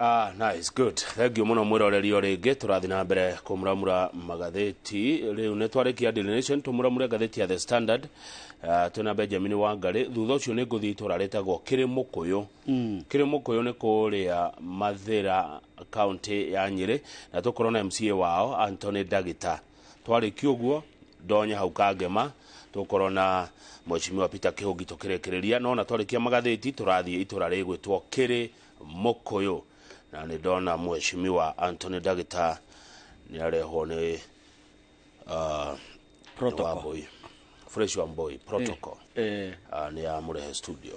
Ah, nice, good. Thank you muno mwiroreri o ringi. Turathi na mbere kumuramura magatheti. Riu ni twarikia Daily Nation, tumuramure ngatheti ya The Standard. Twina Benjamin Wangari. Thutha ucio ni nguthii itura ritagwo Kirimukuyu. Kirimukuyu ni kuria Mathira, county ya Nyeri, na tukorwo na MCA wao Anthony Ndagita. Twarikia uguo ndonye hau Kangema, tukorwo na Mheshimiwa Peter Kihungi tukirikiria. No na twarikia magatheti turathie itura rigwitwo Kirimukuyu, na nĩ ndona Mheshimiwa Anthony Ndagita nĩ arehwo nĩ Protocol. Wambui, Fresh Wambui protocol. Nĩ amũrehe studio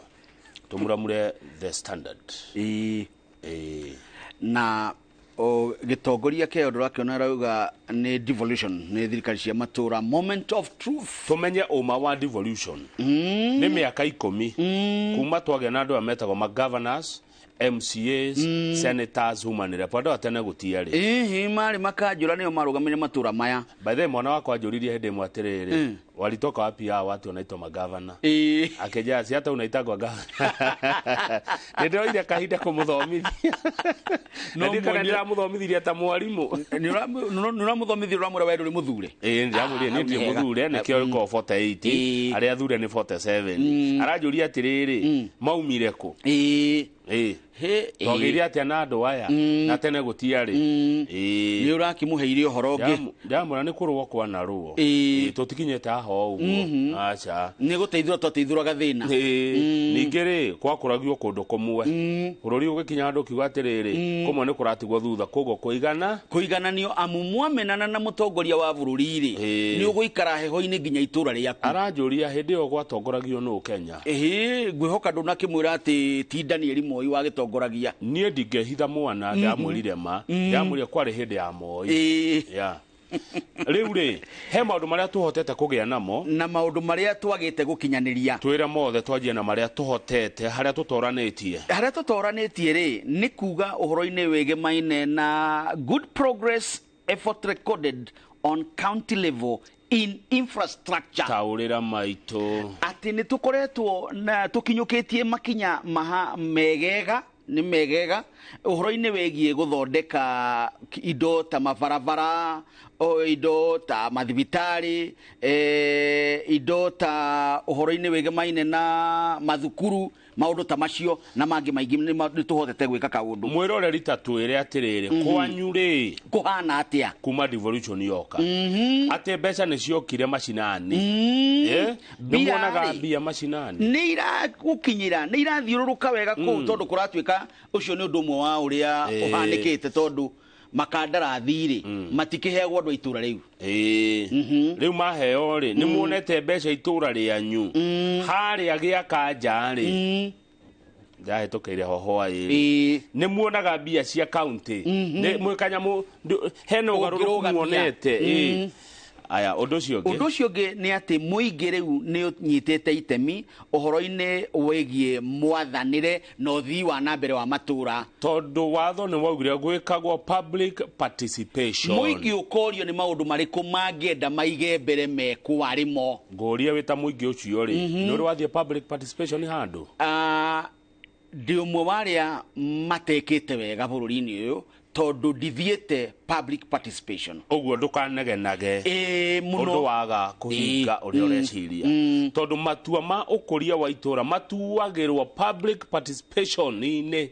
tũmuramure The Standard. Na o gĩtongoria kĩayo ndũrakĩona arauga nĩ devolution, nĩ thirikari cia matũra, moment of truth. Tũmenye ũma wa devolution. Nĩ mĩaka 10 kuma twagĩa na andũ aya metagwo ma governors, MCAs, senators, women rep. Andũ aya tene gũtiarĩ. Ĩhĩ, marĩ makanjũra nĩo marũgamĩrĩire matũra maya. By the way, mwana wakwa anjũririe hĩndĩ ĩmwe atĩrĩrĩ, walitoka wapi hawa watu wanaitwa magavana? Akĩnjĩra, si hata unaitagwa gavana. Nĩ ndĩroire kahinda kũmũthomithia. No Na ndiũ kana ndĩramũthomithirie ta mwarimũ. Nĩ ũramũthomithia, ũramwĩra we ndũrĩ mũthure. Ĩĩ, ndĩramwĩrire niĩ ndirĩ Hau nĩ hega. mũthure, nĩkĩo gĩkoragwo 48. Arĩa athure nĩ 47. Aranjũria atĩrĩrĩ, maumire kũ? Ĩĩ. Twagĩire atĩa na andũ aya na tene gũtiarĩ? Nĩ ũrakĩmũheire ũhoro ũngĩ. Ndamwĩra nĩ kũrũo kwanarũo. Tũtikinyĩte haha ũguo, aca. Nĩ gũteithũra twateithũraga thĩna. Ningĩ rĩ, gwakũragio kũndũ kũmwe, bũrũri ũgĩkinya handũ ũkiuga atĩrĩrĩ, kũmwe nĩ kũratigwo thutha, koguo kũigana kũigananio, amu mwamenana na mũtongoria wa bũrũri rĩ, nĩ ũgũikara heho-inĩ nginya itũra rĩaku. Aranjũria hĩndĩ ĩyo gwatongoragio nũ Kenya. Ĩhĩ, ngwĩhoka ndũnakĩmwĩra atĩ ti Daniel Moi wagĩtongoragia. Niĩ ndingĩhitha mwana, ndamwĩrire ma, ndamwĩrire kwarĩ hĩndĩ ya Moi. Yeah. Rĩu rĩ, he maũndũ marĩa tũhotete kũgĩa namo na maũndũ marĩa twagĩte gũkinyanĩria. Twĩre mothe, twanjie na marĩa tũhotete, harĩa tũtoranĩtie. Harĩa tũtoranĩtie rĩ, nĩ kuga ũhoro-inĩ wĩgemaine na good progress effort recorded on county level in infrastructure. Taũrĩra maitũ. Atĩ nĩ tũkoretwo na tũkinyũkĩtie makinya maha megega, nĩ megega ũhoro-inĩ wĩgiĩ gũthondeka indo ta mabarabara, o indo ta mathibitarĩ, indo ta ũhoro-inĩ wĩgemaine na mathukuru, maũndũ ta macio na mangĩ maingĩ. Nĩ tũhotete gwĩka kaũndũ. Mwĩroreri, ta twĩre atĩrĩrĩ, kwanyu rĩ kũhana atĩa kuma devolution yoka, atĩ mbeca nĩ ciokire macinani? Nĩ Mbia muonaga rĩ, mbia macinani? Nĩ iragũkinyĩra, nĩ irathiũrũrũka wega kũu, tondũ kũratuĩka ũcio nĩ ũndũ ũmwe wa ũrĩa ũhanĩkĩte, tondũ makandarathi rĩ, matikĩheagwo andũ a itũra rĩu. Rĩu maheo rĩ, nĩ muonete mbeca itũra rĩanyu harĩa gĩaka nja rĩ, ndahĩtũkĩire ho hwaĩ? Nĩ muonaga mbia cia county? Nĩ mwĩ kanyamũ hena ũgarũrũku Ũngĩrũgamia. muonete? Aya, ũndũ ũcio ũngĩ? Ũndũ ũcio ũngĩ nĩ atĩ mũingĩ rĩu nĩ ũnyitĩte itemi ũhoro-inĩ wĩgiĩ mwathanĩre na ũthii wa na mbere wa matũra. Tondũ watho nĩ waugire gwĩkagwo public participation. Mũingĩ ũkorio nĩ maũndũ marĩkũ mangĩenda maige mbere mekwo arĩ mo. Ngũrie, wĩ ta mũingĩ ũcio rĩ, nĩ ũrĩ wathiĩ public participation handũ? Ah, ndĩ ũmwe wa arĩa matekĩte wega bũrũri-inĩ ũyũ, tondũ ndithiĩte public participation. Ũguo ndũkanegenage Ĩĩ, mũno. ũndũ waga kũhinga ũrĩa ũreciria, tondũ matua ma ũkũria wa itũra matuagĩrwo public participation-inĩ.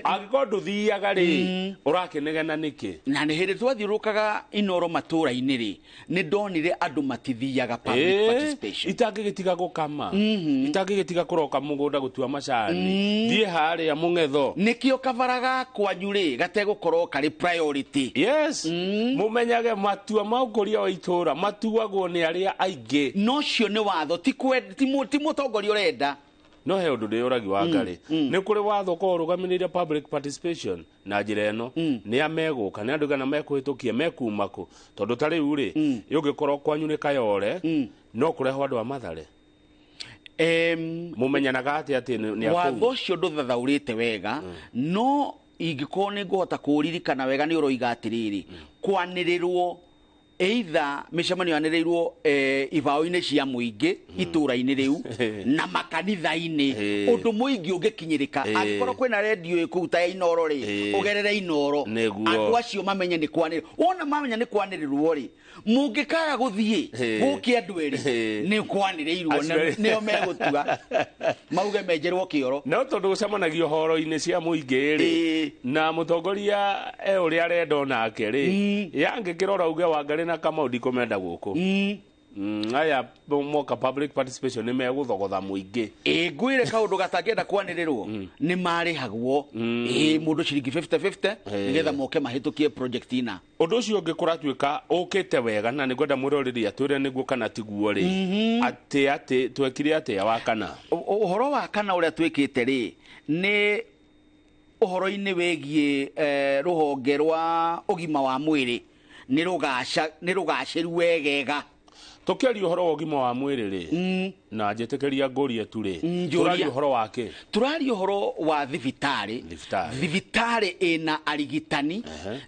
Angĩkorwo ndũthiaga rĩ, ũrakĩnegena nĩkĩ? Na nĩ hĩndĩ twathiũrũrũkaga Inoro matũra-inĩ rĩ, nĩ ndonire andũ matithiaga public participation. Itangĩgĩtiga gũkama, itangĩgĩtiga kũroka mũgũnda gũtua macani, thiĩ harĩa mũng'etho. Nĩkĩo kabara ga kwanyu rĩ gategũkorwo karĩ priority. Yes, mũmenyage matua ma ũkũria wa itũra matuagwo nĩ arĩa aingĩ. No cio nĩ watho, ti mũtongoria ũrenda. No he ũndũ ndĩyũragi wa ngarĩ, nĩ kũrĩ watho ũkorwo ũrũgamĩrĩire public participation na njĩra ĩno? Nĩ a megũka, nĩ andũ gana mekũhĩtũkia, mekuma kũ? Tondũ ta rĩu rĩ, ũngĩkorwo kwanyu nĩ Kayore, no kũrehwo andũ a Mathare? Mũmenyanaga atĩa atĩ nĩ a Watho kũu? ũcio ndũthathaũrĩte wega, no ingĩkorwo nĩ ngũhota kũũririkana wega, nĩ ũroiga atĩrĩrĩ, kwanĩrĩrwo Either mĩcemanio yanĩrĩirwo ibaũ-inĩ cia mũingĩ itũũra-inĩ rĩu na makanitha-inĩ, ũndũ mũingĩ ũngĩkinyĩrĩka. Angĩkorwo kwĩna redio ĩ kũu ta ya Inoro rĩ, ũgerere Inoro. Nĩguo. Andũ acio mamenye nĩ kwanĩrĩrwo. Wona mamenya nĩ kwanĩrĩrwo rĩ, mũngĩkaga gũthiĩ gũke andũ erĩ, nĩ kwanĩrĩirwo. Acio erĩ. Nĩo megũtua mauge menjerwo kĩoro. No tondũ gũcemanagio horo-inĩ cia mũingĩ rĩ, na mũtongoria e ũrĩa arenda onake rĩ, yangĩkĩrora uge Wangari na Kamau ndikũmenda gũkũ. Aya moka public participation nĩ megũthogotha mũingĩ. Ĩ, ngwĩre kaũndũ gatangĩenda kwanĩrĩrwo, nĩ marĩhagwo ĩ mũndũ ciringi 50-50 nĩgetha moke mahĩtũkie project ina. Ũndũ ũcio ũngĩ kũratuĩka ũkĩte wega, na nĩngwenda mwĩroreri atwĩre nĩguo kana tiguo rĩ, atĩ twekire atĩa wa kana? Ũhoro wa kana ũrĩa twĩkĩte rĩ, nĩ ũhoro-inĩ wĩgiĩ rũhonge rwa ũgima wa mwĩrĩ nĩ rũgacĩru wegega. Tũkĩaria ũhoro wa ũgima wa mwĩrĩ rĩ, na njĩtĩkĩria ngũrie tu rĩ, Njũria. tũraria ũhoro wa kĩ? Tũraria ũhoro wa thibitarĩ. Thibitarĩ. Thibitarĩ ĩna arigitani,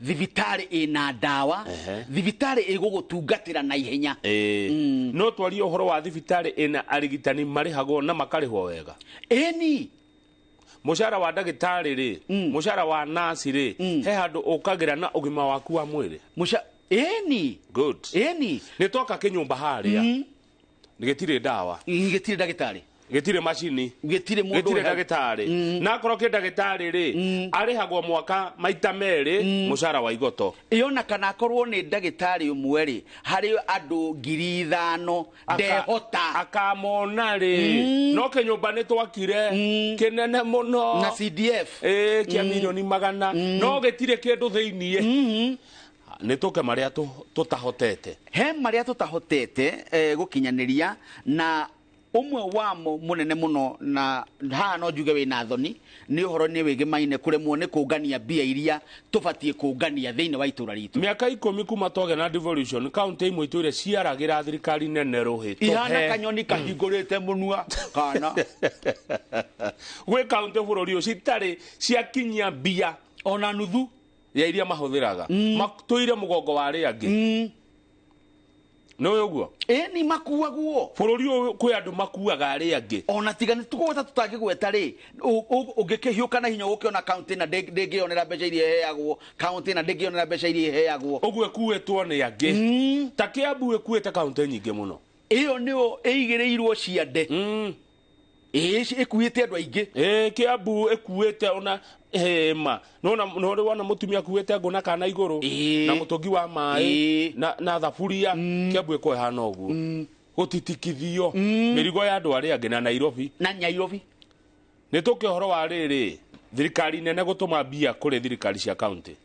thibitarĩ ĩna ndawa, thibitarĩ ĩgũgũtungatĩra na ihenya. Ĩĩ, no twarie ũhoro wa thibitarĩ ĩna arigitani marĩhagwo na makarĩhwo wega. Ĩni. Mũcara wa ndagĩtarĩ rĩ, mũcara wa nasi rĩ, he handũ ũkagĩra na ũgima waku wa mwĩrĩ? Mũca ĩni. Good. Ĩni. Nĩ twaka kĩnyũmba harĩa gĩtirĩ ndawa, Gĩtirĩ ndagĩtarĩ, gĩtirĩ macini, gĩtirĩ mũndũ gĩtirĩ wĩ hau. ndagĩtarĩ. Na akorwo kĩ ndagĩtarĩ rĩ, arĩhagwo mwaka maita merĩ mũcara wa igoto. Ĩyo na kana akorwo nĩ ndagĩtarĩ ũmwe rĩ harĩ andũ 5,000, ndehota. Akamona rĩ, no kĩnyũmba nĩ twakire kĩnene mũno Na CDF. Ĩĩ, kĩa milioni 100, no gĩtirĩ kĩndũ thĩiniĩ. Nĩ tũke marĩa tũtahotete. He marĩa tũtahotete gũkinyanĩria, na ũmwe wamo mũnene mũno, na haha no njuge wĩna thoni, nĩ ũhoro nĩ wĩgĩmaine kũremwo nĩ kũngania mbia iria tũbatiĩ kũngania thĩinĩ wa itũra ritũ. Mĩaka 10 kuma twagĩa na devolution, kaunti imwe itũire ciaragĩra thirikari nene rũhĩ. Ihana Tũhe. kanyoni kahingũrĩte mũnua kana. Gwĩ kaunti bũrũri ũyũ citarĩ ciakinyia mbia ona nuthu ya iria mahũthĩraga, matũire mũgongo wa arĩa angĩ. Nĩ ũĩ ũguo? Ĩni, makuagwo. Bũrũri ũyũ kwĩ andũ makuaga arĩa angĩ. Ona tiga nĩ tũkũgweta tũtangĩgweta rĩ, ũngĩkĩhiũka na hinya ũkĩona kaunti na ndĩngĩonera mbeca iria ĩheagwo, kaunti na ndĩngĩonera mbeca iria ĩheagwo. Ũguo ĩkuĩtwo nĩ angĩ. Ta Kĩambu ĩkuĩte kaunti nyingĩ mũno. Ĩyo nĩyo ĩigĩrĩirwo ciande. Ĩĩ, ĩkuĩte andũ aingĩ. Ĩĩ, Kĩambu ĩkuĩte ona hema. Nona no rĩ wona mũtumia akuĩte ngũ na kana igũrũ, na mũtũngi wa maĩ, na thaburia. Kĩambu ĩkoragwo ĩhana ũguo. Gũtitikithio mĩrigo ya andũ arĩa angĩ na Nairobi. Na Nairobi. Nĩ tũke ũhoro wa rĩrĩ, thirikari nene gũtũma mbia kũrĩ thirikari cia kaunti.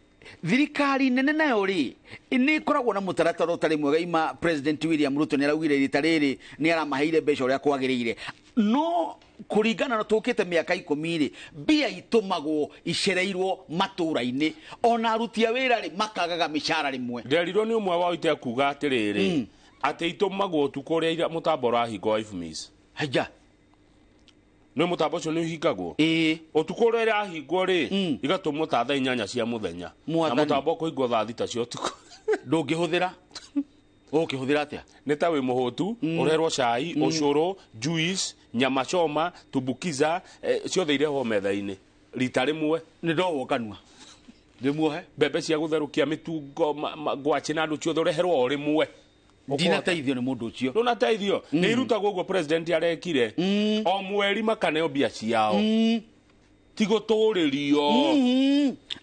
Thirikari nene nayo rĩ, nĩ ĩkoragwo na mũtaratara ũtarĩ mwega. Ima President William Ruto nĩ araugire rita rĩrĩ nĩ aramaheire mbeca ũrĩa kwagĩrĩire, no kũringana na tũkĩte mĩaka 10 rĩ, mbia itũmagwo icereirwo matũra-inĩ, ona aruti a wĩra rĩ makagaga mĩcara rĩmwe. Nderirwo nĩ ũmwe wao itekuga atĩrĩrĩ, atĩ itũmagwo ũtukũ ũrĩa mũtambo ũrahingwo wa IFMIS. Haja. Nĩ mũtambo ũcio nĩ ũhingagwo? Ĩĩ. Ũtukũ ũrĩa ĩrahingwo rĩ, igatũmwo ta thaa 8 cia mũthenya. Na Mwathani. mũtambo ũkũhingwo thaa 6 cia ũtukũ. Ndũngĩhũthĩra. Ũkĩhũthĩra atĩa? Nĩ ta wĩ mũhũtu, ũreherwo cai, ũcũrũ, juice, nyama choma, tumbukiza, ciothe irehwo metha-inĩ rita rĩmwe. Nĩ ndohwo kanua. Ndĩmuohe. Mbembe cia gũtherũkia, mĩtungo, ngwacĩ na andũ ciothe ũreherwo o rĩmwe. Ndinateithio nĩ mũndũ ũcio. Ndũnateithio. Nĩ irutagwo ũguo president arekire. O mweri makaneo mbia ciao. Ti gũtũrĩrio.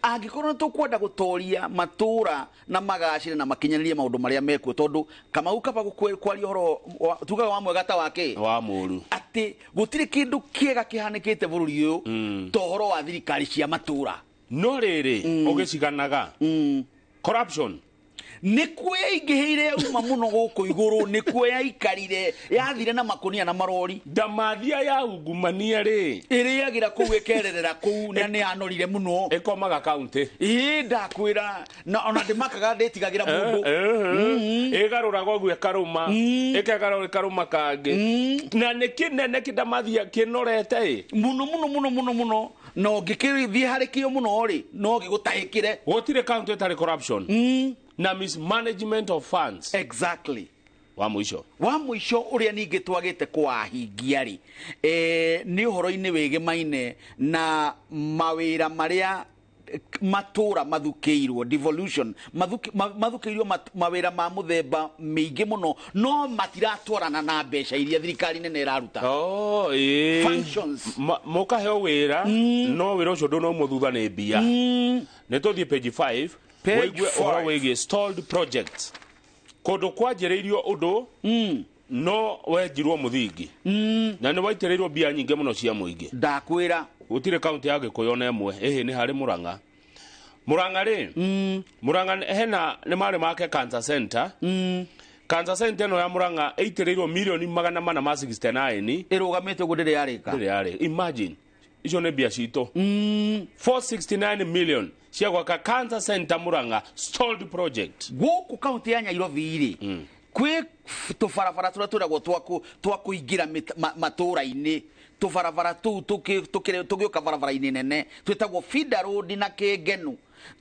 Angĩkorwo nĩ tũkwenda gũtoria matũra na magacĩre na makinyanĩrie maũndũ marĩa mekuo, tondũ Kamau kaba kwaria ũhoro tugaga wa mwega ta wake wa mũru, atĩ gũtirĩ kĩndũ kĩega kĩhanĩkĩte bũrũri ũyũ ta ũhoro wa thirikari cia matũra. No rĩrĩ, ũgĩciganaga corruption nĩkuo yaingĩhĩire yauma mũno gũkũ igũrũ, nĩkuo yaikarire yathire na makũnia na marori. Ndamathia ya ungumania rĩ, ĩrĩagĩra kũu, ĩkererera kũu, na nĩ yanorire mũno. Ĩkomaga kaunti. Ĩĩ, ndakwĩra, na ona ndĩmakaga, ndĩtigagĩra mũndũ. Ĩgarũraga ũguo ĩkarũma, ĩkegarũra ĩkarũma kangĩ, na nĩ kĩnene kĩndamathia kĩnorete ĩ. Mũno mũno mũno mũno mũno, na ũngĩkĩthiĩ harĩ kĩo mũno rĩ, no gĩgũtahĩkĩre. Gũtirĩ kaunti ĩtarĩ corruption. Na mismanagement of funds. Exactly. Wa mũico. Wa mũico ũrĩa ningĩ twagĩte kũwahingia rĩ, nĩ ũhoro-inĩ wĩgĩmaine na mawĩra marĩa matũra mathukĩirwo devolution, mathukĩirwo mawĩra ma mũthemba mĩingĩ mũno, no matiratwarana na mbeca iria thirikari nene ĩraruta. Oh, ĩĩ. Functions. Mũkaheo wĩra, no wĩra ũcio ndũnaumwo thutha nĩ mbia. Nĩ tũthiĩ page 5. Page wĩigue ũhoro 5. Wĩgiĩ stalled projects, kũndũ kwanjĩrĩirio ũndũ no wenjirwo mũthingi na nĩ waitĩrĩirwo mbia nyingĩ mũno cia mũingĩ. Ndakwĩra. Gũtirĩ kaunti ya Gĩkũyũ ona ĩmwe. Ĩhĩ, nĩ harĩ Mũrang'a. Mũrang'a rĩ, Mũrang'a hena nĩ marĩ make cancer center. Cancer center ĩno ya Mũrang'a ĩitĩrĩirwo milioni 469. Ĩrũgamĩte ũguo, ndĩrĩ yarĩka. Ndĩrĩ yarĩ. Imagine, icio nĩ mbia citũ, 469 million cia gwaka cancer center Mũrang'a, stalled project. Gũkũ kaunti ya Nairobi rĩ, kwĩ tũbarabara tũrĩa twĩragwo twa kũingĩra matũũra-inĩ. Tũbarabara tũu tũgĩũka barabara-inĩ nene twĩtagwo feeder road na Kĩngenu.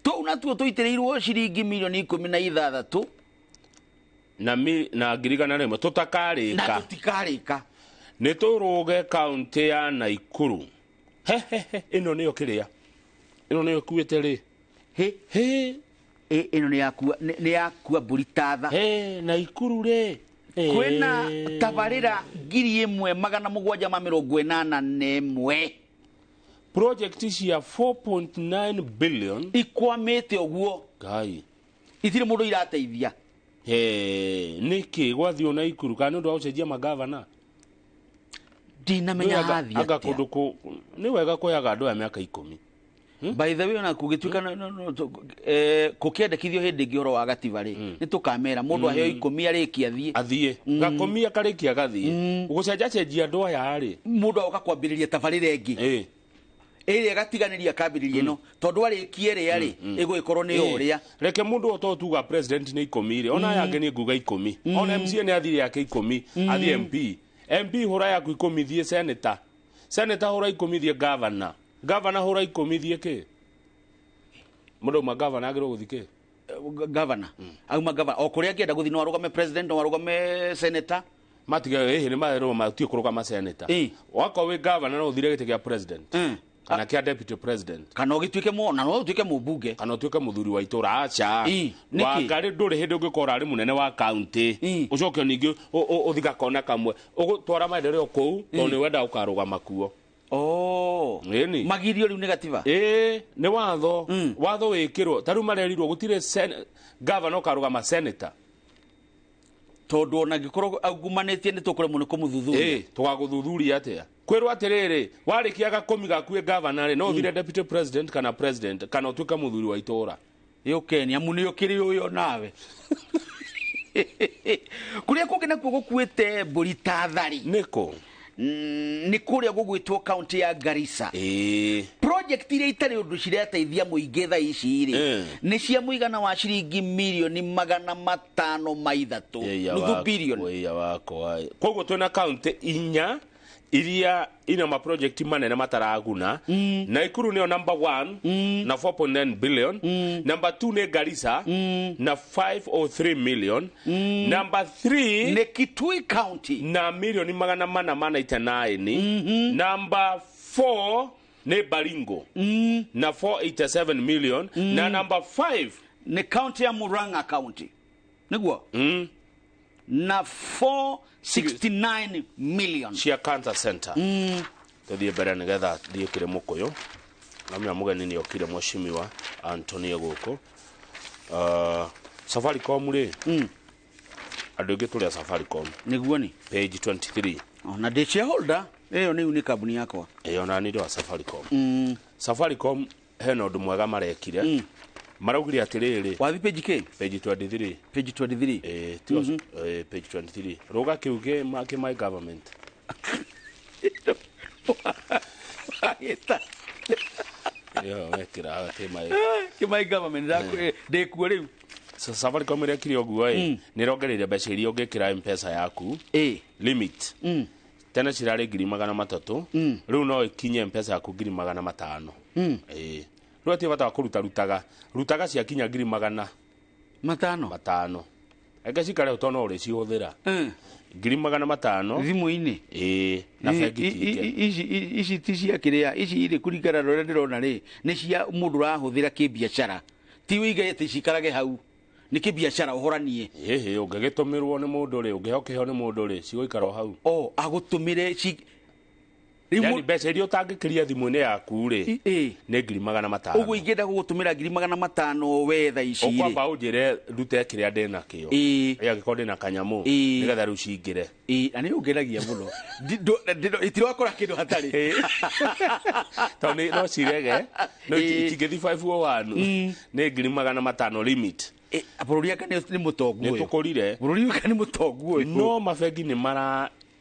Tũu natuo tũitĩrĩirwo ciringi milioni 16. Na 100,000 Na tũtakarĩka. Tũtikarĩka. Nĩ tũrũge kaunti ya Naikuru. He he he, ĩno nĩyo kĩrĩa, ĩno nĩyo ĩkuĩte rĩ. Hĩ. He. Ĩno nĩ yakua mbũri tatha. He, Naikuru rĩ. Kwĩna tabarĩra 1781 project cia 4.9 billion ikwamĩte ũguo. Ngai. Itirĩ mũndũ irateithia. He, nĩkĩ gwathiĩ Naikuru? Kana nĩ ũndũ wa gũcenjia magavana? Ndinamenya. Anga Hathiĩ anga atĩa. Kũndũ kũ nĩ wega kũheaga andũ aya mĩaka 10. By the way, ona kũgĩtuĩka kũkĩendekithio hĩndĩ ĩngĩ ũhoro wa gatiba rĩ, nĩ tũkamera mũndũ aheo 10 arĩkie athiĩ. Athiĩ gakũmi akarĩkia gathiĩ gũcenjacenjia andũ aya rĩ. Mũndũ agoka kwambĩrĩria tabarĩra ĩngĩ ĩrĩa ĩgatiganĩria akambĩrĩria ĩno, tondũ arĩkie ĩrĩa rĩ, ĩgũgĩkorwo nĩ ũrĩa. Reke mũndũ o tuga president nĩ 10 rĩ, ona aya angĩ nĩ nguga 10. Ona MCA nĩ athire yake 10, athiĩ MP. MP hũra yaku 10, thiĩ senator. Senator hũra 10, thiĩ governor. Governor hũra 10, thiĩ kĩ? Mũndũ auma governor agĩrĩirwo gũthiĩ kĩ? Governor auma governor, o kũrĩa angĩenda gũthiĩ, no arũgame president, no arũgame senator. Matiga ĩhĩ nĩ marerwo matie kũrũgama senator. Wakorwo wĩ governor, no ũthire gĩtĩ kĩa president kana kĩa deputy president. Kana ũgĩtuĩke na no ũtuĩke mũmbunge. Kana ũtuĩke mũthuri wa itũra. Aca. Nĩkĩ? Wangarĩ ndũrĩ hĩndĩ ũngĩkorwo arĩ mũnene wa kaunti ũcoke ningĩ ũthi gakona kamwe ũgũtwara maendeleo kũu, tondũ nĩ wenda ũkarũgama kuo. Oh. Ĩni. Magirio rĩu nĩ gatiba. Ĩĩ, nĩ watho. Watho wĩkĩrwo ta rĩu marerirwo gũtirĩ governor ũkarũgama senator. Tondũ ona angĩkorwo agumanĩtie, nĩ tũkũremwo nĩ kũmũthuthuria. Ĩĩ, tũgagũthuthuria atĩa? Kwĩrwo atĩrĩrĩ, warĩkia gakũmi gaku wĩ governor rĩ, no ũthire deputy president kana president kana ũtuĩke mũthuri wa itũra. Yũkeni amu nĩ ũkĩrĩ ũyũ nawe. Kũrĩa kũngĩ nakuo gũkuĩte mbũri ta thari Nĩkũ? Nĩ kũrĩa gũgwĩtwo kaunti ya Garissa. Project iria itarĩ ũndũ cirateithia mũingĩ thaa ici rĩ, nĩ cia mũigana wa ciringi milioni 503, Ĩya. nuthu billion. Ĩya wakwa. Koguo twĩna kaunti inya iria ina maproject manene mataraguna. Naikuru nĩyo number 1 na 4.9 billion, number 2 nĩ Garissa na 503 million, number 3 Nĩ Kitui County na milioni 489, number 4 nĩ Baringo na 487 million, na number 5 Nĩ kaunti ya Murang'a County nĩguo na 469 million. Cia cancer center. Tuthiĩ mbere nĩgetha thiĩ kĩrĩ mũkũyũ namia mũgeni nĩ okire, mheshimiwa Antonio gũkũ. Safaricom rĩ, andũ aingĩ tũrĩ a Safaricom. Nĩguo ni. Page 23. Ona ndĩ shareholder ĩyo, nĩ kambuni yakwa. Ĩyo na nĩ wa Safaricom. Safaricom hena ũndũ mwega marekire. Maraugire atĩrĩrĩ. Wathi page k? Page 23. Page 23. Tigo, page 23, rũga kĩu kĩ my government. Wagĩta. Ĩyo wekĩra kĩ my Kĩ my government ndĩkuo rĩu. So, Safaricom ĩrekire ũguo ĩ, nĩ ĩrongereire mbeca iria ũngĩkĩra M-Pesa yaku limit. Tene cirarĩ 300,000, rĩu no ĩkinye M-Pesa yaku 500,000. Ĩĩ, rĩu atirĩ bata wa kũruta rutaga rutaga, ciakinya 100,000. Matano. Matano eke cikare ho no uri cihuthira 500,000 thimu-inĩ. Ĩĩ, na bengi tingĩ. Ici ti cia kĩrĩa, ici irĩ kũringana na ũrĩa ndĩrona rĩ, nĩ cia mũndũ ũrahũthĩra kĩbiacara, ti wĩige atĩ cikarage hau, nĩ kĩbiacara ũhoranie. Ĩhĩ, ũngĩgĩtũmĩrwo nĩ mũndũ rĩ, ũngĩhokeheo nĩ mũndũ rĩ, cigũikara o hau. O agũtũmĩre ci yani mbeca iria ũtangĩkĩria thimũ-inĩ yaku rĩ nĩ 500,000. Ũguo ingĩenda gũgũtũmĩra 500,000 we thaa ici rĩ, ũkwamba ũnjĩre ndute kĩrĩa ndĩnakĩo, ĩ angĩkorwo ndĩna kanyamũ, nĩgetha rĩu cingĩre. Ĩ, na nĩ ũngenagia mũno. Itirakora kĩndũ hatarĩ. Tondũ no cirege, no itingĩthiĩ 501, nĩ 500,000 limit. Bũrũri anga nĩ mũtongu Nĩ ũyũ. tũkũrire. Bũrũri anga nĩ mũtongu ũyũ. No mabengi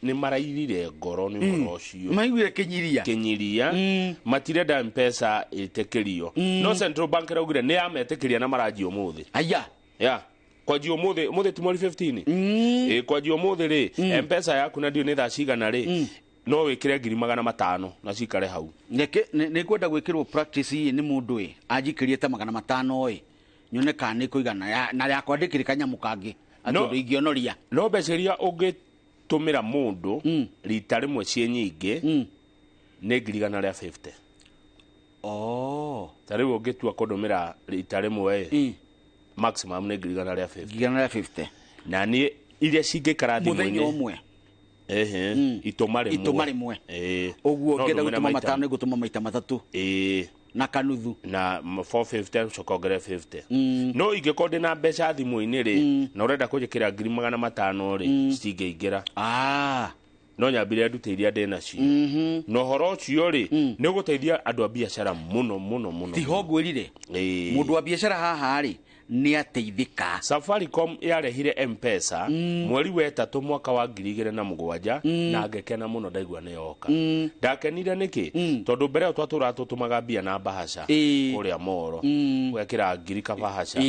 nĩ marairire ngoro nĩ ũhoro ũcio. Maiguire kĩnyiria. Kĩnyiria, matirenda Mpesa ĩtĩkĩrio, no Central Bank ĩraugire nĩ yametĩkĩria na maranjia ũmũthĩ. Aya. Ya kwanjia ũmũthĩ, ũmũthĩ ti mweri 15, ĩ kwanjia ũmũthĩ rĩ, Mpesa yaku na ndiũ nĩ thaa cigana rĩ, no wĩkĩre 500,000 na cikare hau. Reke nĩ ngwenda gwĩkĩrwo practice ĩ nĩ mũndũ ĩ anjikĩrie ta 500 ĩ nyone kana nĩ kũigana, na yakwa ndĩkĩrĩ kanyamũ kangĩ atĩ ũndũ ingĩonoria. No mbeca iria ũngĩtũmĩra mũndũ rita rĩmwe ciĩ nyingĩ nĩ 150,000. Oh. Ta rĩu ũngĩtua kũndũmĩra rita rĩmwe ĩ, maximum nĩ 150,000. 150,000. Na niĩ iria cingĩikara Mũthenya thimũ-inĩ ũmwe. Ehe, itũma rĩmwe. Itũma rĩmwe. Ĩĩ. Ũguo No ngĩenda ndũmĩre gũtũma maita. 5 ngũtũma maita 3. Ĩĩ. Na kanuthu. Na 450 ũcoka wongerere 50. No ingĩkorwo ndĩna mbeca thimũ-inĩ rĩ, na ũrenda kũnjĩkĩra 500,000 rĩ, citingĩingĩra. No nyambire ndute iria ndĩnacio. Na ũhoro ũcio rĩ, nĩ ũgũteithia andũ a biacara mũno mũno mũno. Tiho ngwĩrire. Ĩĩ. Mũndũ wa biacara haha rĩ, nĩ ateithĩka. Safaricom yarehire Mpesa mweri wa 3 mwaka wa 2007, na ngĩkena mũno ndaigua nĩ yoka. Ndakenire nĩkĩ? Tondũ mbere ĩyo twatũraga tũtũmaga mbia na mbahaca kũrĩa moro, ũgekĩra ngiri kabahaca,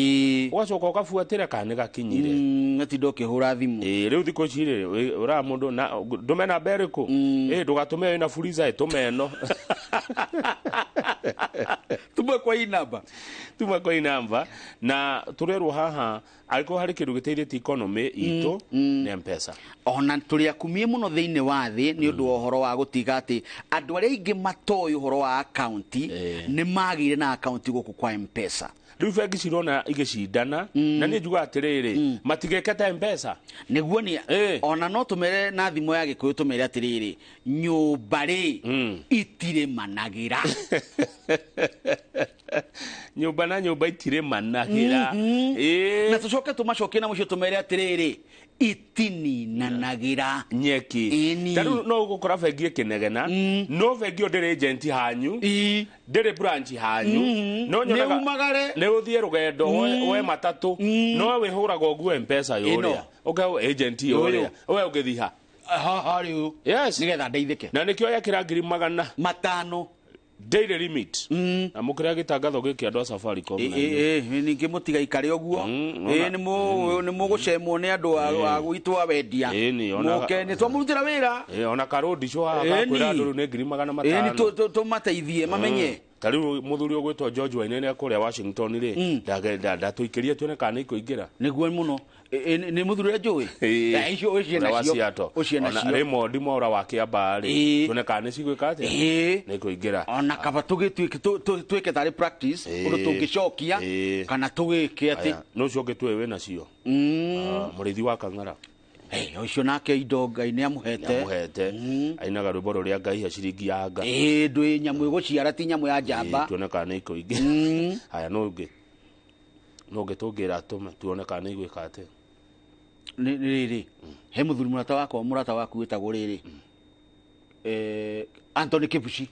ũgacoka ũgabuatĩra kana nĩ gakinyire. Gatinda ũkĩhũra thimũ. Ĩ, rĩu thikũ ici rĩ, ũraga mũndũ na ndũme namba ĩrĩkũ? Ĩ, ndũgatũme wĩna Fuliza, ĩtũme ĩno. Tũme kwa hii namba. Tuma kwa hii namba. Na tũrerwo haha angĩkorwo harĩ kĩndũ gĩteithĩtie economy itũ nĩ Mpesa. Ona tũrĩ akumie mũno thĩinĩ wa thĩ nĩ ũndũ wa ũhoro wa gũtiga atĩ andũ arĩa aingĩ matoĩ ũhoro wa akaunti nĩ magĩire na akaunti gũkũ kwa Mpesa. Rĩu bengi cirona igĩcindana, na niĩ njugaga atĩrĩrĩ, matigeke ta Mpesa. Nĩguo nĩ ona no tũmere na thimũ ya Gĩkũyũ tũmere atĩrĩrĩ, nyũmba rĩ itirĩmanagĩra. Nyũmba na nyũmba itirĩmanagĩra. Na tũcoke tũmacokie na mũciĩ tũmere atĩrĩrĩ, itininanagĩra. Nyeki. Ĩni. Ta rĩu no ũgũkora bengi ĩkĩnegena, no bengi ĩyo ndĩrĩ agent hanyu, ndĩrĩ branch hanyu. No nyonaga Nĩ umagare. Nĩ ũthiĩ rũgendo, woe matatũ, no wĩhũraga ũguo Mpesa yũrĩa. Ũkaheo agent yũrĩa. We ũngĩthiĩ ha? Haha rĩu. Yes. Nĩgetha ndeithĩke. Na nĩkĩo yekĩra 500,000. Daily limit. Na mũkĩrĩa gĩtangatho gĩkĩ andũ a Safaricom na inyuĩ. Ningĩ mũtigaikare ũguo. Nĩ mũgũcemwo nĩ andũ a gwitũ a wendia. Mũke, nĩ twamũrutĩra wĩra. Ona karũndi icio haha gakwĩra andũ rĩu nĩ 500,000. Tũmateithie, mamenye. Ta rĩu mũthuri ũgwĩtwo George Wainaina kũrĩa Washington rĩ, ndatũikĩrie tuone kana nĩ ikũingĩra. Nĩguo mũno. Nĩ mũthuri ũrĩa njũĩ? Icio ũcio Ũrĩa wa nacio. Seattle. Ũcio Ona nacio. Raymond Mwaura wa Kĩambaa rĩ, tuone kana nĩ cigwĩka atĩa? Nĩ ikũingĩra. Ona kaba twĩke tarĩ practice, ũndũ tũngĩcokia, kana tũgĩke atĩ. Aya, nũ ũcio ũngĩ tũĩ wĩ nacio? Mũrĩithi wa Kang'ara. Ũcio nake indo Ngai nĩ amũhete. Nĩ amũhete. Ainaga rwĩmbo rũrĩa Ngai he ciringi ya nga. Ndwĩ nyamũ ĩgũciara ti nyamũ ya njamba. Tuone kana nĩ ikũingĩra. Aya, nũ ũngĩ? Nũ ũngĩ tũngĩra tũme tuone kana nĩ igwĩka atĩa? Nĩ rĩrĩ, he mũthuri mũrata wakwa, mũrata waku wĩtagwo rĩrĩ. Anthony Kibuchi.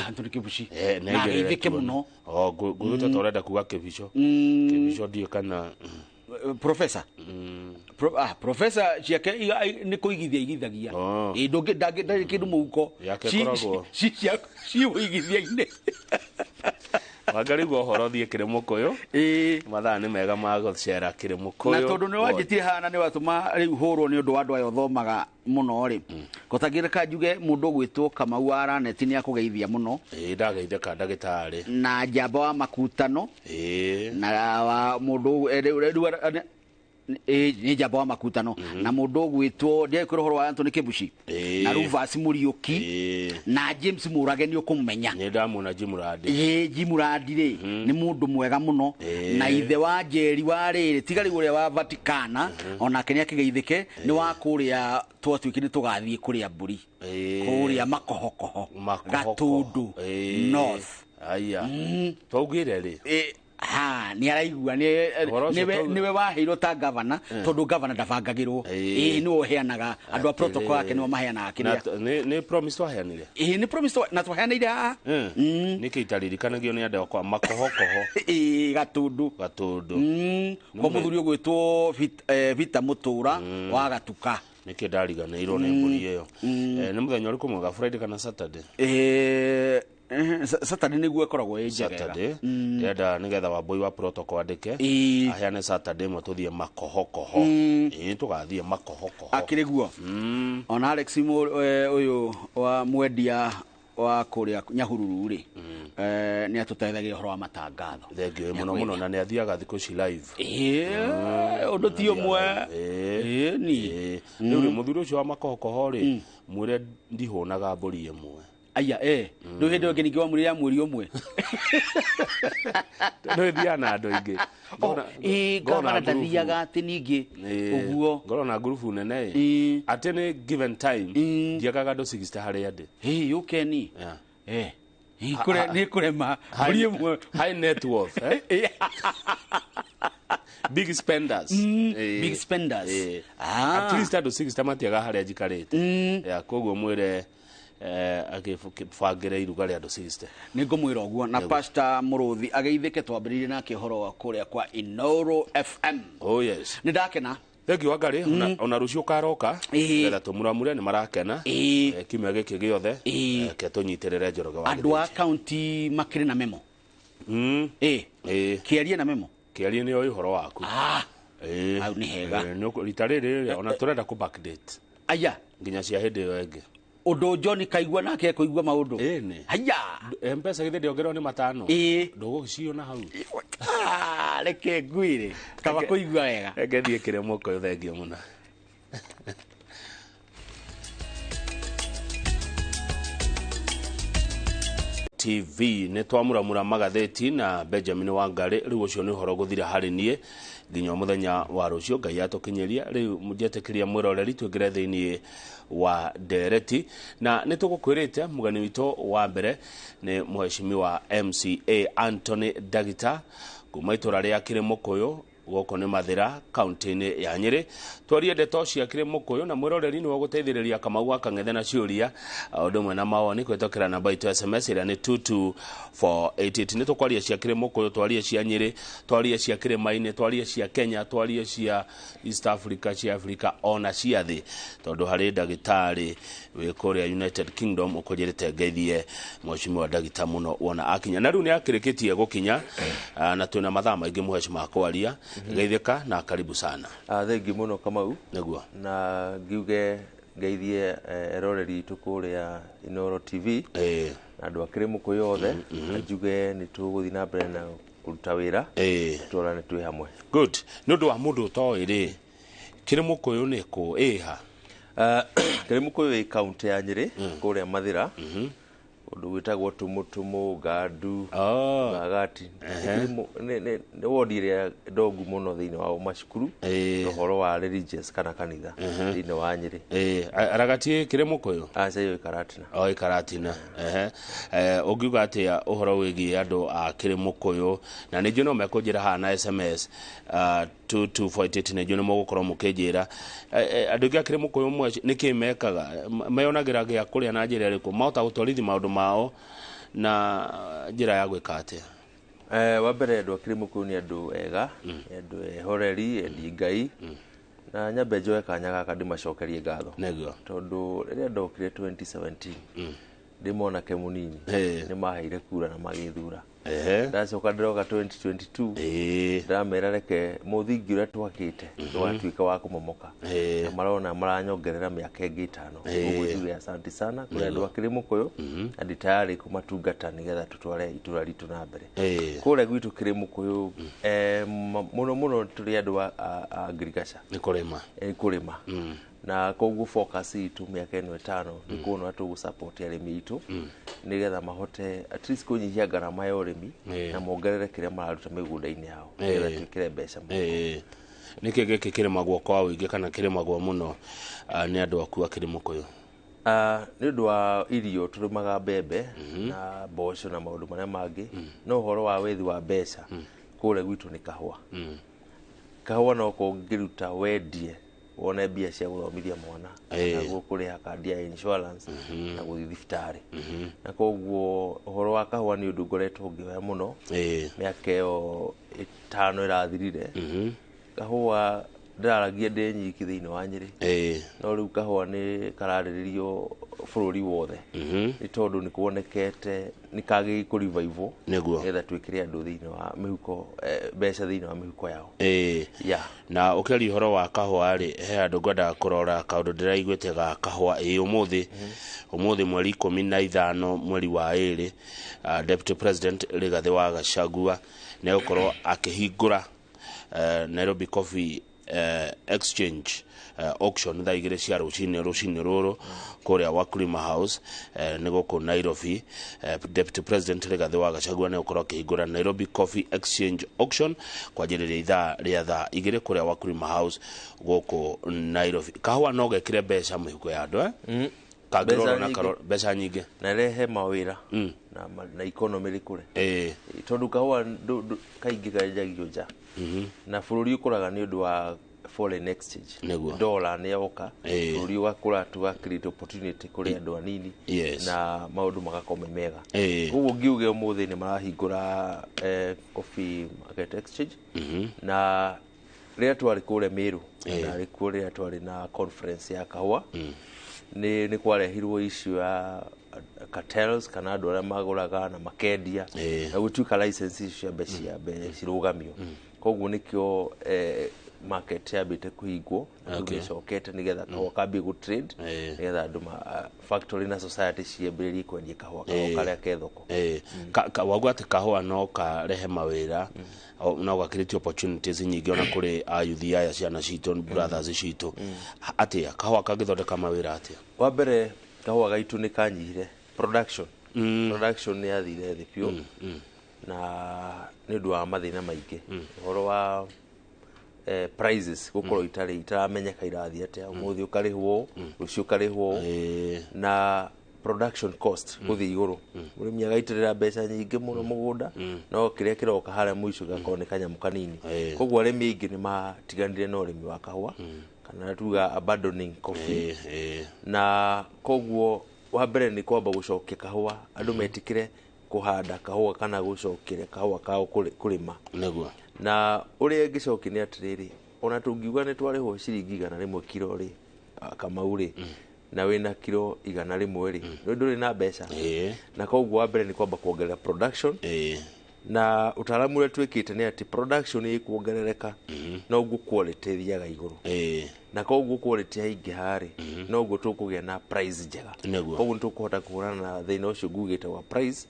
Anthony Kibuchi. Nĩ Na aigĩrĩre ageithĩke tuone. mũno. O, ngwĩta ta ũrenda kuga Kibicho. Kibicho ndiũĩ kana, Professor. Professor ciake nĩ kũigithia igithagia. Ndũngĩ, ndarĩ kĩndũ mũhuko. Yake ĩkoragwo. Ci ũigithia-inĩ. Wangari guo ũhoro thiĩ Kĩrĩmũkũyũ. Ĩĩ. Mathaa nĩ mega ma gũcera Kĩrĩmũkũyũ. Na tondũ nĩ wanjĩtire haha na nĩ watũma rĩu hũrwo nĩ ũndũ wa andũ aya ũthomaga mũno rĩ, ngotangĩreka njuge mũndũ ũgwĩtwo Kamau wa Raneti nĩ akũgeithia mũno. Ĩĩ, ndageithĩka ndagĩtarĩ. Na njamba wa makutano. Ĩĩ. Na wa mũndũ rĩu nĩ njamba wa makutano. Na mũndũ ũgwĩtwo ndiakwĩra ũhoro wa Anthony Kibuci. Ĩĩ. Na Ruvas Muriuki. Ĩĩ. Na James Mũrage nĩ ũkũmũmenya. Nĩ ndamuona Jimurandi. Ĩĩ, Jimurandi rĩ nĩ mũndũ mwega mũno. Ĩĩ. Na ithe wa Njeri wa rĩrĩ tiga rĩu ũrĩa wa Vaticana, onake nĩ akĩgeithĩke, nĩ wa kũrĩa twatuĩkire tũgathiĩ kũrĩa mbũri. Ĩĩ. Kũrĩa Makohokoho. Makohoko. Gatundu. Ĩĩ. North. Aya. Twaugire rĩ? Ĩĩ, ha, nĩ araigua, Ũhoro ũcio nĩwe waheirwo ta gavana, tondũ gavana ndabangagĩrwo. Ĩĩ. Ĩĩ, nĩwe ũheanaga andũ a protocol yake, nĩwe maheanaga Na kĩrĩa. nĩ promise twaheanire? Ĩĩ, nĩ promise na twaheanire haha. Nĩkĩ itaririkanagio nĩ andũ akwa Makohokoho. Ĩĩ, Gatundu. Gatundu. Kwa mũthuri ũgwĩtwo Vita Mũtũra wa Gatuka. Nĩkĩ ndariganĩirwo nĩ mbũri ĩyo? Nĩ mũthenya ũrĩkũ mwega, Friday kana Saturday? Saturday nĩguo ĩkoragwo ĩ njegega. Saturday. Ndĩrenda nĩgetha Wambui wa protocol andĩke. Ĩĩ. Aheane Saturday ĩmwe tũthiĩ Makohokoho. Ĩĩ, tũgathiĩ Makohokoho. Akĩrĩ guo. Ona Alex ũyũ wa mwendia wa kũrĩa Nyahururu rĩ, nĩ atũteithagia ũhoro wa matangatho. Thengiũ mũno mũno, na nĩ athiaga thikũ ici live. Ĩĩ, ũndũ ti ũmwe. Ĩĩ. Ĩĩ, ni. Ĩĩ. Rĩu rĩ, mũthuri ũcio wa Makohokoho rĩ, mwĩre ndihũnaga mbũri ĩmwe. Aya, rĩu hĩndĩ ĩyo ĩngĩ ningĩ wamũrire ya mweri ũmwe. Nĩ thiaga na andũ aingĩ. Ĩĩ, Ngona gavana ngurubu. ndathiaga atĩ ningĩ. Ĩĩ, Ũguo. ngorwo na ngurubu nene ĩ. Ĩĩ. At any given time, ndiagaga andũ 60 harĩa ndĩ. Ĩĩ, ũkeni. Yeah. Nĩ kũrema mbũri ĩmwe. High net worth, eh? Big spenders. Big spenders. At least andũ 60 matiaga harĩa njikarĩte. Yeah, koguo mwĩre akĩbangĩre iruga rĩa andũ 60. Nĩ ngũmwĩra ũguo. Na Pastor Mũrũthi ageithĩke, twambĩrĩirie nake ũhoro wa kũrĩa kwa Inooro FM. Oh yes. Nĩ ndakena. Thank you Wangari, ona rũciũ karoka Ĩĩ. nĩgetha tũmuramure nĩ marakena. Ĩĩ. Kiumia gĩkĩ gĩothe Ĩĩ. ke tũnyitĩrĩre Njoroge wa Andũ a Gĩthĩnji. kaunti makĩrĩ na memo. Ĩĩ. Ĩĩ. Kĩarie na memo. Kĩarie nĩ oĩ ũhoro waku. Ĩĩ. Hau nĩ hega. Ĩĩ, rita rĩrĩ rĩ, ona tũrenda kũ backdate Aya. nginya cia hĩndĩ ĩyo ĩngĩ. Ũndũ John kaigua nake ekũigua maũndũ. Ĩĩ, nĩ. Haya. M-Pesa githĩ ndĩongererwo nĩ matano? Ĩĩ. Ndũgũgĩciona hau. Reke ngwĩre. Kaba kũigua wega. Reke thiĩ Kĩrĩmũkũyũ, thengiũ mũno. TV nĩ twamuramura magathĩti na Benjamin Wangari. Rĩu ũcio nĩ ũhoro gũthira harĩ niĩ nginya mũthenya wa rũciũ Ngai atũkinyĩria. Rĩu njetĩkĩria mwĩroreri tũingĩre thĩiniĩ wa ndereti, na nĩ tũgũkwĩrĩte mũgeni witũ wa mbere nĩ mũheshimiwa MCA Anthony Ndagita kuma itũra rĩa Kĩrĩmũkũyũ gũkũ nĩ Mathĩra kaunti-inĩ ya Nyĩrĩ. Twarie ndeto cia Kĩrĩmũkũyũ na mwĩroreri nĩwe ũgũteithĩrĩria Kamau wa Kang'ethe na ciũria ũndũ ũmwe na mawoni kũhĩtũkĩra namba itũ ya SMS ĩrĩa nĩ 22488. Nĩ tũkwaria cia Kĩrĩmũkũyũ, twarie cia Nyĩrĩ, twarie cia Kĩrĩma-inĩ, twarie cia Kenya, twarie cia East Africa, cia Africa ona cia thĩ, tondũ harĩ ndagĩtarĩ wĩ kũrĩa United Kingdom ũkũnjĩrĩte ngeithie mheshimiwa ndagĩta mũno wona akinya, na rĩu nĩ akĩrĩkĩtie gũkinya, na twĩna mathaa maingĩ mũheshimiwa kwaria. Geithĩka na karibu sana. Thengiũ mũno Kamau. Nĩguo. Na ngiuge ngeithie eroreri itũ kũrĩa Inooro TV. Na andũ a Kĩrĩmũkũyũ othe. Na njuge nĩ tũgũthiĩ na mbere na kũruta wĩra. Tũrora nĩ twĩ hamwe. Good. Nĩ ũndũ wa mũndũ ũtoĩ rĩ, Kĩrĩmũkũyũ nĩ kũ? Ĩha? Kĩrĩmũkũyũ ĩ kaunti ya Nyĩrĩ, kũrĩa Mathĩra. Ũndũ wĩtagwo Tũmũtũmũ, Ngandu, Gagati. Nĩ wodi ĩrĩa ndongu mũno thĩinĩ wa macukuru, na ũhoro wa religious kana kanitha thĩinĩ wa Nyĩrĩ. Aragati Kĩrĩmũkũyũ? Aca, ĩyo ĩ Karatina. O, ĩ Karatina. Ũngiuga atĩa ũhoro wĩgiĩ andũ a Kĩrĩmũkũyũ? Na nĩ njũĩ no mekũnjĩra haha na SMS, 2248, nĩ njũĩ nĩ mũgũkorwo mũkĩnjĩra. Andũ aingĩ a Kĩrĩmũkũyũ nĩkĩ mekaga? Meyonagĩra gĩa kũrĩa na njĩra ĩrĩkũ? Mahota gũtwarithi maũndũ mao na njĩra ya gwĩka atĩa? Wa mbere andũ a Kĩrĩmũkũyũ nĩ andũ ega, nĩ andũ ehoreri, endi Ngai. Na nyambe njoe kanya gaka ndĩmacokerie ngatho. Nĩguo. Tondũ rĩrĩa ndokire 2017, Ndĩ mwanake mũnini, nĩ maheire kura na magĩthura. Ndacoka ndĩroka 2022, ndĩramera reke mũthingi ũrĩa twakĩte ndũgatuĩke wa kũmomoka, na marona maranyongerera mĩaka ĩngĩ 5. Ũguo njuge asante sana kũrĩ andũ a Kĩrĩmũkũyũ, na ndĩ tayarĩ kũmatungata nĩgetha tũtware itũra ritũ na mbere. Kũrĩa gwitũ Kĩrĩmũkũyũ, mũno mũno tũrĩ andũ a agriculture. Nĩ kũrĩma. Kũrĩma, na koguo focus itũ mĩaka ĩno 5 nĩ kuona tũgũ support arĩmi aitũ nĩgetha mahote at least kũnyihia ngarama ya ũrĩmi na mongerere kĩrĩa mararuta mĩgũnda-inĩ yao, nĩgetha twĩkĩre mbeca mũhuko. Nĩkĩ gĩkĩ kĩrĩmagwo kwa ũingĩ kana kĩrĩmagwo mũno nĩ andũ aku a Kĩrĩmũkũyũ? Nĩ ũndũ wa irio, tũrĩmaga mbembe na mboco na maũndũ marĩa mangĩ, no ũhoro wa wethi wa mbeca kũrĩa gwitũ nĩ kahũa. Kahũa no kũngĩruta wendie wone mbia cia gũthomithia mwana, naguo kũrĩha kandi ya insurance na gũthiĩ thibitarĩ. Na koguo ũhoro wa kahũa nĩ ũndũ ngoretwo ngĩoya mũno mĩaka ĩyo 5 ĩrathirire. Kahũa ndĩraragia ndĩ nyiki thĩinĩ wa Nyĩrĩ, no rĩu kahũa nĩ kararĩrĩrio bũrũri wothe, nĩ tondũ nĩ kuonekete nĩ kagĩrĩire kũ revive nĩgetha twĩkĩre andũ thĩinĩ wa mĩhuko, mbeca thĩinĩ wa mĩhuko yao. Yeah. Na ũkĩaria ũhoro wa kahũa rĩ, he handũ ngwendaga kũrora kaũndũ ndĩraiguĩte ga kahũa. Ĩ ũmũthĩ mweri 15 mweri wa 2, Deputy President Rigathĩ wa Gachagua nĩ egũkorwo akĩhingũra Nairobi Coffee Exchange auction thaa 2 cia rũcinĩ rũrũ kũrĩa Wakulima House, nĩ gũkũ Nairobi. Deputy President Rigathĩ wa Gachagua nĩ egũkorwo akĩhingũra Nairobi Coffee Exchange auction kwanjĩrĩria ithaa rĩa thaa 2 kũrĩa Wakulima House gũkũ Nairobi. Kahũa no gekĩre mbeca mĩhuko ya andũ, eh? Kangĩrorwo na Mbeca nyingĩ. Mbeca nyingĩ. Na rehe mawĩra na economy rĩkũre, tondũ kahũa kaingĩ kenjagio nja, na bũrũri ũkũraga nĩ ũndũ wa foreign exchange. Dollar nĩ yoka, bũrũri ũgakũra, tuga create opportunity kũrĩ andũ anini na maũndũ magakorwo me mega. Koguo ngiuge ũmũthĩ nĩ marahingũra Coffee Market Exchange, na rĩrĩa twarĩ kũrĩa Meru, na kuo rĩrĩa twarĩ na conference ya kahũa, nĩ kwarehirwo issue ya cartels kana andũ arĩa magũraga na makendia, na gũtuĩka license icio ciambe cirũgamio. Koguo nĩkĩo market yambĩte kũhingwo na rĩu nĩĩcokete nĩgetha kahũa kambie gũ trade, nĩgetha andũ factory na society ciambĩrĩrie kwendia kahũa kao karĩa ke thoko. Wauga atĩ kahũa no karehe mawĩra, no ga create opportunities nyingĩ ona kũrĩ ayuthi aya, ciana citũ, brothers citũ. Atĩa kahũa kangĩthondeka mawĩra atĩa? Wa mbere, kahũa gaitũ nĩ kanyihire production. Production nĩ yathire thĩ biũ, na nĩ ũndũ wa mathĩna maingĩ, ũhoro wa prices gũkorwo itarĩ itaramenyeka irathiĩ atĩa, ũmũthĩ ũkarĩhwo ũũ, rũciũ ũkarĩhwo ũũ, na production cost gũthiĩ igũrũ. Mũrĩmi agaitĩrĩra mbeca nyingĩ mũno mũgũnda, no kĩrĩa kĩroka harĩa mũico gĩgakorwo nĩ kanyamũ kanini. Koguo arĩmi aingĩ nĩ matiganire na ũrĩmi wa kahũa, kana tuga abandoning coffee. Na koguo wa mbere nĩ kwamba gũcokia kahũa, andũ metĩkĩre kũhanda kahũa kana gũcokeria kahũa kao kũrĩma. Na ũrĩa ĩngĩcokia nĩ atĩrĩrĩ, ona tũngiuga nĩ twarĩhwo ciringi 100 kiro rĩ, Kamau rĩ, na wĩna kiro 100 rĩ, nĩ ndũrĩ na mbeca. Na koguo wa mbere nĩ kwamba kuongerera production. Na ũtaaramu ũrĩa twĩkĩte nĩ atĩ production ĩkuongerereka, noguo quality ĩthiaga igũrũ. Na koguo quality yaingĩha rĩ, noguo tũkũgĩa na price njega. Koguo nĩ tũkũhota kũhũrana na thĩna ũcio ngugĩte wa price,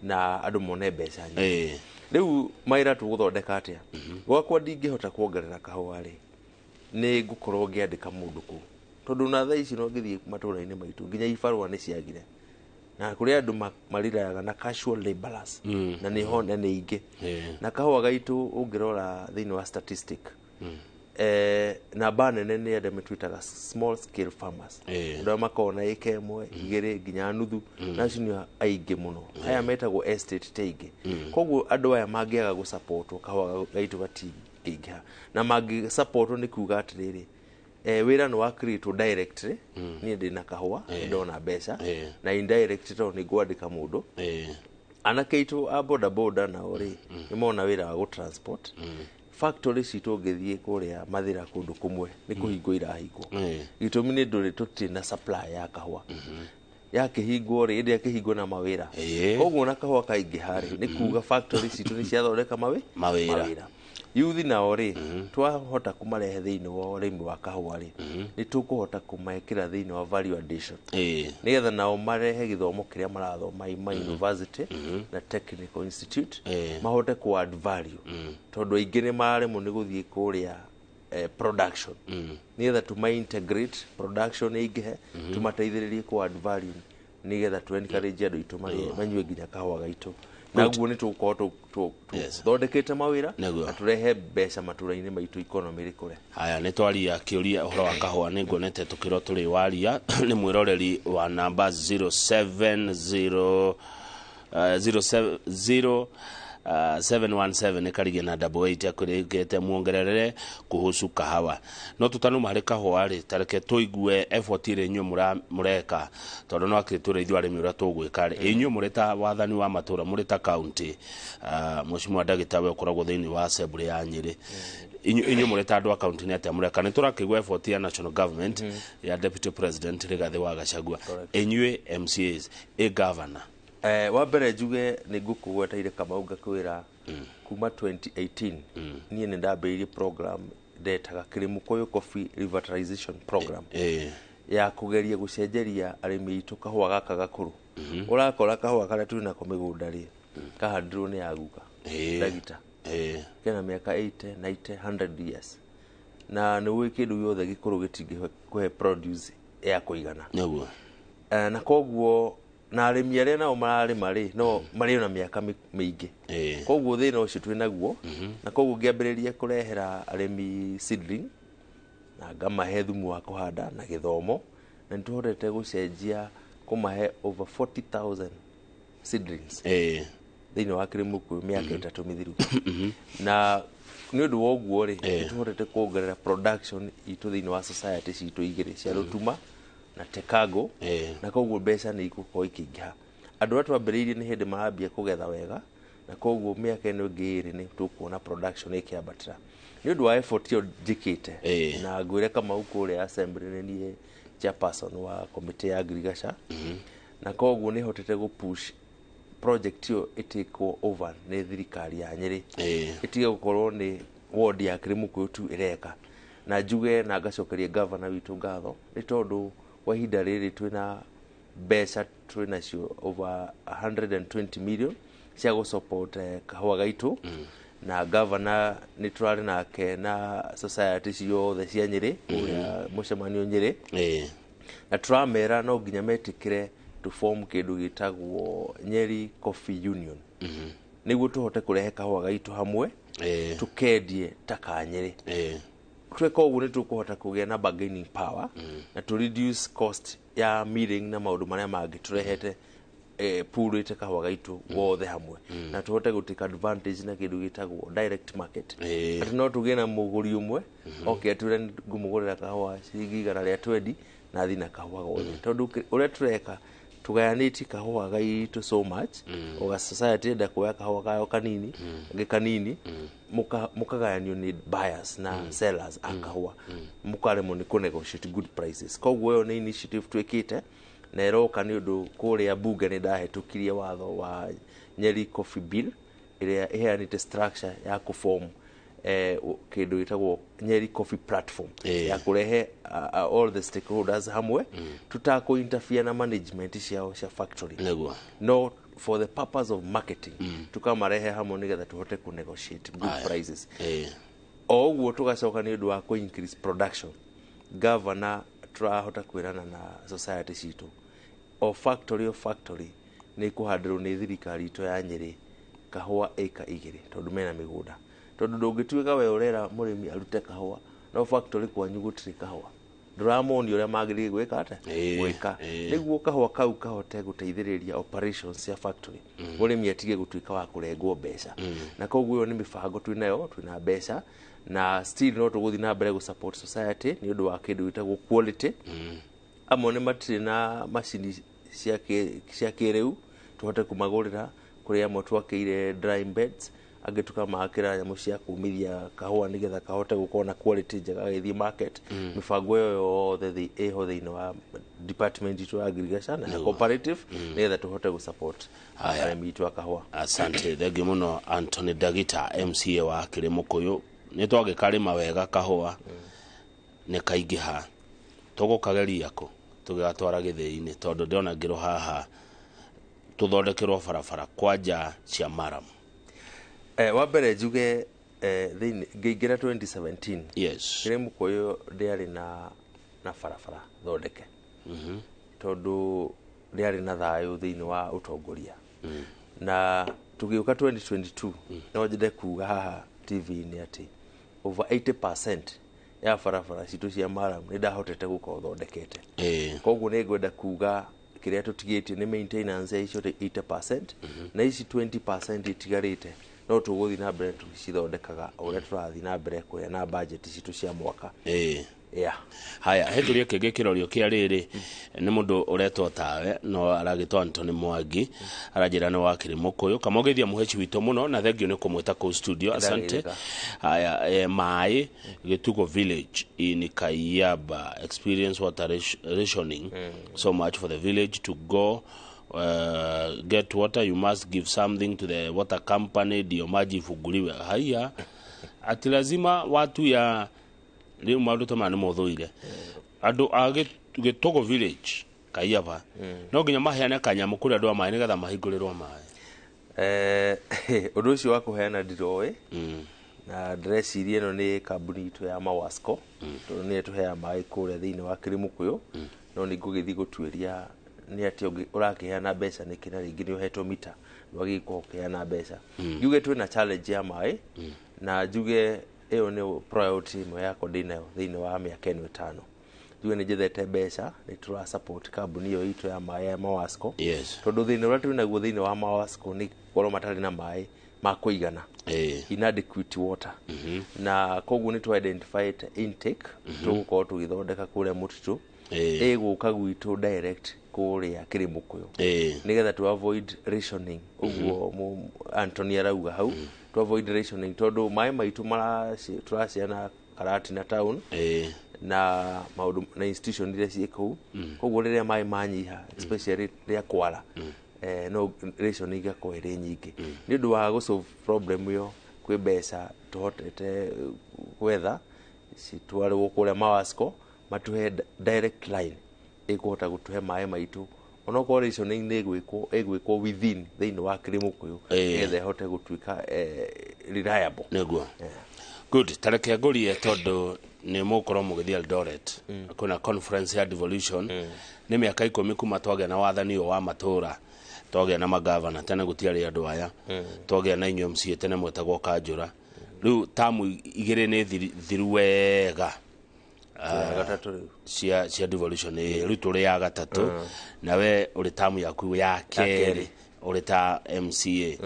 na andũ mone mbeca nyingĩ. Rĩu mawĩra tũgũthondeka atĩa? Gwakwa ndingĩhota kuongerera kahũa rĩ, nĩ ngũkorwo ngĩandĩka mũndũ kũu, tondũ na thaa ici no ngĩthiĩ matũra-inĩ maitũ nginya ibarũa nĩ ciagire, na kũrĩ andũ mariraga na casual laborers, na nĩho na nĩ ingĩ. Na kahũa gaitũ ũngĩrora thĩinĩ wa statistic, namba nene nĩ andũ metwĩtaga small scale farmers, andũ arĩa makoragwo na ĩka 1, 2 nginya nuthu, na acio nĩo aingĩ mũno. Aya metagwo estate ti aingĩ. Koguo andũ aya mangĩaga gũsupportwo, kahũa gaitũ gatingĩingĩha. Na mangĩsupportwo nĩ kuga atĩrĩrĩ, wĩra nĩ wa create directly, niĩ ndĩna kahũa, ndona mbeca, na indirect tondũ nĩ ngwandĩka mũndũ. Anake aitũ a boda boda nao rĩ, nĩ mona wĩra wa gũ-transport. Factory citũ ũngĩthiĩ kũrĩa Mathĩra kũndũ kũmwe nĩ kũhingwo irahingwo. Gĩtũmi nĩ ndũrĩ, tũtirĩ na supply ya kahũa. Yakĩhingwo rĩ, ĩndĩ yakĩhingwo na mawĩra. Koguo na kahũa kaingĩha rĩ, nĩ kuga factory citũ nĩ ciathondeka mawĩra. Yuthi nao rĩ, twahota kũmarehe thĩinĩ wa ũrĩmi wa kahũa rĩ, nĩ tũkũhota kũmekĩra thĩinĩ wa value addition, nĩgetha nao marehe gĩthomo kĩrĩa marathoma ma university na technical institute, mahote ku add value, tondũ aingĩ nĩ mararemwo nĩ gũthiĩ kũrĩa production. Nĩgetha tũma integrate production ĩingĩhe, tũmateithĩrĩrie ku add value, nĩgetha tu encourage andũ aitũ marĩe, manyue nginya kahũa gaitũ, naguo nĩ tũgũkorwo tũthondekete mawĩra na tũrehe mbeca matũra-inĩ maitũ, economy rĩkũre. Haya, nĩ twaria kĩũria ũhoro wa kahũa, nĩ nguonete tũkĩrwo tũrĩ waria nĩ mwĩroreri wa namba 070 070 717 karigia na 88 akwĩrĩkĩte muongerere kuhusu kahawa. No tutanuma harĩ kahũa rĩ, tareke tũigue effort ĩrĩa inyuĩ mũreka, tondũ no akĩtũre ithuĩ arĩmi ũrĩa tũgwĩka rĩ, inyuĩ mũrĩ ta wathani wa matũra, mũrĩ ta county, mheshimiwa ndagĩtarĩ we ũkoragwo thĩinĩ wa assembly ya Nyĩrĩ, inyuĩ mũrĩ ta andũ a county nĩ atĩa mũreka? Nĩ tũrakĩigua effort ya national government ya deputy president Rigathĩ wa Gachagua, inyuĩ MCAs, ĩ governor? Wa mbere njuge nĩ ngũkũgweteire Kamau, ngakwĩra kuma 2018 niĩ nĩ ndambĩrĩirie program ndetaga Kĩrĩmũkũyũ Coffee Revitalization Program, ya kũgeria gũcenjeria arĩmi aitũ kahũa gaka gakũrũ. Ũrakora kahũa karĩa twĩ nako mĩgũnda rĩ, kahandirwo nĩ aguka ndagita kena mĩaka 80, 90, 100 years, na nĩ ũĩ kĩndũ gĩothe gĩkũrũ gĩtingĩkũhe produce ya kũigana. Nĩguo. Na koguo na arĩmi arĩa nao mararĩma rĩ, no marĩ na mĩaka mĩingĩ, koguo thĩna ũcio twĩ naguo. Na koguo ngĩambĩrĩria kũrehera arĩmi seedling na ngamahe thumu wa kũhanda na gĩthomo, na nĩ tũhotete gũcenjia kũmahe over 40,000 seedlings thĩinĩ wa Kĩrĩmũkũyũ mĩaka 3 mĩthiru. Na nĩ ũndũ wa ũguo rĩ, nĩ tũhotete kuongerera production itũ thĩinĩ wa society citũ igĩrĩ cia Rũtuma na Tekago, na koguo mbeca nĩ igũkorwo ikĩingĩha. Andũ arĩa twambĩrĩirie nĩ hĩndĩ marambia kũgetha wega, na koguo mĩaka ĩno ĩngĩ 2 nĩ tũkuona production ĩkĩambatĩra nĩ ũndũ wa effort ĩyo njĩkĩte. Na ngwĩre Kamau, kũrĩa assembly nĩ niĩ chairperson wa committee ya agriculture, na koguo nĩ hotete gũ push project ĩyo ĩtĩkwo over nĩ thirikari ya Nyĩrĩ, ĩtige gũkorwo nĩ ward ya Kĩrĩmũkũyũ tu ĩreka. Na njuge na ngacokeria governor witũ ngatho, nĩ tondũ kwa ihinda rĩrĩ twĩna mbeca twĩ nacio over 120 million cia gũ support kahũa gaitũ. Na governor nĩ tũrarĩ nake na society ciothe cia Nyĩrĩ kũrĩa mũcemanio Nyĩrĩ, na tũramera no nginya metĩkĩre to form kĩndũ gĩtagwo Nyeri Coffee Union, nĩguo tũhote kũrehe kahũa gaitũ hamwe, tũkendie ta ka Nyĩrĩ. Tweka ũguo nĩ tũkũhota kũgĩa na bargaining power na to reduce cost ya milling na maũndũ marĩa mangĩ tũrehete, purĩte kahũa gaitũ wothe hamwe, na tũhote gũ take advantage na kĩndũ gĩtagwo direct market, atĩ no tũgĩe na mũgũri ũmwe oke atwĩre ngũmũgũrĩra kahũa ciringi 120 na thiĩ na kahũa gothe, tondũ ũrĩa tũreka tũgayanĩtie kahũa gaitũ so much, oga society enda kuoya kahũa kayo kanini, angĩ kanini, mũkagayanio nĩ buyers na sellers a kahũa, mũkaremwo nĩ kũ negotiate good prices. Koguo ĩyo nĩ initiative twĩkĩte na ĩroka nĩ ũndũ kũrĩa bunge nĩ ndahĩtũkirie watho wa Nyeri Coffee Bill ĩrĩa ĩheanĩte structure ya kũform kĩndũ gĩtagwo Nyeri Coffee Platform, ya kũrehe all the stakeholders hamwe, tutakũ interfere na management ciao cia factory, no for the purpose of marketing tukamarehe hamwe nĩgetha tũhote ku negotiate good prices. O ũguo tũgacoka nĩ ũndũ wa kũ increase production, governor tũrahota kwĩrana na society citũ, o factory o factory nĩ kũhandĩrwo nĩ thirikari itũ ya Nyĩrĩ kahũa ĩka 2, tondũ mena mĩgũnda. Tondũ ndũngĩtuĩka we ũrera mũrĩmi arute kahũa no factory kwanyu gũtirĩ kahũa, ndũramonia ũrĩa magĩrĩire gwĩka atĩa, gwĩka nĩguo kahũa kau kahote gũteithĩrĩria operations cia factory, mũrĩmi atige gũtuĩka wa kũrengwo mbeca. Na koguo ĩyo nĩ mĩbango twĩnayo, twĩna mbeca na still no tũgũthiĩ na mbere gũ support society nĩ ũndũ wa kĩndũ gĩtagwo quality. Amwe nĩ matirĩ na macini cia kĩrĩu, tũhote kũmagũrĩra. Kũrĩ amwe twakĩire drying beds, Angĩ tũkamakĩra nyamũ cia kumithia kahũa nĩgetha kahote gũkorwo na quality njega gagĩthiĩ market. Mĩbango ĩyo yothe ĩho thĩinĩ wa department itũ ya agriculture na cooperative nĩgetha tũhote gũ support Haya. arĩmi itũ a kahũa. Asante, thengiũ mũno, Anthony Ndagita, MCA wa Kĩrĩmũkũyũ. Nĩ twagĩkarĩma wega, kahũa nĩ kaingĩha, tũgũkageria kũ tũgĩgatwara gĩthĩi-inĩ, tondũ ndĩrona ngĩrwo haha tũthondekerwo barabara kwanja cia maram. Wa mbere njuge, thĩinĩ ngĩingĩra 2017, Kĩrĩmũkũyũ ndĩarĩ na barabara thondeke, tondũ ndĩarĩ na thayũ thĩinĩ wa ũtongoria. Na tũgĩũka 2022, no nyende kuga haha TV-inĩ atĩ over 80% ya barabara citũ cia maram nĩ ndahotete gũkorwo thondekete. Koguo nĩ ngwenda kuga kĩrĩa tũtigĩtie nĩ maintenance ya icio 80%, na ici 20% itigarĩte no tũgũthiĩ na mbere tũgĩcithondekaga o ũrĩa tũrathiĩ na mbere kũgĩa na budget citũ cia mwaka. Yeah. Haya, hetũrie kĩngĩ kĩrorio kĩa rĩrĩ nĩ mũndũ ũretwo tawe no aragĩtwo Anthony Mwangi, aranjĩra nĩ wa Kĩrĩmũkũyũ. Kamũgeithia mũheci witũ mũno na thengio nĩ kũmwĩta kũu studio, asante. Ndagĩrĩka. Haya, maĩ Gĩtugo village in Kayaba experience water rationing so much for the village to go get water. You must give something to the water company ndio maji ifunguliwe. Haya, ati lazima watu ya rĩu maũndũ ta maya nĩ mothũire andũ a Gĩtũgũ village Kaiyaba, no nginya maheane kanyamũ kũrĩ andũ a maĩ nĩgetha mahingũrĩrwo maĩ. Ũndũ ũcio wa kũheana ndiroĩ, na ndĩreciria ĩno nĩ kambuni itũ ya Mawasco, tondũ nĩyo ĩtũheaga maĩ kũrĩa thĩinĩ wa Kĩrĩmũkũyũ. No nĩ ngũgĩthiĩ gũtuĩria nĩ atĩ ũrakĩheana mbeca nĩkĩ, na rĩngĩ nĩ ũhetwo mita, ndwagĩrĩirwo gũkorwo ũkĩheana mbeca. Njuge twĩna challenge ya maĩ, na njuge ĩyo nĩ priority ĩmwe yakwa ndĩnayo thĩinĩ wa mĩaka ĩno 5. Njuge nĩ njethete mbeca, nĩ tũra support kambuni ĩyo itũ ya maĩ ya Mawasco, tondũ thĩna ũrĩa twĩnaguo thĩinĩ wa Mawasco nĩ gũkorwo matarĩ na maĩ ma kũigana, inadequate water. Na koguo nĩ tũ identified intake tũgũkorwo tũgĩthondeka kũrĩa mũtitũ, ĩgũka gwitũ direct kũrĩa Kĩrĩmũkũyũ, nĩgetha to avoid rationing. Ũguo Anthony arauga hau, to avoid rationing, tondũ maĩ maitũ tũraciana Karatina town na maũndũ na institution iria ciĩ kũu. Koguo rĩrĩa maĩ manyiha, especially rĩa kwara, no rationing igakorwo ĩrĩ nyingĩ. Nĩ ũndũ wa gũ solve problem ĩyo, kwĩ mbeca tũhotete gwetha citwarwo kũrĩa Mawasco matũhe direct line ĩkũhota gũtũhe maĩ maitũ, onokorwo rationing nĩ ĩgwĩkwo within thĩinĩ wa Kĩrĩmũkũyũ, nĩgetha ĩhote gũtuĩka reliable. Nĩguo, good. Tareke ngũrie, tondũ nĩ mũgũkorwo mũgĩthiĩ Eldoret, kwĩna conference ya devolution. Nĩ mĩaka 10 kuma twagĩa na wathani ũyũ wa matũra, twagĩa na magavana. Tene gũtiarĩ andũ aya, twagĩa na inyuĩ MCA, tene mwetagwo kanjũra. Rĩu tamu 2 nĩ thiru wega. Ya gatatũ rĩu. Cia devolution, rĩu tũrĩ ya gatatũ, na we ũrĩ tamu yaku ya kerĩ. Kerĩ. Ũrĩ ta MCA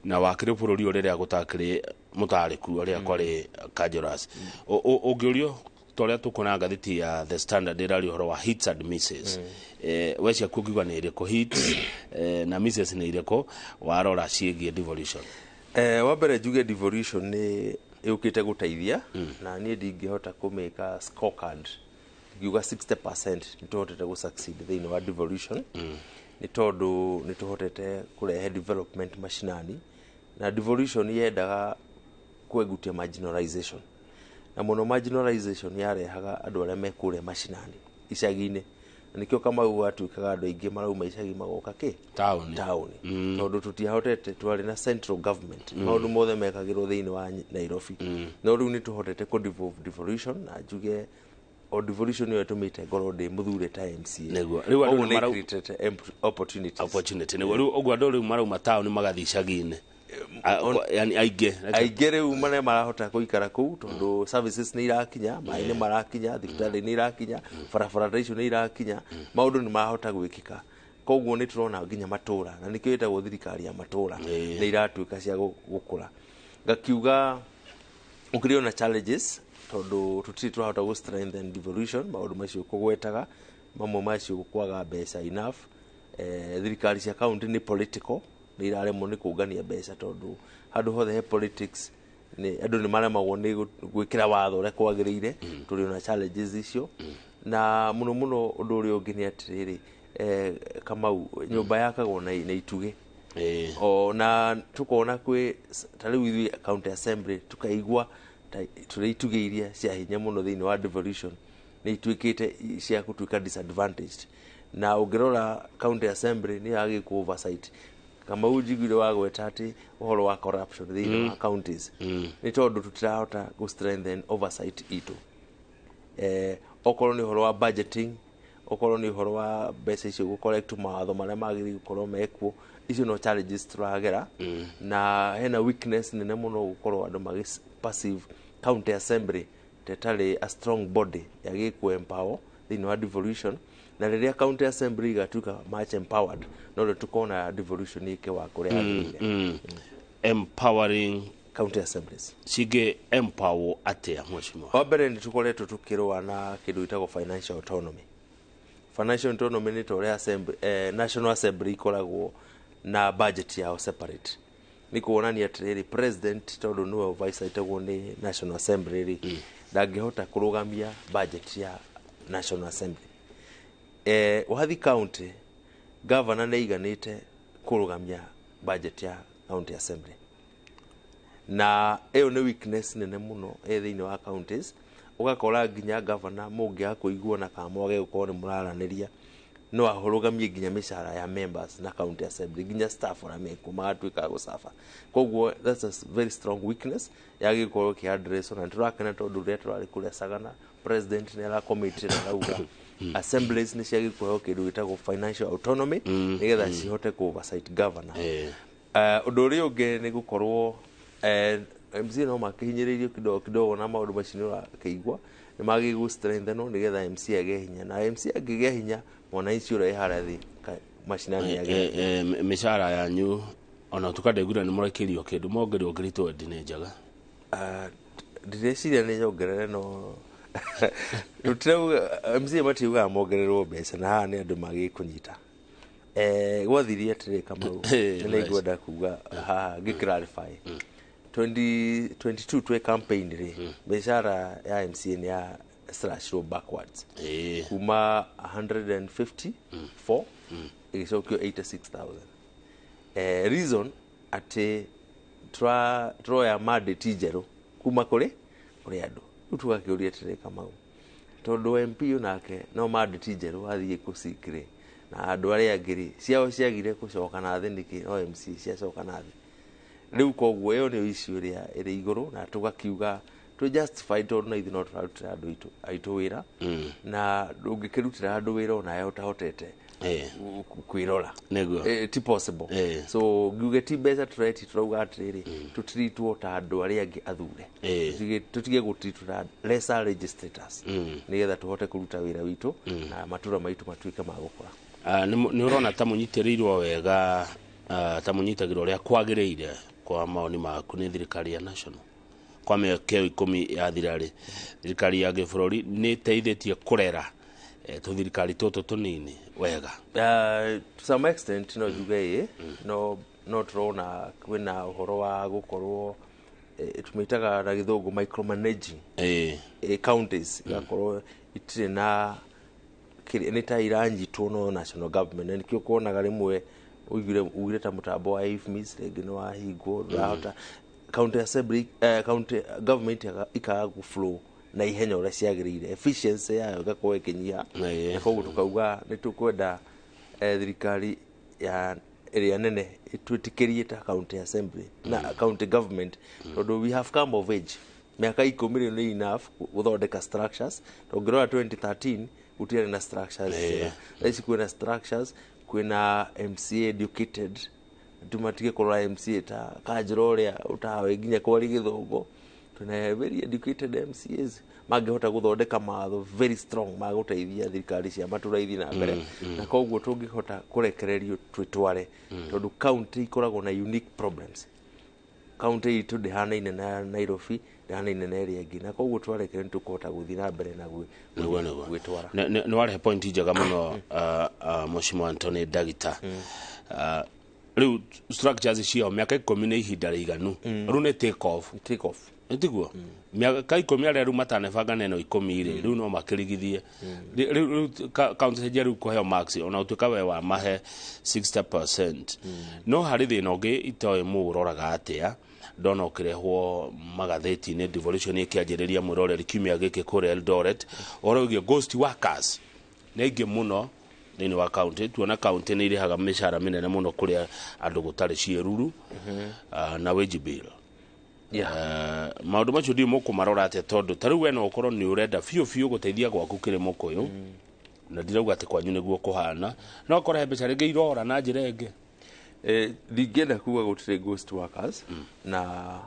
na wakĩrĩ bũrũri ũyũ rĩrĩa gũtakĩrĩ mũtarĩ kuo, rĩrĩa kwarĩ kanjũras. Ũngĩũrio ta ũrĩa tũkuona ngathĩti ya The Standard ĩraria ũhoro wa hits and misses, we ciaku ũngiuga nĩ irĩkũ hits, na misses nĩ irĩkũ warora ciĩgiĩ devolution? Wa mbere njuge devolution nĩ yũkĩte gũteithia, na niĩ ndingĩhota kũmĩka scorecard. Ngiuga 60% nĩ tũhotete gũ succeed thĩinĩ wa devolution, nĩ tondũ nĩ tũhotete kũrehe development mashinani. Na devolution yendaga kwegutia marginalization, na mũno marginalization yarehaga andũ arĩa me kũrĩa mashinani, icagi-inĩ. Na nĩkĩo Kamau gwatuĩkaga andũ aingĩ marauma icagi magoka kĩ? Taũni. Taũni, tondũ tũtiahotete, twarĩ na central government, maũndũ mothe mekagĩrwo thĩinĩ wa Nairobi. No rĩu nĩ tũhotete kũ devolve devolution, na njuge o devolution ĩyo ĩtũmĩte ngorwo ndĩ mũthure ta MCA. Nĩguo. Rĩu andũ Koguo nĩ nĩ created opportunities. Opportunity, nĩguo. Rĩu ũguo andũ rĩu marauma taũni magathiĩ icagi-inĩ, yani aingĩ. Aingĩ rĩu marĩa marahota gũikara kũu, tondũ services nĩ irakinya, maĩ nĩ marakinya, thibitarĩ nĩ irakinya, barabara ta icio nĩ irakinya, maũndũ nĩ marahota gwĩkĩka. Koguo nĩ tũrona nginya matũra, na nĩkĩo ĩtagwo thirikari ya matũra, nĩ iratuĩka cia gũkũra. Ngakiuga ũkĩrĩ ona challenges, tondũ tũtirĩ tũrahota gũ strengthen devolution. Maũndũ macio kũgwetaga mamwe macio, kwaga mbeca enough, thirikari cia county nĩ political. Nĩ iraremwo nĩ kũngania mbeca tondũ handũ hothe he politics nĩ andũ nĩ maremagwo nĩ gwĩkĩra watho ũrĩa kwagĩrĩire. Tũrĩ ona challenges icio, na mũno mũno ũndũ ũrĩa ũngĩ nĩ atĩrĩrĩ, Kamau, nyũmba yakagwo na itugĩ. O na tukona kwĩ ta rĩu ithuĩ county assembly tukaigua ta tũrĩ itugĩ iria cia hinya mũno thĩinĩ wa devolution nĩ ituĩkĩte cia gũtuĩka disadvantaged. Na ũngĩrora county assembly nĩ yagĩkwo oversight. Kamau, njiguire wagweta atĩ ũhoro wa corruption thĩinĩ wa counties nĩ tondũ tũtirahota gũ strengthen oversight itũ, okorwo nĩ ũhoro wa budgeting, okorwo nĩ ũhoro wa mbeca icio gũ collect, mawatho marĩa magĩrĩire gũkorwo mekuo. Icio no challenges tũragera, na hena weakness nene mũno gũkorwo andũ magĩ perceive county assembly ta ĩtarĩ a strong body yagĩrĩire empower thĩinĩ wa devolution. Na rĩrĩa county assembly igatuĩka much empowered, no rĩo tukona devolution ĩke wa kũrĩa yagĩrĩire. Empowering county assemblies. Cingĩ empower atĩa, mheshimiwa? Wa mbere, nĩ tũkoretwo tũkĩrũa na kĩndũ gĩtagwo financial autonomy. Financial autonomy nĩ ta ũrĩa national assembly ikoragwo na budget yao separate. Nĩ kuonania atĩrĩrĩ, president tondũ nĩwe oversight-agwo nĩ national assembly rĩ, ndangĩhota kũrũgamia budget ya national assembly. Wathi county, governor nĩ aiganĩte kũrũgamia budget ya county assembly, na ĩyo nĩ weakness nene mũno ĩ thĩinĩ wa counties. Ũgakora nginya governor mũngĩaga kũiguana kana mwage gũkorwo nĩ mũraranĩria, no ahũrũgamie nginya mĩcara ya members na county assembly, nginya staff arĩa mekuo magatuĩka a gũcaba. Koguo that's a very strong weakness yagĩrĩirwo gũkorwo ĩkĩ address. Na nĩtũrakena tondũ rĩrĩa tũrarĩ kũrĩa Sagana, president nĩ aracommit na arauga assemblies nĩ ciagĩrĩirwo kũheo kĩndũ gĩtagwo financial autonomy nĩgetha cihote kũ oversight governor. Ũndũ ũrĩa ũngĩ nĩ gũkorwo MCA no makĩhinyĩrĩirio kidogo kidogo na maũndũ macio nĩ ũrakĩigua nĩ magĩrĩirwo gũ strengthenwo nĩgetha MCA agĩe hinya, na MCA angĩgĩa hinya, mwananchi ũrĩa wĩ harĩa thĩ macinani agĩe hinya. Mĩcara yanyu ona ũtuka ndaiguire nĩ mũrekĩrio kĩndũ mongerio ngiri 20, nĩ njega? Ah, ndireciria nĩ nyongerere, no tũtirauga MCA matiugaga mongererwo mbeca, na haha nĩ andũ magĩ kũnyita. Gwathirie atĩrĩ, Kamau, nĩ nĩngwenda kuga haha ngĩ clarify 2022 twĩ campaign rĩ, mĩcara ya MCA nĩ ya slashirwo backwards kuma 154 ĩgĩcokio 86,000. Reason atĩ tũroya mandate njerũ kuma kũrĩ andũ. Rĩu tũgakĩũria atĩrĩ, Kamau, tondũ MP onake no mandate njerũ athiĩ kũcikĩrĩ na andũ arĩa angĩ rĩ, ciao ciagire gũcoka na thĩ nĩkĩ, no MC ciacoka na thĩ rĩu? Koguo ĩyo nĩyo issue ĩrĩa ĩrĩ igũrũ, na tũgakiuga twĩ justified tondũ na ithuĩ no tũrarutĩra andũ aitũ wĩra, na ndũngĩkĩrutĩra andũ wĩra onawe ũtahotete kwĩrora. Ti possible. So ngiuge ti mbeca tũreti, tũrauga atĩrĩrĩ, tũtiritwo ta andũ arĩa angĩ athure. Tũtige gũtiritwo ta lesser legislators nĩgetha tũhote kũruta wĩra witũ na matũra maitũ matuĩke ma gũkũra. Ah, nĩ ũrona ta mũnyitĩrĩirwo wega, ta mũnyitagĩrwo ũrĩa kwagĩrĩire kwa maoni maku nĩ thirikari ya national? Kwa mĩaka ĩyo 10 yathira rĩ, thirikari ya gĩbũrũri nĩ ĩteithĩtie kũrera tũthirikari tũtũ tũnini wega? To some extent no njuge ĩ, no tũrona kwĩna ũhoro wa gũkorwo tũmĩtaga na gĩthũngũ micromanaging. Counties igakorwo itirĩ na nĩ ta iranyitwo no national government, na nĩkĩo kuonaga rĩmwe ugire ta mũtambo wa IFMIS rĩngĩ nĩ wahingwo, ndũrahota county assembly, county government ikaga gũ flow na ihenya ũrĩa ciagĩrĩire, efficiency yayo ĩgakorwo ĩkĩnyiha. Na koguo tukauga nĩ tũkwenda thirikari ya ĩrĩa nene ĩtwĩtĩkĩrie ta county assembly na county government, tondũ we have come of age. Mĩaka 10 rĩu nĩ enough gũthondeka structures. Ũngĩrora 2013 gũtiarĩ na structures njega. Thaa ici kwĩna structures, kwĩna MCA educated, tumatige kũrora MCA ta kanjũra ũrĩa ũtawe nginya kwaria gĩthũngũ. Twĩna very educated MCAs mangĩhota gũthondeka mawatho very strong ma gũteithia thirikari cia matũra ithiĩ na mbere, na koguo tũngĩhota kũrekererio twĩtware, tondũ county ikoragwo na unique problems. County itũ ndĩhanaine na Nairobi, ndĩhanaine na ĩrĩa ĩngĩ, na koguo twarekererio nĩ tũkũhota gũthiĩ na mbere na Nĩguo. gwĩtwara. Nĩ warehe point njega mũno, Mheshimiwa Anthony Ndagita. Rĩu structures ciao mĩaka 10 nĩ ihinda rĩiganu, rĩu nĩ take off. Take off. Tiguo mĩaka 10 arĩa rĩu matanebanga na ĩno 10 rĩ, rĩu no makĩrigithie. Rĩu county cenjia rĩu kũheo marks ona ũtuĩka we wamahe 60%, no harĩ thĩna ũngĩ itoĩ mũũroraga atĩa ndona ũkĩrehwo magathĩti-inĩ. Devolution ĩkĩanjĩrĩria, mwĩroreri, kiumia gĩkĩ kũrĩa Eldoret, ũhoro wĩgiĩ ghost workers nĩ aingĩ mũno thĩinĩ wa county. Tuona county nĩ irĩhaga mĩcara mĩnene mũno kũrĩa andũ gũtarĩ ciĩruru na wage bill. Maũndũ macio ndiũ mũkũmarora atĩa, tondũ ta rĩu we no ũkorwo nĩ ũrenda biũ biũ gũteithia gwaku kĩrĩ mũkũyũ, na ndirauga atĩ kwanyu nĩguo kũhana, no ũkore he mbeca rĩngĩ irora na njĩra ĩngĩ. Ndingĩenda kuga gũtirĩ ghost workers, na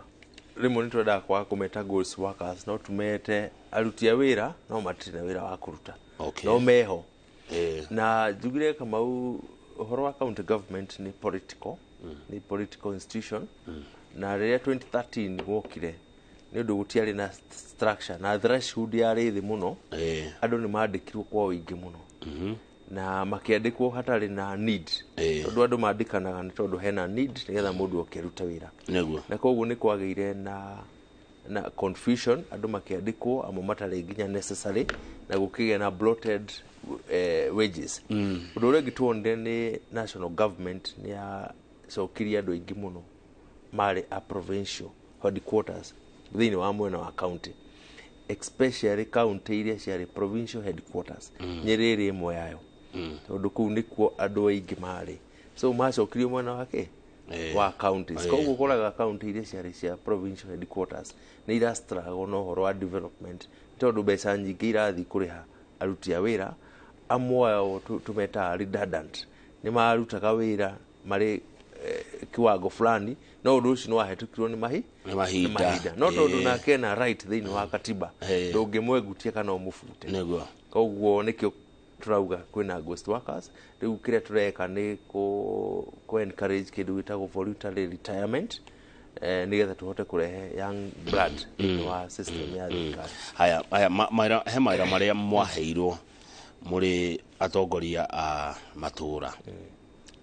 rĩmwe nĩ twendaga kwaga kũmeta ghost workers, no tũmete aruti a wĩra no matirĩ na wĩra wa kũruta. No meho. Na njugire, Kamau, ũhoro wa county government nĩ political, nĩ political institution. Na rĩrĩa 2013 gwokire, nĩ ũndũ gũtiarĩ na structure na threshold yarĩ thĩ mũno, andũ nĩ mandĩkirwo kwa ũingĩ mũno na makĩandĩkwo hatarĩ na need, tondũ andũ mandĩkanaga nĩ tondũ hena need, nĩgetha mũndũ oke arute wĩra. Na koguo nĩ kwagĩire na confusion, andũ makĩandĩkwo amwe matarĩ nginya necessary, na gũkĩgĩa na bloated wages. Ũndũ ũrĩa ũngĩ tuonire nĩ national government nĩ yacokirie andũ aingĩ mũno marĩ a provincial headquarters thĩinĩ wa mwena wa county, especially county iria ciarĩ provincial headquarters. Nyĩrĩ ĩrĩ ĩmwe yayo, tondũ kũu nĩkuo andũ aingĩ marĩ, so macokirio mwena wake wa counties. Koguo ũkoraga county iria ciarĩ cia provincial headquarters nĩ ira struggle na ũhoro wa development, tondũ mbeca nyingĩ irathiĩ kũrĩha aruti a wĩra amwe ao tũmetaga redundant, nĩ marutaga wĩra marĩ kiwango fulani, no ũndũ ũcio nĩ wahĩtũkirwo nĩ mahi Nĩ mahinda. Mahinda. No tondũ nake ena right thĩinĩ wa katiba, ndũngĩmwengutia kana ũmũbute. Koguo nĩkĩo turauga kwĩna ghost workers. Rĩu kĩrĩa tũreka nĩ kũ encourage kĩndũ gĩtagwo voluntary retirement, nĩgetha tũhote kũrehe young blood thĩinĩ wa system ya thirikari. Haya, haya, he mawĩra marĩa mwaheirwo mũrĩ atongoria a matũra,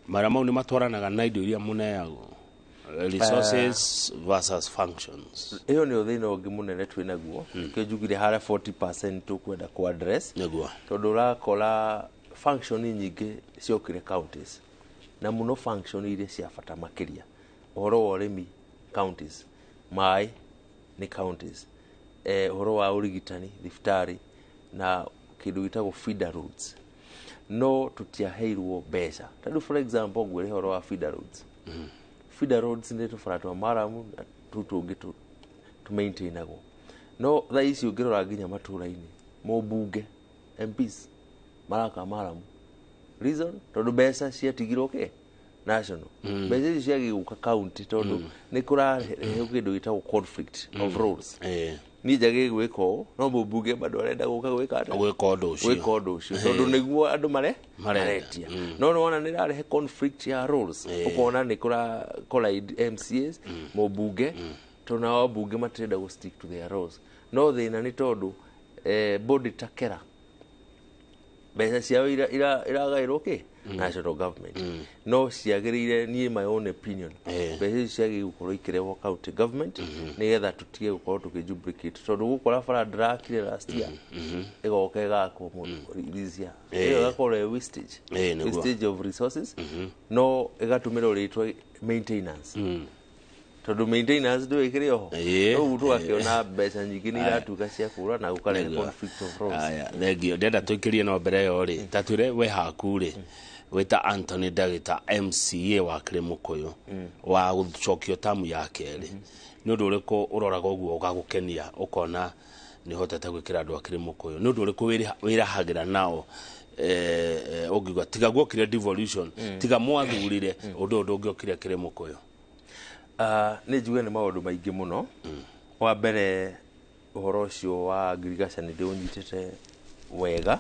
mawĩra mau nĩ matwaranaga na indo iria mũneagwo, resources versus functions? Ĩyo nĩyo thĩna ũngĩ mũnene twĩ naguo. Nĩkĩo njugire harĩa 40% tũkwenda kũ address, tondũ ũrakora function nyingĩ ciokire counties, na mũno function iria cia bata makĩria, ũhoro wa ũrĩmi counties, maĩ nĩ counties, ũhoro wa ũrigitani, thibitarĩ na kĩndũ gĩtagwo feeder roads, no tũtiaheirwo mbeca. Tondũ for example, ngwĩre ũhoro wa feeder roads. Feeder roads nĩ tũbara twa maramu na tũu tũngĩ tũmaintainagwo, no thaa ici ũngĩrora nginya matũra-inĩ, mũmbunge, MPs maraka maramu. Reason, tondũ mbeca ciatigirwo kĩ national, mbeca icio ciagĩgũka county, tondũ nĩ kũrarehe kĩndũ gĩtagwo conflict of roles. Niĩ njagĩrĩire gwĩka ũũ, no mũmbunge bado arenda gũka gwĩka atĩa? Gwĩka ũndũ ũcio. Gwĩka ũndũ ũcio, tondũ nĩguo andũ mare Marenda. Maretia. No nĩwona nĩ ĩrarehe conflict ya roles. Ũkona nĩ kũra collide MCAs, mũmbunge, tondũ nao ambunge matirenda gũ stick to their roles. No thĩna nĩ tondũ body ta KERA, mbeca ciao iragaĩrwo kĩ national government, no ciagĩrĩire, niĩ my own opinion, mbeca icio ciagĩrĩire gũkorwo ikĩrehwo county government, nĩgetha tũtige gũkorwo tũkĩ duplicate, tondũ gũkora bara ndĩrakire last year ĩgoka ĩgakwo this year, ĩyo ĩgakorwo ĩ wastage, wastage of resources, no ĩgatũmĩrwo rĩtwa maintenance, tondũ maintenance ndũĩ ĩkĩrĩ oho. Rĩu tũgakĩona mbeca nyingĩ nĩ iratuĩka cia kũra na gũkarehe conflict of roles. Aya, thengio. Ndenda tũikĩrie no mbere ĩyo rĩ, ta twĩre we haku rĩ, wĩta Anthony Ndagĩta, MCA wa Kĩrĩmũkũyũ wa gũcokio tamu ya kerĩ, nĩ ũndũ ũrĩkũ ũroraga ũguo ũgagũkenia, ũkona nĩ ũhotete gwĩkĩra andũ a Kĩrĩmũkũyũ? Nĩ ũndũ ũrĩkũ wĩrahagĩra nao, ũngiuga tiga guokire devolution, tiga mwathurire, ũndũ ũyũ ndũngĩokire Kĩrĩmũkũyũ? Nĩ njuge nĩ maũndũ maingĩ mũno. Wa mbere, ũhoro ũcio wa ngirigaca nĩ ndĩũnyitĩte wega,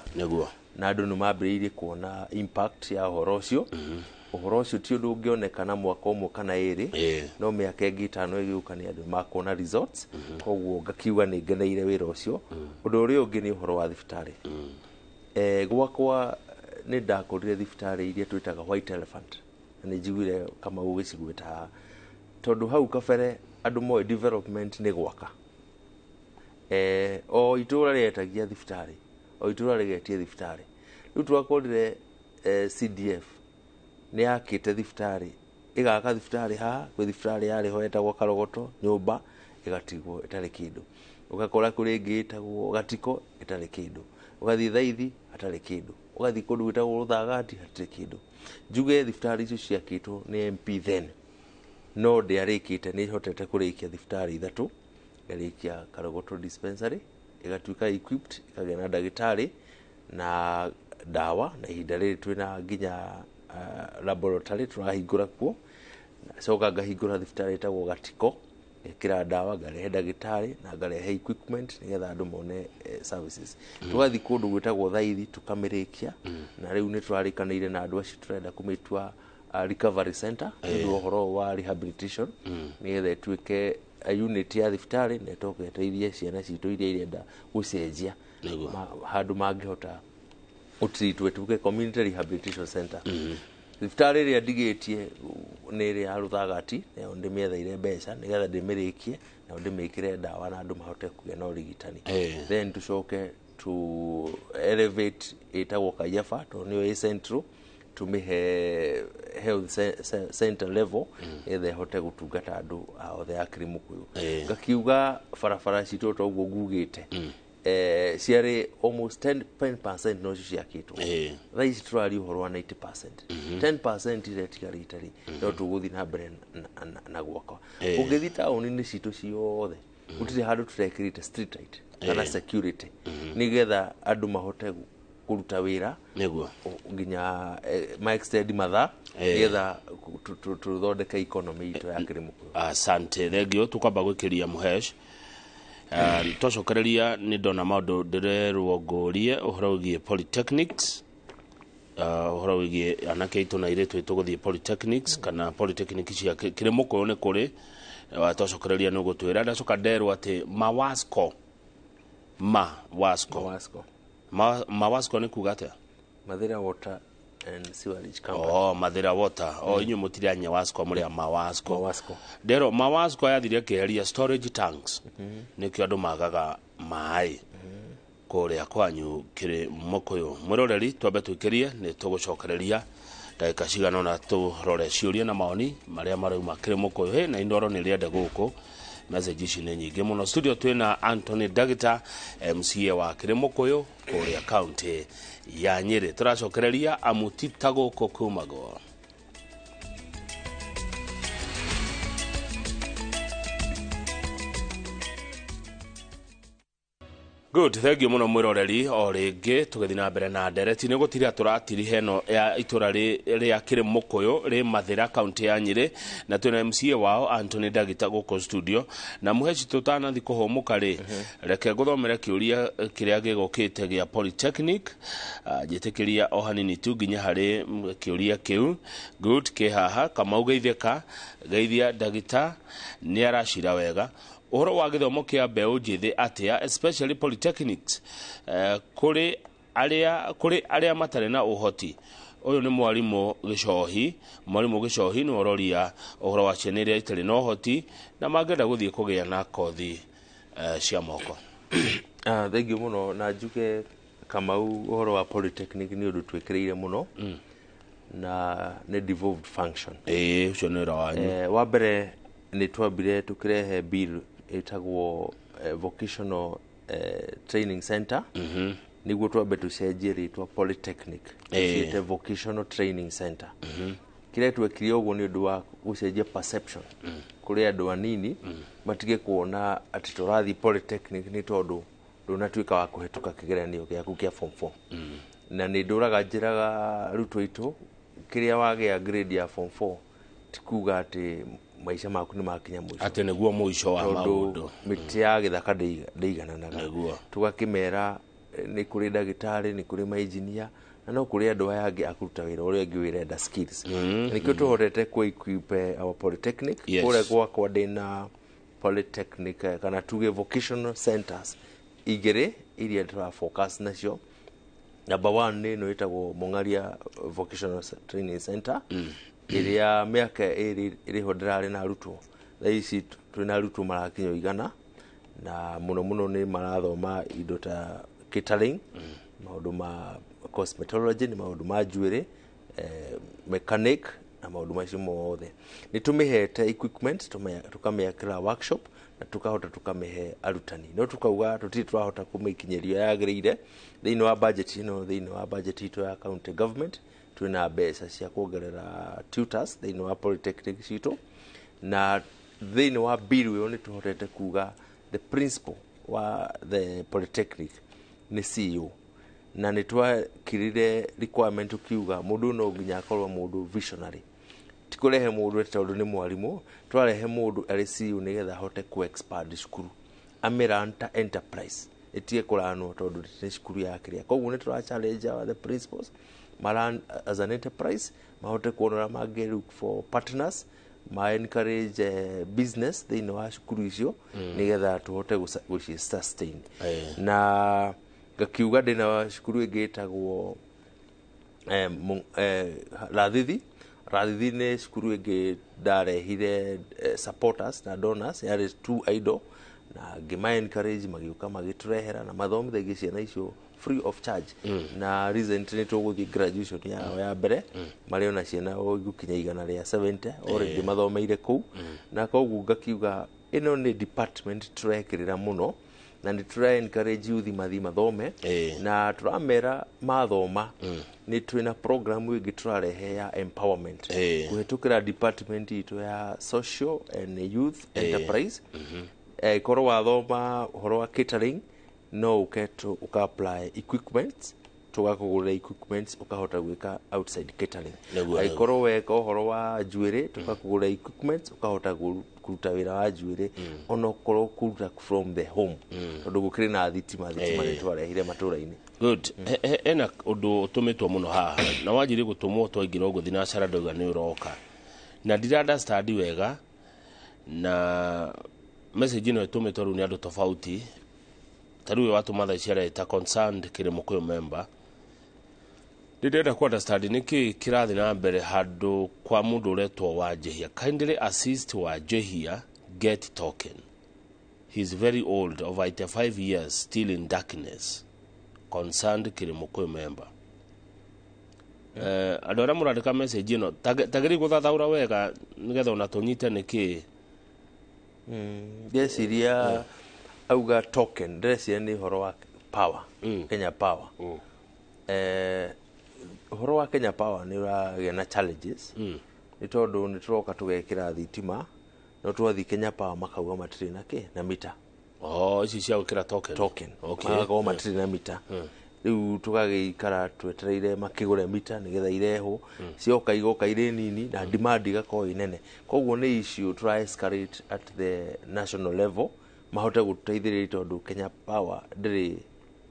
na andũ nĩ mambĩrĩirie kuona impact ya ũhoro ũcio. Ũhoro ũcio ti ũndũ ũngĩoneka na mwaka ũmwe kana ĩrĩ, no mĩaka ĩngĩ 5 ĩgĩũka nĩ andũ makuona results. Koguo ngakiuga nĩ ngeneire wĩra ũcio. Ũndũ ũrĩa ũngĩ nĩ ũhoro wa thibitarĩ. Gwakwa nĩ ndakũrire thibitarĩ iria twĩtaga white elephant. Na nĩ njiguire Kamau gĩcigwĩta haha, tondũ hau kabere andũ moĩ development nĩ gwaka. O itũra rĩetagia thibitarĩ, o itũra rĩgetia thibitarĩ. Rĩu twakorire CDF nĩ yakĩte thibitarĩ, ĩgaka thibitarĩ haha, kwĩ thibitarĩ yarĩ ho yetagwo Karogoto, nyũmba ĩgatigwo ĩtarĩ kĩndũ. Ũgakora kũrĩ ĩngĩ ĩtagwo Gatiko ĩtarĩ kĩndũ, ũgathiĩ Thaithi hatarĩ kĩndũ, ũgathiĩ kũndũ gwĩtagwo Rũthagati hatirĩ kĩndũ. Njuge thibitarĩ icio ciakĩtwo nĩ MP then, no ndĩarĩkĩte, nĩ ĩhotete kũrĩkia thibitarĩ ithatũ, ĩkarĩkia Karogoto dispensary, ĩgatuĩka equipped, ĩkagĩa na ndagĩtarĩ na ndawa, na ihinda rĩrĩ twĩna nginya laboratory tũrahingũra kuo. Coka ngahingũra thibitarĩ ĩtagwo Gatiko, ngekĩra ndawa, ngarehe ndagĩtarĩ na ngarehe equipment nĩgetha andũ mone services. Tũgathiĩ kũndũ gwĩtagwo Thaithi tũkamĩrĩkia, na rĩu nĩ tũrarĩkanĩire na andũ acio, tũrenda kũmĩtua recovery center nĩ ũndũ wa ũhoro wa rehabilitation, nĩgetha ĩtuĩke a unit ya thibitarĩ na ĩtoke ĩteithie ciana citũ iria irenda gũcenjia handũ mangĩhota gũtreatwo, ĩtuĩke community rehabilitation center. Thibitarĩ ĩrĩa ndigĩtie nĩ ĩrĩa ya Rũthagati, nayo ndĩmĩetheire mbeca nĩgetha ndĩmĩrĩkie, nayo ndĩmĩkĩre ndawa na andũ mahote kũgĩa na ũrigitani. Then tũcoke to elevate ĩtagwo Kaiyaba, tondũ nĩyo ĩ central, tũmĩhe health center level nĩgetha ĩhote gũtungata andũ othe a Kĩrĩmũkũyũ. Ngakiuga barabara citũ ta ũguo ngugĩte, ciarĩ almost 10% nocio ciakĩtwo. Thaa ici tũraria ũhoro wa 90%, 10% ĩrĩa ĩtigarĩte rĩ, no tũgũthiĩ na mbere na gwaka. Ũngĩthiĩ taũni-inĩ citũ ciothe, gũtirĩ handũ tũrekĩrĩte street light kana security nĩgetha andũ mahote kũruta wĩra nginya ma extend mathaa nĩgetha tũthondeke economy itũ ya Kĩrĩmũkũyũ. Asante, thengio. Tukwamba gwĩkĩria Mũhesh. Twacokereria nĩ ndona maũndũ ndĩrerwo ngũrie ũhoro wĩgiĩ polytechnics, ũhoro wĩgiĩ anake aitũ na airĩtu aitũ gũthiĩ polytechnics kana polytechnic cia Kĩrĩmũkũyũ nĩ kũrĩ. Twacokereria nĩ ũgũtwĩra. Ndacoka nderwo atĩ Mawasco, Mawasco. Mawasco. Mawasco nĩ kuga atĩa? Mathira Water and Sewerage Company. Oh, Mathira Water. Oh, inyuĩ mũtirĩ a Nyawasco, mũrĩ a Mawasco. Mawasco. Ndero Mawasco yathire ĩkĩeheria storage tanks, nĩkĩo andũ magaga maĩ kũrĩa kwanyu Kĩrĩmũkũyũ. Mwĩroreri, twambe twĩkĩrie, nĩ tũgũcokereria ndagĩka cigana ũna tũrore ciũria na maoni marĩa marauma Kĩrĩmũkũyũ. Hĩ na inoro nĩ rĩende gũkũ, message ici nĩ nyingĩ mũno. Studio twĩna Anthony Ndagita, MCA wa Kĩrĩmũkũyũ kũrĩa kaunti ya Nyĩrĩ. Tũracokereria amu ti ta gũkũ kumagwo. Good, thank you mũno mwĩroreri. O rĩngĩ tũgĩthiĩ na mbere na ndereti, nĩ gũtiria tũratirihe ĩno ya itũra rĩa Kĩrĩmũkũyũ rĩ Mathĩra, kaunti ya Nyĩrĩ, na twĩna MCA wao Anthony Ndagita gũkũ studio. Na Mũheci, tũtanathi kũhũmũka rĩ, reke ngũthomere kĩũria kĩrĩa gĩgũkĩte gĩa polytechnic. Njĩtĩkĩria o hanini tu nginya harĩ kĩũria kĩu. Good, kĩ haha. Kamau geithĩka, geithia Ndagita, nĩ aracira wega. Ũhoro wa gĩthomo kĩa mbeũ njĩthĩ atĩa, especially polytechnics, kũrĩ arĩa matarĩ na ũhoti? Ũyũ nĩ mwarimũ Gĩcohi. Mwarimũ Gĩcohi nĩ ũroria ũhoro wa ciana iria itarĩ na ũhoti na mangĩenda gũthiĩ kũgĩa na kothi cia moko. Thank you mũno, na njuge Kamau, ũhoro wa polytechnic nĩ ũndũ twĩkĩrĩire mũno na nĩ devolved function. Ĩĩ, ũcio nĩ wĩra wanyu. Wa mbere nĩ twambire tũkĩrehe bill ĩtagwo vocational training center, nĩguo twambe tũcenjie rĩtwa polytechnic, tũciĩte vocational training center. Kĩrĩa twekire ũguo nĩ ũndũ wa gũcenjia perception kũrĩ andũ anini, matige kuona atĩ tũrathiĩ polytechnic nĩ tondũ ndũnatuĩka wa kũhetũka kĩgeranio gĩaku kĩa form 4. Na nĩ ndũraga njĩraga arutwo aitũ, kĩrĩa wagĩa grade ya form 4 ti kuga atĩ maica maku nĩ makinya mũico, atĩ nĩguo mũico wa tondũ maũndũ. Mĩtĩ ya gĩthaka ndĩigananaga. Tũgakĩmera nĩ kũrĩ ndagĩtarĩ, nĩ kũrĩ mainjinia, na no kũrĩ andũ aya angĩ a kũruta wĩra ũrĩa ũngĩ wĩrenda skills. Nĩkĩo tũhotete kũ equip our polytechnic. Kũrĩa gwakwa ndĩna polytechnic, kana tuge vocational centers igĩrĩ iria tũra focus nacio. Number one nĩ ĩno ĩtagwo Mũng'aria Vocational Training Center. Ĩrĩa mĩaka 2 ĩrĩho ndĩrarĩ na arutwo, thaa ici twĩna arutwo marakinya 100, na mũno mũno nĩ marathoma indo ta catering, maũndũ ma cosmetology, nĩ maũndũ ma njuĩrĩ, mechanic na maũndũ macio mothe. Nĩ tũmĩhete equipment, tũkamĩakĩra workshop na tukahota tukamĩhe arutani, no tukauga tũtirĩ tũrahota kũmĩkinyĩria yagĩrĩire thĩinĩ wa budget ĩno. Thĩinĩ wa budget itũ ya county government twĩna mbeca cia kuongerera tutors thĩinĩ wa polytechnic citũ, na thĩinĩ wa bill ĩyo nĩ tũhotete kuga the principal wa the polytechnic nĩ CEO, na nĩ twakirire requirement tukiuga mũndũ no nginya akorwo mũndũ visionary, ti kũrehe mũndũ atĩ tondũ nĩ mwarimũ, twarehe mũndũ arĩ CEO nĩgetha ahote ku expand cukuru, amĩrun ta enterprise, ĩtige kũranwo tondũ nĩ cukuru ya kĩrĩa. Koguo nĩ tũra challenge our the principals maran as an enterprise, mahote kuona ũrĩa mangĩ look for partners, ma encourage business thĩinĩ wa cukuru icio nĩgetha tũhote gũci sustain. Na ngakiuga ndĩna cukuru ĩngĩ ĩtagwo Rathithi. Rathithi nĩ cukuru ĩngĩ ndarehire supporters na donors, yarĩ too idle, na ngĩma encourage magĩũka magĩtũrehera na mathomithagia ciana icio free of charge. Na recently tũgũthiĩ graduation yao ya mbere, marĩ ona ciana o igũkinya 170 already mathomeire kũu. Na koguo ngakiuga ĩno nĩ department tũrekĩrĩra mũno na nĩ tũra encourage youth mathiĩ mathome. Na tũramera mathoma nĩ twĩna program ĩngĩ tũrarehe ya empowerment kũhĩtũkĩra department itũ ya social and youth enterprise. Korwo wathoma ũhoro wa catering, no ũke ũka apply equipment, tũgakũgũrĩra equipment, ũkahota gwĩka outside catering. Angĩkorwo weka ũhoro wa njuĩrĩ, tũgakũgũrĩra equipment, ũkahota kũruta wĩra wa njuĩrĩ onokorwo kũruta from the home, tondũ gũkĩrĩ na thitima. Thitima nĩ twarehire matũra-inĩ. Good. Ena ũndũ ũtũmĩtwo mũno haha na wanjiri gũtũmwo twaingĩra ũguo thinacara, ndauga nĩ ũroka na ndira understand wega, na message ĩno ĩtũmĩtwo rĩu nĩ andũ tofauti. Ta rĩu ũyũ watũma thaa ici areta concerned Kĩrĩmũkũyũ member, ndĩrenda ku understand nĩkĩ kĩrathiĩ na mbere handũ kwa mũndũ ũretwo Wanjĩhia. Kindly assist Wanjĩhia get token. He is very old, over 85 years, still in darkness. Concerned Kĩrĩmũkũyũ member. Andũ arĩa mũrandĩka message ĩno, tagĩrĩire gũthathaũra wega nĩgetha ona tũnyite nĩkĩ. Ndĩreciria auga token, ndĩreciria nĩ ũhoro wa power, Kenya Power. Ũhoro wa Kenya Power nĩ ũragĩa na challenges, nĩ tondũ nĩ tũroka tũgekĩra thitima, no twathiĩ Kenya Power makauga matirĩ na kĩ na mita. Oh, ici cia gwĩkĩra token. Token. Magakorwo matirĩ na mita. Rĩu tũgagĩikara twetereire makĩgũre mita nĩgetha irehwo, cioka igoka irĩ nini na demand igakorwo ĩ nene. Koguo nĩ issue tũra escalate at the national level mahote gũtũteithĩrĩria, tondũ Kenya Power ndĩrĩ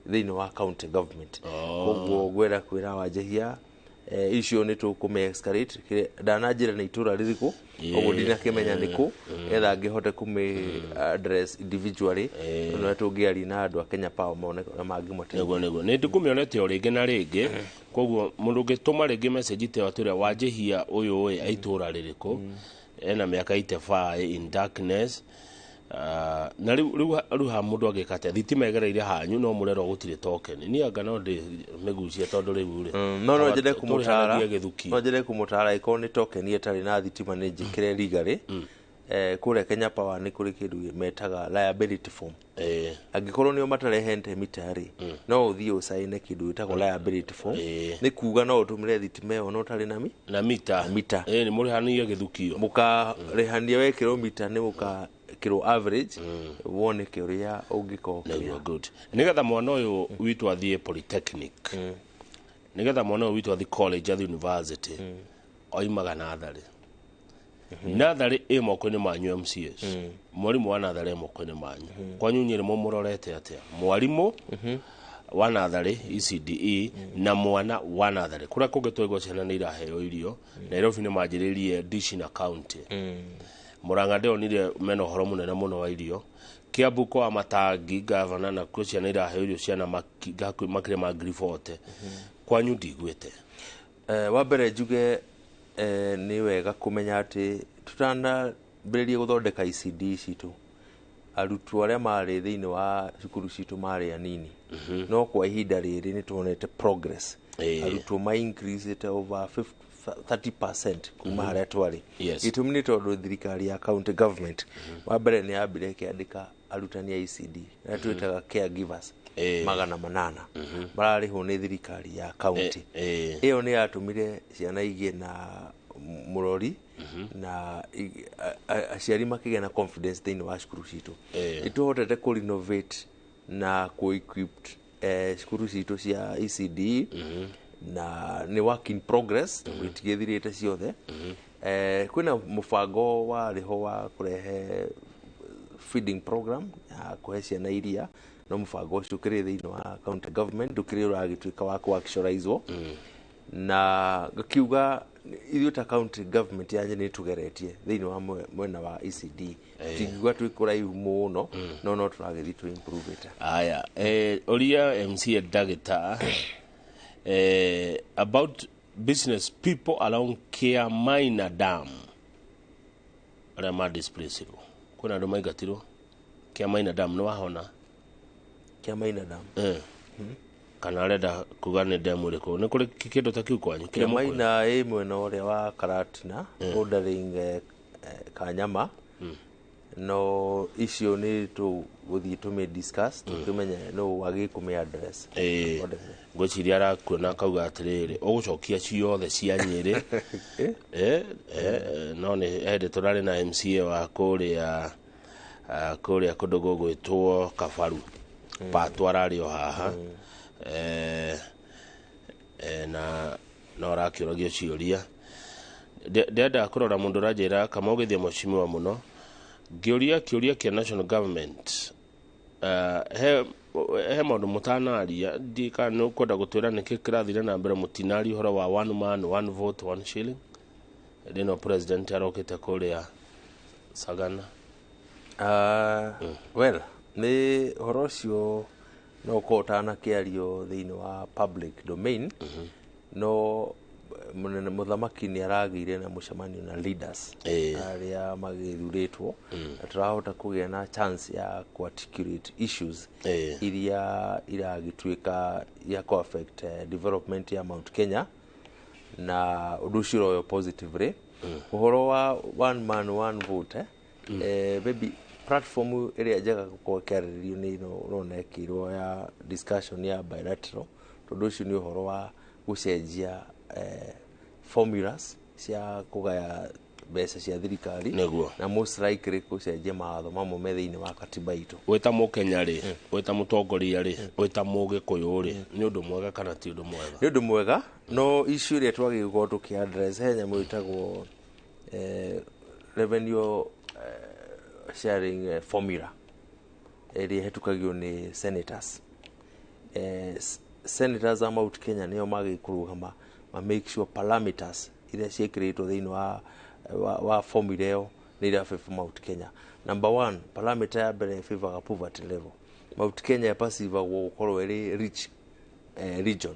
thĩinĩ wa county government. Koguo ngwenda kwĩra Wanjĩhia icio nĩ tũkũmĩ escalate. Ndananjĩra nĩ itũra rĩrĩkũ, koguo ndinakĩmenya nĩkũ, getha ngĩhote kũmĩ address individually no tũngĩaria na andũ a Kenya Power mone ũrĩa mangĩmũteithia. Nĩguo nĩ ndĩkũmĩonete o rĩngĩ na rĩngĩ. Koguo mũndũ ũngĩtũma rĩngĩ message ta ĩyo atwĩre Wanjĩhia ũyũ ĩ aitũra rĩrĩkũ, ena mĩaka 85 in darkness. Na rĩu ha mũndũ angĩka atĩa? Thitima ĩgereire hanyu no mũrerwo gũtirĩ token. Niĩ anga no ndĩmĩgucie tondũ rĩu rĩ No nyende kũmũtara. Tũrĩhanagia gĩthuki. No nyende kũmũtara ĩkorwo nĩ token ĩtarĩ na thitima nĩ njĩkĩre legally. Kũrĩa Kenya Power nĩ kũrĩ kĩndũ metaga liability form. Angĩkorwo nĩo matarehete mita rĩ, no ũthiĩ ũcaine kĩndũ gĩtagwo liability form. Nĩ kuga no ũtũmĩre thitima ĩyo no ũtarĩ na mi na mita. Mita. Nĩ mũrĩhanagia gĩthukio. Mũkarĩhania, wekĩrwo mita nĩ mũkakĩrwo average, woneke ũrĩa ũngĩkorwo ũkĩrĩha. Nĩguo, good. Nĩgetha mwana ũyũ witũ athiĩ polytechnic, nĩgetha mwana ũyũ witũ athiĩ college, athiĩ university, oimaga natharĩ. Natharĩ ĩ moko-inĩ manyu MCS, mwarimũ wa natharĩ ĩ moko-inĩ manyu. Kwanyu Nyĩrĩ mũmũrorete atĩa mwarimũ wa natharĩ ECDE na mwana wa natharĩ? Kũrĩa kũngĩ twaigua ciana nĩ iraheo irio. Nairobi nĩ manjĩrĩirie dish na county. Murang'a ndĩronire mena ũhoro mũnene mũno wa irio. Kiambu kwa Matangi gavana nakuo ciana iraheo irio, ciana hakuhĩ makĩria ma 40,000. Kwanyu ndiguĩte. Wa mbere njuge Nĩ wega kũmenya atĩ tũtanambĩrĩria gũthondeka ECD citũ, arutwo arĩa marĩ thĩinĩ wa cukuru citũ marĩ anini, no kwa ihinda rĩrĩ nĩ tuonete progress. Arutwo ma increase over 50, 30% kuma harĩa twarĩ. Gĩtũmi nĩ tondũ thirikari ya county government, wa mbere, nĩ yambire ĩkĩandĩka arutani a ECD arĩa twĩtaga caregivers 800 mararĩhwo nĩ thirikari ya county. Ĩyo nĩ yatũmire ciana igĩe na mũrori na aciari makĩgĩa na confidence thĩinĩ wa cukuru citũ. Nĩ tũhotete kũ renovate na kũ equip cukuru citũ cia ECD, na nĩ work in progress tondũ itigĩthirĩte ciothe. Kwĩna mũbango warĩ ho wa kũrehe feeding program ya kũhe ciana iria, no mũbango ũcio ũkĩrĩ thĩinĩ wa county government, ndũkĩrĩ ũragĩtuĩka wa kũ actualize. Na ngakiuga ithuĩ ta county government ya Nyeri nĩ tũgeretie thĩinĩ wa mwena wa ECD. Tingiuga twĩ kũraihu mũno, no tũragĩthiĩ tũ improve it. Aya, ũria MCA Ndagĩta about business people along Kiamaina Dam arĩa ma displacirwo. Kwĩna andũ maingatirwo Kiamaina Dam, nĩ wahona? Kĩamaina Dam? Kana arenda kuga nĩ dam ĩrĩkũ? Nĩ kũrĩ kĩndũ ta kĩu kwanyu? Kĩrĩa mũkũrĩ? Kĩamaina ĩ mwena ũrĩa wa Karatina, bordering Kanyama. No icio nĩ tũgũthiĩ tũmĩ discuss, tũkĩmenye no wagĩ kũmĩ address. Ngwĩciria arakuona akauga atĩrĩrĩ, ũgũcokia ciothe cia Nyĩrĩ. No nĩ hĩndĩ tũrarĩ na MCA wa kũrĩa kũrĩa kũndũ gũgwĩtwo Kabaru Patwa, ararĩ o haha, na no arakĩũragio ciũria. Ndĩrenda kũrora mũndũ ũranjĩra kama ũgĩthiĩ mheshimiwa mũno ngĩũria kĩũria kĩa national government. He maũndũ mũtanaria, ndi kana nĩ ũkwenda gũtwĩra nĩkĩ kĩrathire na mbere mũtinaria ũhoro wa one man, one vote, one shilling hĩndĩ ĩno president arokĩte kũrĩa Sagana? Well, nĩ ũhoro ũcio no ũkorwo ũtanakĩario thĩinĩ wa public domain, no mũnene mũthamaki nĩ aragĩire na mũcemanio na leaders arĩa magĩthurĩtwo, na tũrahota kũgĩa na chance ya ku articulate issues iria iragĩtuĩka ya ku affect development ya Mount Kenya, na ũndũ ũcio ũroywo positively. Ũhoro wa one man, one vote, maybe platform ĩrĩa njega gũkorwo ĩkĩarĩrĩrio nĩ ĩno ũrona ĩkĩirwo ya discussion ya bilateral, tondũ ũcio nĩ ũhoro wa gũcenjia formulas cia kũgaya mbeca cia thirikari na most likely gũcenjia mawatho mamwe me thĩinĩ wa katiba itũ. Wĩta mũkenya rĩ, wĩta mũtongoria rĩ, wĩta mũgĩkũyũ rĩ, nĩ ũndũ mwega kana ti ũndũ mwega? Nĩ ũndũ mwega, no issue ĩrĩa twagĩrĩirwo gũkorwo tũkĩ address, he nyamũ ĩtagwo revenue sharing formula ĩrĩa ĩhetũkagio nĩ senators. Senators a Mount Kenya nĩo magĩrĩirwo kũrũgama ma make sure parameters iria ciĩkĩrĩtwo thĩinĩ wa formula ĩyo nĩ ira favor Mount Kenya. Number one, parameter ya mbere ĩfavoraga poverty level. Mount Kenya ĩpacivagwo gũkorwo ĩrĩ rich region.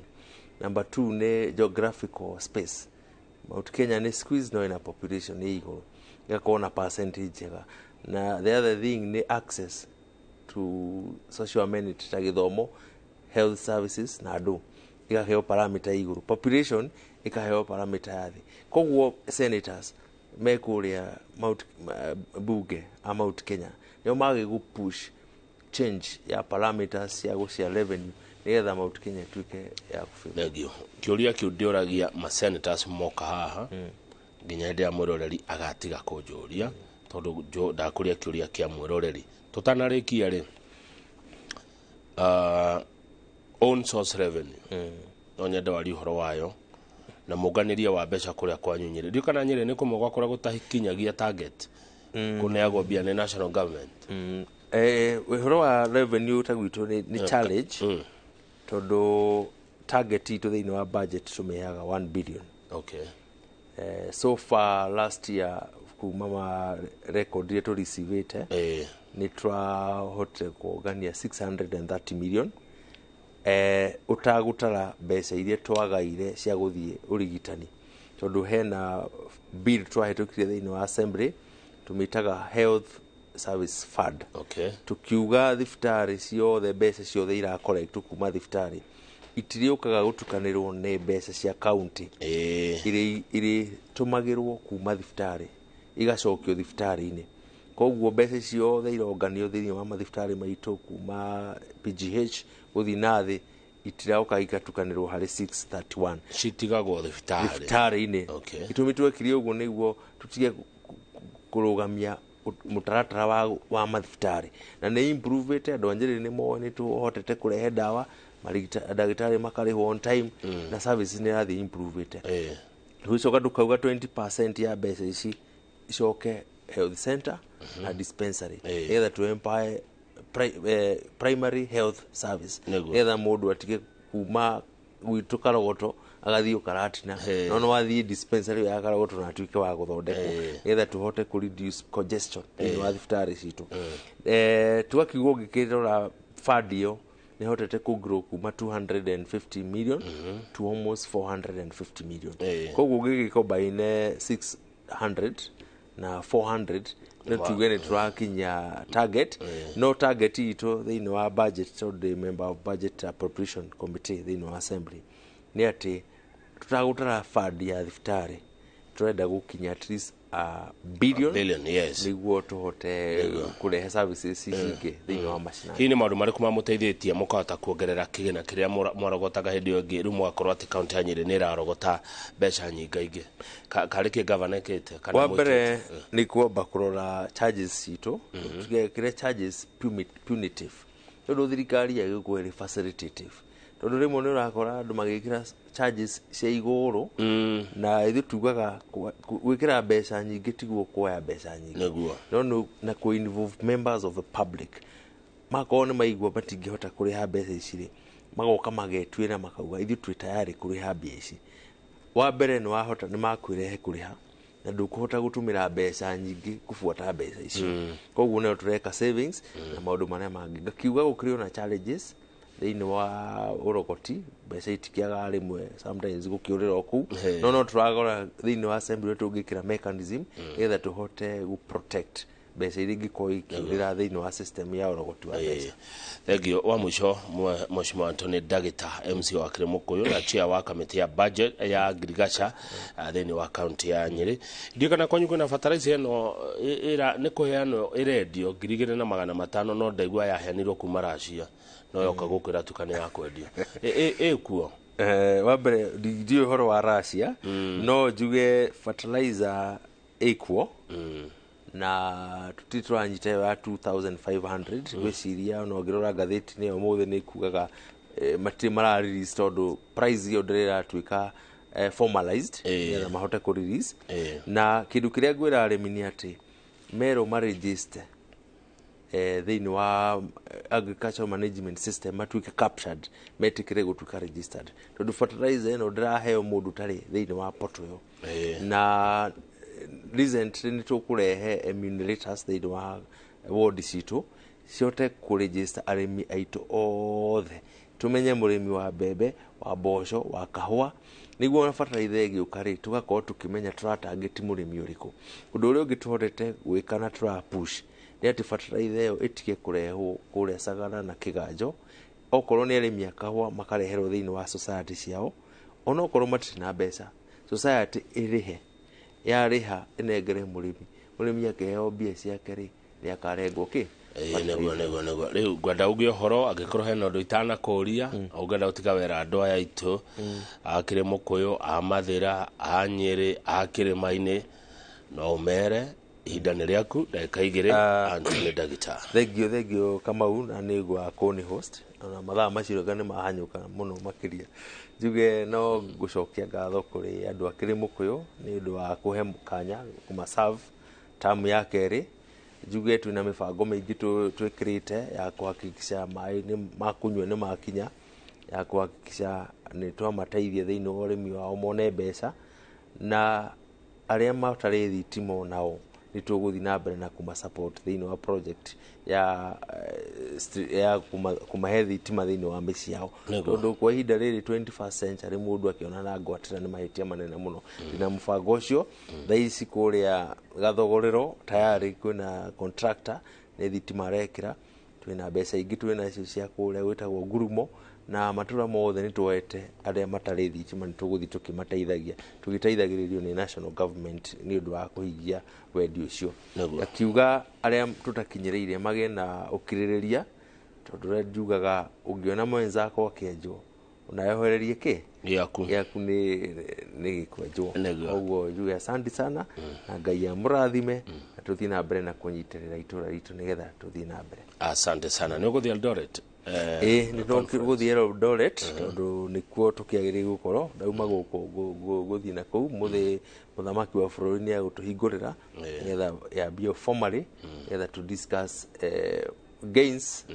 Number two nĩ geographical space. Mount Kenya nĩ squeeze, no ĩna population ĩ igũrũ, ĩgakorwo na percentage njega. Na the other thing nĩ access to social amenity ta gĩthomo, health services na andũ, ĩkaheo parameter ya igũrũ, population ĩkaheo parameter ya thĩ. Koguo senators me kũrĩa Mount bunge a Mount Kenya nĩo magĩ gũ push change ya parameters cia gũcia revenue nĩgetha Mount Kenya ĩtuĩke ya kũbĩra. Thengio. Kĩũria kĩu ndĩũragia ma senators moka haha nginya hĩndĩ ya mwĩroreri agatiga kũnjũria, tondũ ndakũria kĩũria kĩa mwĩroreri. Tũtanarĩkia rĩ, own source revenue, no nyende warie ũhoro wayo na mũnganĩria wa mbeca kũrĩa kwanyu Nyĩrĩ. Ndiũ kana Nyĩrĩ nĩ kũmwe gwakũrĩa gũtakinyagia target kũneagwo mbia nĩ national government? Ũhoro wa revenue ta gwitũ nĩ challenge, tondũ target itũ thĩinĩ wa budget tũmĩheaga 1 billion. So far last year, kuma ma record iria tũreceivĩte, nĩ twahotire kũngania 630 million, ũtagũtara mbeca iria twagaire cia gũthiĩ ũrigitani. Tondũ hena bill twahĩtũkirie thĩinĩ wa assembly, tũmĩtaga Health Service Fund. Tukiuga thibitarĩ ciothe, mbeca ciothe ira collect kuma thibitarĩ itirĩũkaga gũtukanĩrwo nĩ mbeca cia county. Irĩtũmagĩrwo kuma thibitarĩ igacokio thibitarĩ-inĩ. Koguo mbeca ciothe ironganio thĩinĩ wa mathibitarĩ maitũ kuma PGH gũthiĩ na thĩ itirauka igatukanĩrwo harĩ 631. Citigagwo thibitarĩ. Thibitarĩ-inĩ. Itũmi twekire ũguo nĩguo tũtige kũrũgamia mũtaratara wa mathibitarĩ, na nĩ improve-ĩte. Andũ a Nyĩrĩ nĩ moĩ nĩ tũhotete kũrehe ndawa, ndagĩtarĩ makarĩhwo on time, na services nĩ irathiĩ improve-ĩte. Tũgĩcoka tukauga 20% ya mbeca ici icoke health center na dispensary, nĩgetha tu empower primary health service, nĩgetha mũndũ atige kuma gwitũ Karogoto agathiĩ Karatina, no no wathiĩ dispensary ya Karogoto na atuĩke wa gũthondekwo, nĩgetha tũhote kũ reduce congestion thĩinĩ wa thibitarĩ citũ. Tugakiuga ũngĩkĩrora fund ĩyo nĩ hotete kũ grow kuma 250 million to almost 450 million. Koguo ũngĩgĩ combine 600 na 400, nĩ tuge nĩ tũrakinya target. No target itũ thĩinĩ wa budget, tondũ ndĩ member of Budget Appropriation Committee thĩinĩ wa assembly, nĩ atĩ tũtagũtara fund ya thibitarĩ, tũrenda gũkinya at least a billion, Billion, yes. Nĩguo tũhote kũrehe services ici ingĩ thĩinĩ wa macinani. Hihi nĩ maũndũ marĩkũ mamũteithĩtie mũkahota kuongerera kĩgĩna kĩrĩa mwaragotaga hĩndĩ ĩyo ĩngĩ, rĩu mũgakorwo atĩ kaunti ya Nyĩrĩ nĩ ĩrarogota mbeca nyingaingĩ? Karĩ kĩ gavana ĩkĩte kana Wa mbere mwĩkĩte? Nĩ kwamba kũrora charges citũ, tũgekĩre charges punitive, tondũ thirikari yagĩkorwo ĩrĩ facilitative, tondũ rĩmwe nĩ ũrakora andũ magĩkĩra charges cia igũrũ, na ithuĩ tugaga gwĩkĩra mbeca nyingĩ tiguo kuoya mbeca nyingĩ. No na kũ involve members of the public, makorwo nĩ maigua matingĩhota kũrĩha mbeca ici rĩ, magoka magetuĩra makauga ithuĩ twĩ tayarĩ kũrĩha mbia ici. Wa mbere nĩ wahota nĩ makwĩrehe kũrĩha na ndũkũhota gũtũmĩra mbeca nyingĩ kũbuata mbeca icio. Koguo nĩyo tũreka savings na maũndũ marĩa mangĩ. Ngakiuga gũkĩrĩ ona challenges thĩinĩ wa ũrogoti, mbeca itikĩagaga rĩmwe, sometimes gũkĩũrĩra o kũu. No tũragora thĩinĩ wa assembly ũrĩa tũngĩkĩra mechanism nĩgetha tũhote gũ protect mbeca iria ingĩkorwo ikĩũrĩra thĩinĩ wa system ya ũrogoti wa mbeca. Thengio. Wa mũico, Mheshimiwa Anthony Ndagita, MC wa Kĩrĩmũkũyũ na chair wa kamĩtĩ ya budget ya ngirigaca thĩinĩ wa kaunti ya Nyĩrĩ, ndiũ kana kwanyu kwĩna fertilizer ĩno nĩ kũheanwo ĩrendio 2500, no ndaigua yaheanirwo kuma Racia, no yoka gũkũ ĩratuĩka nĩ ya kwendio. Ĩkuo? Wa mbere ndiũĩ ũhoro wa Russia, no njuge fertilizer ĩkuo na tũtirĩ tũranyita ĩyo ya 2500. Ngwĩciria ona ũngĩrora ngathĩti-inĩ ũmũthĩ nĩ kugaga matirĩ mara release tondũ price ĩyo ndĩrĩ ĩratuĩka formalized nĩgetha mahote kũ release. Na kĩndũ kĩrĩa ngwĩra arĩmi nĩ atĩ merwo maregister thĩinĩ wa agricultural management system, matuĩke captured, metĩkĩre gũtuĩka registered, tondũ fertilizer ĩno ndĩraheo mũndũ ũtarĩ thĩinĩ wa portal ĩyo. Na recently nĩ tũkũrehe enumerators thĩinĩ wa ward citũ cihote kũregister arĩmi aitũ othe, tũmenye mũrĩmi wa mbembe, wa mboco, wa kahũa, nĩguo ona fertilizer ĩgĩũka rĩ, tũgakorwo tũkĩmenya tũratangĩti mũrĩmi ũrĩkũ. Ũndũ ũrĩa ũngĩ tũhotete gwĩka na tũra push nĩ atĩ fertilizer ĩyo ĩtige kũrehwo kũrĩa Sagana na Kĩganjo. Okorwo nĩ arĩmi a kahũa, makareherwo thĩinĩ wa society ciao. Onokorwo matirĩ na mbeca, society ĩrĩhe, yarĩha ĩnengere mũrĩmi, mũrĩmi akĩheo mbia ciake rĩ, nĩ akarengwo kĩ. Ĩĩ, nĩguo rĩu ngwenda uge ũhoro angĩkorwo hena ũndũ itanakũria ũngĩenda gũtiga wera andũ aya aitũ a Kĩrĩmũkũyũ, a Mathĩra, a Nyĩrĩ, a Kĩrĩma-inĩ, no ũmere. Ihinda nĩ rĩaku, ndagĩka 2, Anthony Ndagita. Thengio, thengio Kamau, na nĩ ngwa kũni host ona mathaa macio nĩ mahanyũka mũno makĩria. Njuge no ngũcokia ngatho kũrĩ andũ a Kĩrĩmũkũyũ nĩ ũndũ wa kũhe kanya kũmaserve tamu ya kerĩ. Njuge twĩna mĩbango mĩingĩ twĩkĩrĩte ya kũhakikisha maĩ nĩ ma kũnyua nĩ makinya, ya kũhakikisha nĩ twamateithia thĩinĩ wa ũrĩmi wao mone mbeca, na arĩa matarĩ thitima onao Nĩ tũgũthiĩ na mbere na kũma support thĩinĩ wa project ya ya kũmahe thitima thĩinĩ wa mĩciĩ yao, tondũ kwa ihinda rĩrĩ 21st century mũndũ akĩona na ngwatĩra nĩ mahĩtia manene mũno. Ndĩna mũbango ũcio thaa ici kũrĩa Gathogorero tayari kwĩna contractor nĩ thitima arekĩra. Twĩna mbeca ingĩ twĩna nacio cia kũrĩa gwĩtagwo Ngurumo, na matũra mothe nĩ tuoete arĩa matarĩ thitima, nĩ tũgũthiĩ tũkĩmateithagia, tũgĩteithagĩrĩrio nĩ national government nĩ ũndũ wa kũhingia wendi ũcio. Akiuga arĩa tũtakinyĩrĩire magĩe na ũkirĩrĩria, tondũ ũrĩa njugaga ũngĩona mwenzako akĩenjwo unayohererie kĩ gĩaku gĩaku nĩ gĩkwenjwo. Koguo njuge asante sana na Ngai amũrathime, na tũthiĩ na mbere na kũnyitĩrĩra itũra ritũ nĩgetha tũthiĩ na mbere. Asante sana. Nĩ ũgũthiĩ Eldoret? Ĩĩ, nĩ tũgũthiĩ Eldoret tondũ nĩkuo tũkĩagĩrĩire gũkorwo. Ndauma gũkũ gũthiĩ na kũu mũthĩ mũthamaki wa bũrũri nĩ agũtũhingũrĩra nĩgetha yambio formally, nĩgetha to discuss gains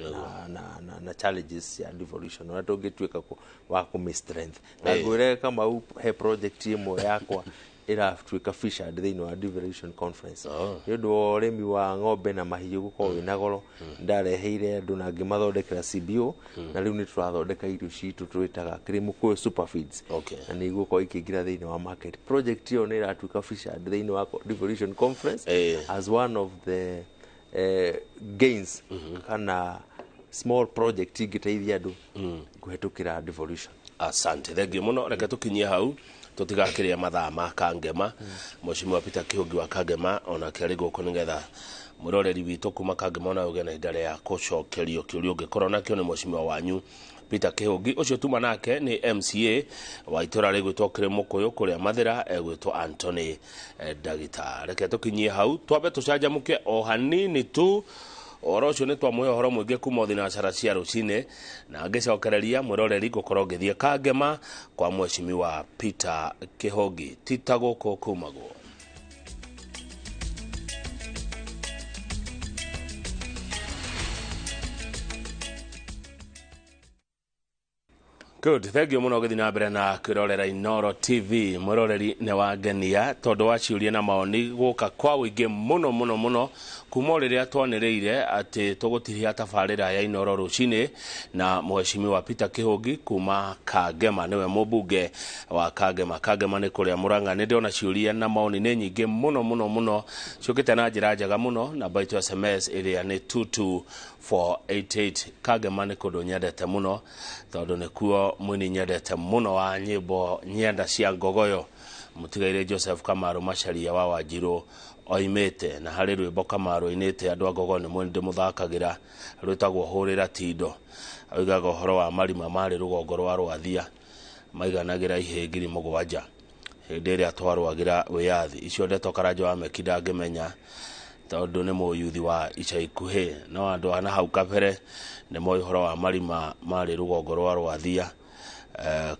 na challenges ya devolution, ũrĩa tũngĩtuĩka wa kũmĩ strength. Na ngwĩre Kamau, he project ĩmwe yakwa ĩratuĩka featured thĩinĩ wa devolution conference nĩ ũndũ wa ũrĩmi wa ng'ombe na mahiũ gũkorwo wĩna goro. Ndareheire andũ na ngĩmathondekera CBO, na rĩu nĩ tũrathondeka irio citũ twĩtaga Kĩrĩmũkũyũ Superfeeds, na nĩ igũkorwo ikĩingĩra thĩinĩ wa market. Project ĩyo nĩ ĩratuĩka featured thĩinĩ wa devolution conference as one of the gains kana small project ingĩteithia andũ kũhetũkĩra devolution. Asante, thengio mũno. Reke tũkinyie hau tũtigakĩrĩa mathaa ma Kangema. Mheshimiwa Peter Kĩhũngi wa Kangema onake arĩ gũkũ, nĩgetha mwĩroreri witũ kuma Kangema ona ũgĩe na ihinda rĩa gũcokerio kĩũria ũngĩkorwo nakĩo nĩ mheshimiwa wanyu Peter Kĩhũngi. Ũcio tuma nake nĩ MCA wa itũra rĩgwĩtwo Kĩrĩmũkũyũ kũrĩa Mathĩra, egwĩtwo Anthony Ndagita. Reke tũkinyie hau twambe tũcanjamũke o hanini tu. Ũhoro ũcio nĩ twamũhe ũhoro mũingĩ kuma thinacara cia rũcinĩ, na ngĩcokereria mwĩroreri ngũkorwo ngĩthiĩ Kangema kwa mheshimiwa Peter Kĩhũngi. Tita gũkũ kumagwo. Good, thank you mũno gũthiĩ na mbere na kwĩrorera Inooro TV. Mwĩroreri nĩ wangenia tondũ wa ciũria na maoni gũka kwa ũingĩ mũno mũno mũno kuma o rĩrĩa twanĩrĩire atĩ tũgũtirihia tabarĩra ya Inooro rũcinĩ na mheshimiwa Peter Kĩhũngi kuma Kangema, nĩwe mũmbunge wa Kangema. Kangema nĩ kũrĩa Mũrang'a. Nĩ ndĩrona ciũria na maoni nĩ nyingĩ mũno mũno mũno, ciũkĩte na njĩra njega mũno. Namba itũ SMS ĩrĩa nĩ 22488. Kangema nĩ kũndũ nyendete mũno tondũ nĩkuo mũini nyendete mũno wa nyĩmbo nyenda cia ngogoyo mũtigaire Joseph Kamaru Macharia wa Wanjirũ oimĩte, na harĩ rwĩmbo Kamaru ainĩte andũ a ngogoyo nĩ mũini ndĩmũthakagĩra rwĩtagwo Hũrĩra Tindo. Oigaga ũhoro wa marima marĩ rũgongo rwa Rwathia maiganagĩra ihĩĩ 7,000 hĩndĩ ĩrĩa twarũagĩra wĩyathi. Icio ndeto Karanja wa Meki ndangĩmenya tondũ nĩ mũyuthi wa ica ikuhĩ, no andũ a na hau kabere nĩ moĩ ũhoro wa marima marĩ rũgongo rwa Rwathia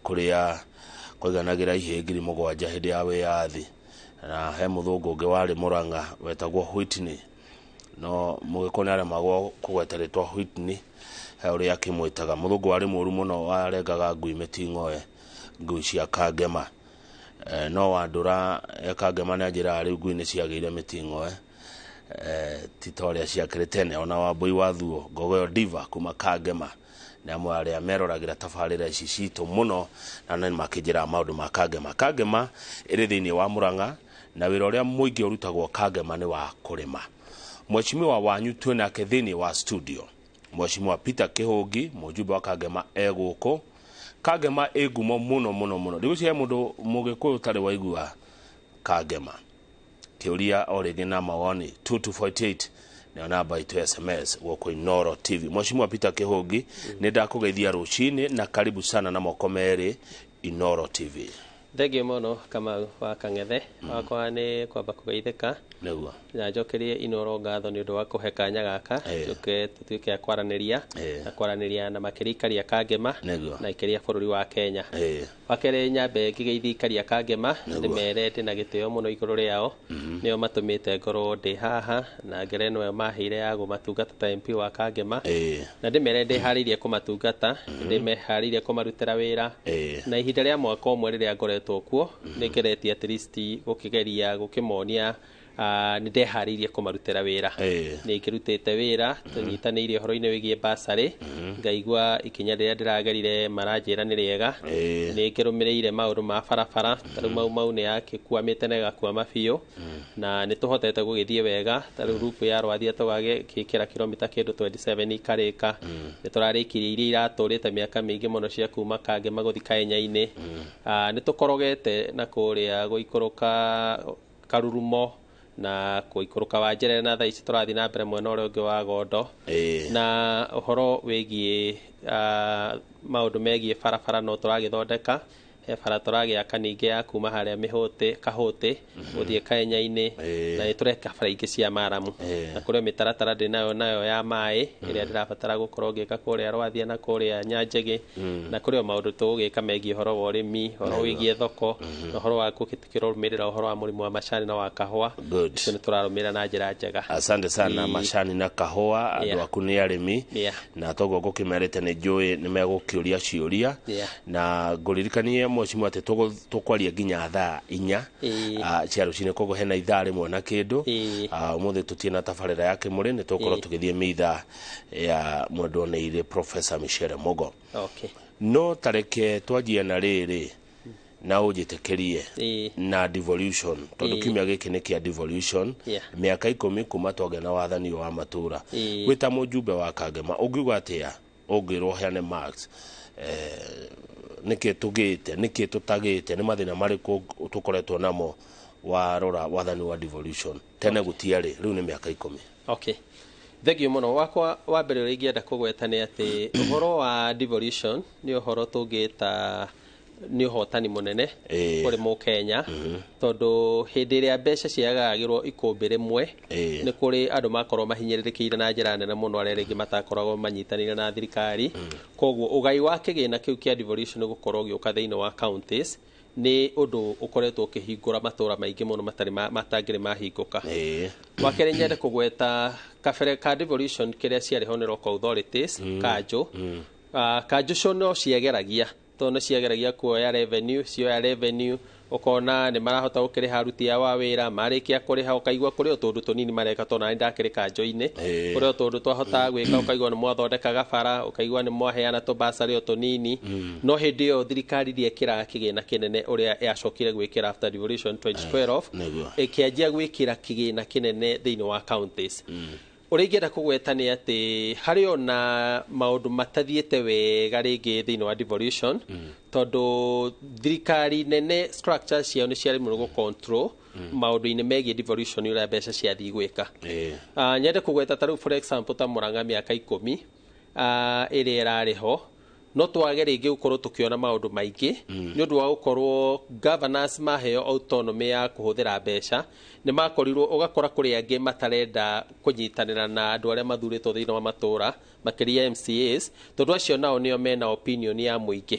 kũrĩa kwaiganagĩra ihĩĩ 7,000 hĩndĩ ya wĩyathi. Na he mũthũngũ ũngĩ warĩ Mũrang'a wetagwo Whitney, no mũgĩkũyũ nĩ aremagwo kũgweta rĩtwa Whitney, he ũrĩa akĩmwĩtaga. Mũthũngũ warĩ mũru mũno, warengaga ngui mĩting'oe, ngui cia Kangema. No Wandũra Kangema nĩ anjĩraga rĩu ngui nĩ ciagĩire mĩting'oe, ti ta ũrĩa ciakĩrĩ tene. Ona Wambũi wa Thuo Ngogoyo Diva kuma Kangema nĩ amwe arĩa meroragĩra tabarĩra ici citũ mũno, na nĩ makĩnjĩraga maũndũ ma Kangema. Kangema ĩrĩ thĩinĩ wa Mũrang'a, na wĩra ũrĩa mũingĩ ũrutagwo Kangema nĩ wa kũrĩma. Mheshimiwa wanyu twĩ nake thĩinĩ wa studio, Mheshimiwa Peter Kĩhũngi, mũjumbe wa Kangema e gũkũ. Kangema ĩ ngumo mũno mũno mũno. Ndigwĩciria mũndũ mũgĩkũyũ ũtarĩ waigua Kangema. Kĩũria o rĩngĩ na mawoni 2248 nĩyo namba itũ SMS gũkũ Inooro TV. Mheshimiwa Peter Kĩhũngi, nĩ ndakũgeithia rũcinĩ na karibu sana na moko merĩ Inooro TV. Thengio mũno Kamau wa Kang'ethe. Wakwa nĩ kwamba kũgeithĩka nĩguo na njokerie Inooro ngatho nĩ ũndũ wa kũhe kanya gaka njoke tũtuĩke a kwaranĩria na kwaranĩria na makĩria ikaria Kangema na ikaria bũrũri wa Kenya. Wa kerĩ, nyambe ngĩgeithie ikaria Kangema, ndĩmere ndĩna gĩtĩo mũno igũrũ rĩao, nĩo matũmĩte ngorwo ndĩ haha na ngerenwa ĩyo maheire ya kũmatungata ta MP wa Kangema, na ndĩmere ndĩharĩirie kũmatungata, ndĩmeharĩirie kũmarutĩra wĩra, na ihinda rĩa mwaka ũmwe rĩrĩa ngoretwo kuo nĩ ngeretie at least gũkĩgeria gũkĩmonia Nĩ ndeharĩirie kũmarutĩra wĩra. Nĩ ngĩrutĩte wĩra tũnyitanĩire ũhoro-inĩ wĩgiĩ basarĩ, ngaigua ikinya rĩrĩa ndĩragerire maranjĩra nĩ rĩega. Nĩ ngĩrũmĩrĩire maũndũ ma barabara, ta rĩu Mau Mau nĩ yakĩkwamĩte na ĩgakwama biũ, na nĩ tũhotete gũgĩthiĩ wega. Ta rĩu rupu ya Rwathia tũgagĩkĩra kilomita kĩndũ 27 ikarĩka. Nĩ tũrarĩkirie iria iratũrĩte mĩaka mĩingĩ mũno cia kuma Kangema gũthiĩ Kaenya-inĩ. Nĩ tũkorogete na kũrĩa gũikũrũka Karurumo na gũikũrũka Wanjerere, na thaa ici tũrathiĩ na mbere mwena ũrĩa ũngĩ wa Gondo. Na ũhoro wĩgiĩ maũndũ megiĩ barabara no tũragĩthondeka. He bara tũragĩaka ningĩ ya kuma harĩa Mĩhũtĩ Kahũtĩ gũthiĩ Kaenya-inĩ, na nĩ tũreka bara ingĩ cia maramu. Na kũrĩ mĩtaratara ndĩ nayo ya maĩ ĩrĩa ndĩrabatara gũkorwo ngĩka kũrĩa Rwathia na kũrĩa Nyanjĩgĩ, na kũrĩ o maũndũ tũgũgĩka megiĩ ũhoro wa ũrĩmi, ũhoro wĩgiĩ thoko, na ũhoro wa gũkĩrũmĩrĩra ũhoro wa mũrimũ wa macani na wa kahũa. Icio nĩ tũrarũmĩrĩra na njĩra njega. Asante sana. Macani na kahũa, andũ aku nĩ arĩmi, na toguo ngũkĩmerĩte nĩ njũĩ nĩ megũkĩũria ciũria, na ngũririkanie mheshimiwa atĩ tũkwaria nginya thaa 4 cia rũcinĩ, koguo hena ithaa rĩmwe na kĩndũ. Ũmũthĩ tũtirĩ na tabarĩra ya kĩmũrĩ, nĩ tũgũkorwo tũgĩthiĩ mĩitha ya mwendwo nĩ irĩ Professor Michelle Mugo. No tareke twanjie na rĩrĩ na ũnjĩtĩkĩrie na devolution, tondũ kiumia gĩkĩ nĩ kĩa devolution, mĩaka 10 kuma twagĩa na wathani wa matũra. Wĩ ta mũjumbe wa Kangema, ũngiuga atĩa ũngĩrwo ũheane marks? Nĩkĩ tũgĩte, nĩkĩ tũtagĩte, nĩ mathĩna marĩkũ tũkoretwo namo warora wathani wa devolution? Tene gũtiarĩ, rĩu nĩ mĩaka 10. Okay. Thengiũ mũno. Wakwa wa mbere ũrĩa ingĩenda kũgweta nĩ atĩ ũhoro wa devolution nĩ ũhoro tũngĩta nĩ ũhotani mũnene kũrĩ mũkenya, tondũ hĩndĩ ĩrĩa mbeca ciagagĩrwo ikũmbĩ rĩmwe, nĩ kũrĩ andũ makorwo mahinyĩrĩrĩkĩire na njĩra nene mũno, arĩa rĩngĩ matakoragwo manyitanĩire na thirikari. Koguo ũgai wa kĩgĩna kĩu kĩa devolution gũkorwo ũgĩũka thĩinĩ wa counties nĩ ũndũ ũkoretwo ũkĩhingũra matũra maingĩ mũno matarĩ matangĩrĩ mahingũka. Wa kerĩ, nyende kũgweta kabere ka devolution kĩrĩa ciarĩ ho nĩ local authorities, kanjũ. Kanjũ cio no ciageragia, tondũ nĩ ciageragia kuoya revenue, cioya revenue ũkona nĩ marahota gũkĩrĩha aruti ao a wĩra, marĩkia kũrĩha ũkaigua kũrĩ o tũndũ tũnini mareka, tondũ nani ndakĩrĩ kanjũ-inĩ, kũrĩ o tũndũ twahotaga gwĩka, ũkaigua nĩ mwathondeka gabara, ũkaigua nĩ mwaheana tũbacarĩ o tũnini. No hĩndĩ ĩyo thirikari ndĩekĩraga kĩgĩna kĩnene ũrĩa yacokire gwĩkĩra after devolution 2012, ĩkĩanjia gwĩkĩra kĩgĩna kĩnene thĩinĩ wa counties. Ũrĩa ingĩenda kũgweta nĩ atĩ harĩ ona maũndũ matathiĩte wega rĩngĩ thĩinĩ wa devolution, tondũ thirikari nene structure ciao nĩ ciaremirwo gũ control maũndũ-inĩ megiĩ devolution ũrĩa mbeca ciathiĩ gwĩka. Nyende kũgweta ta rĩu for example ta Murang'a mĩaka 10 ĩrĩa ĩrarĩ ho, no twage rĩngĩ gũkorwo tũkĩona maũndũ maingĩ nĩ ũndũ wa gũkorwo governors maheo autonomy ya kũhũthĩra mbeca, nĩ makorirwo ũgakora kũrĩ angĩ matarenda kũnyitanĩra na andũ arĩa mathurĩtwo thĩinĩ wa matũra, makĩria MCAs, tondũ acio nao nĩo mena opinion ya mũingĩ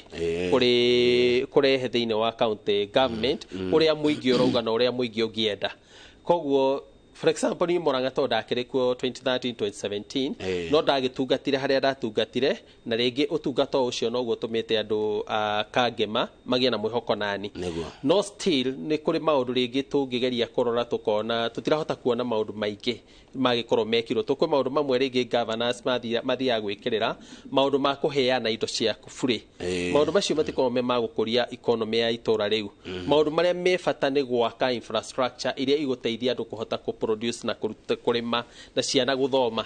kũrĩ kũrehe thĩinĩ wa county government ũrĩa mũingĩ ũrauga na ũrĩa mũingĩ ũngĩenda. Koguo for example niĩ Murang'a tondũ ndakĩrĩ kuo 2013 2017, no ndagĩtungatire harĩa ndatungatire, na rĩngĩ ũtungata ũcio noguo ũtũmĩte andũ a Kangema magĩe na mwĩhoko nani. No still nĩ kũrĩ maũndũ rĩngĩ tũngĩgeria kũrora tũkona tũtirahota kuona maũndũ maingĩ magĩkorwo mekirwo. Tũkwĩ maũndũ mamwe rĩngĩ governors mathiaga gwĩkĩrĩra maũndũ ma kũheana indo cia bure, maũndũ macio matikoragwo me ma gũkũria economy ya itũra rĩu. Maũndũ marĩa me bata nĩ gwaka infrastructure iria igũteithia andũ kũhota kũ produce na kũrĩma na ciana gũthoma.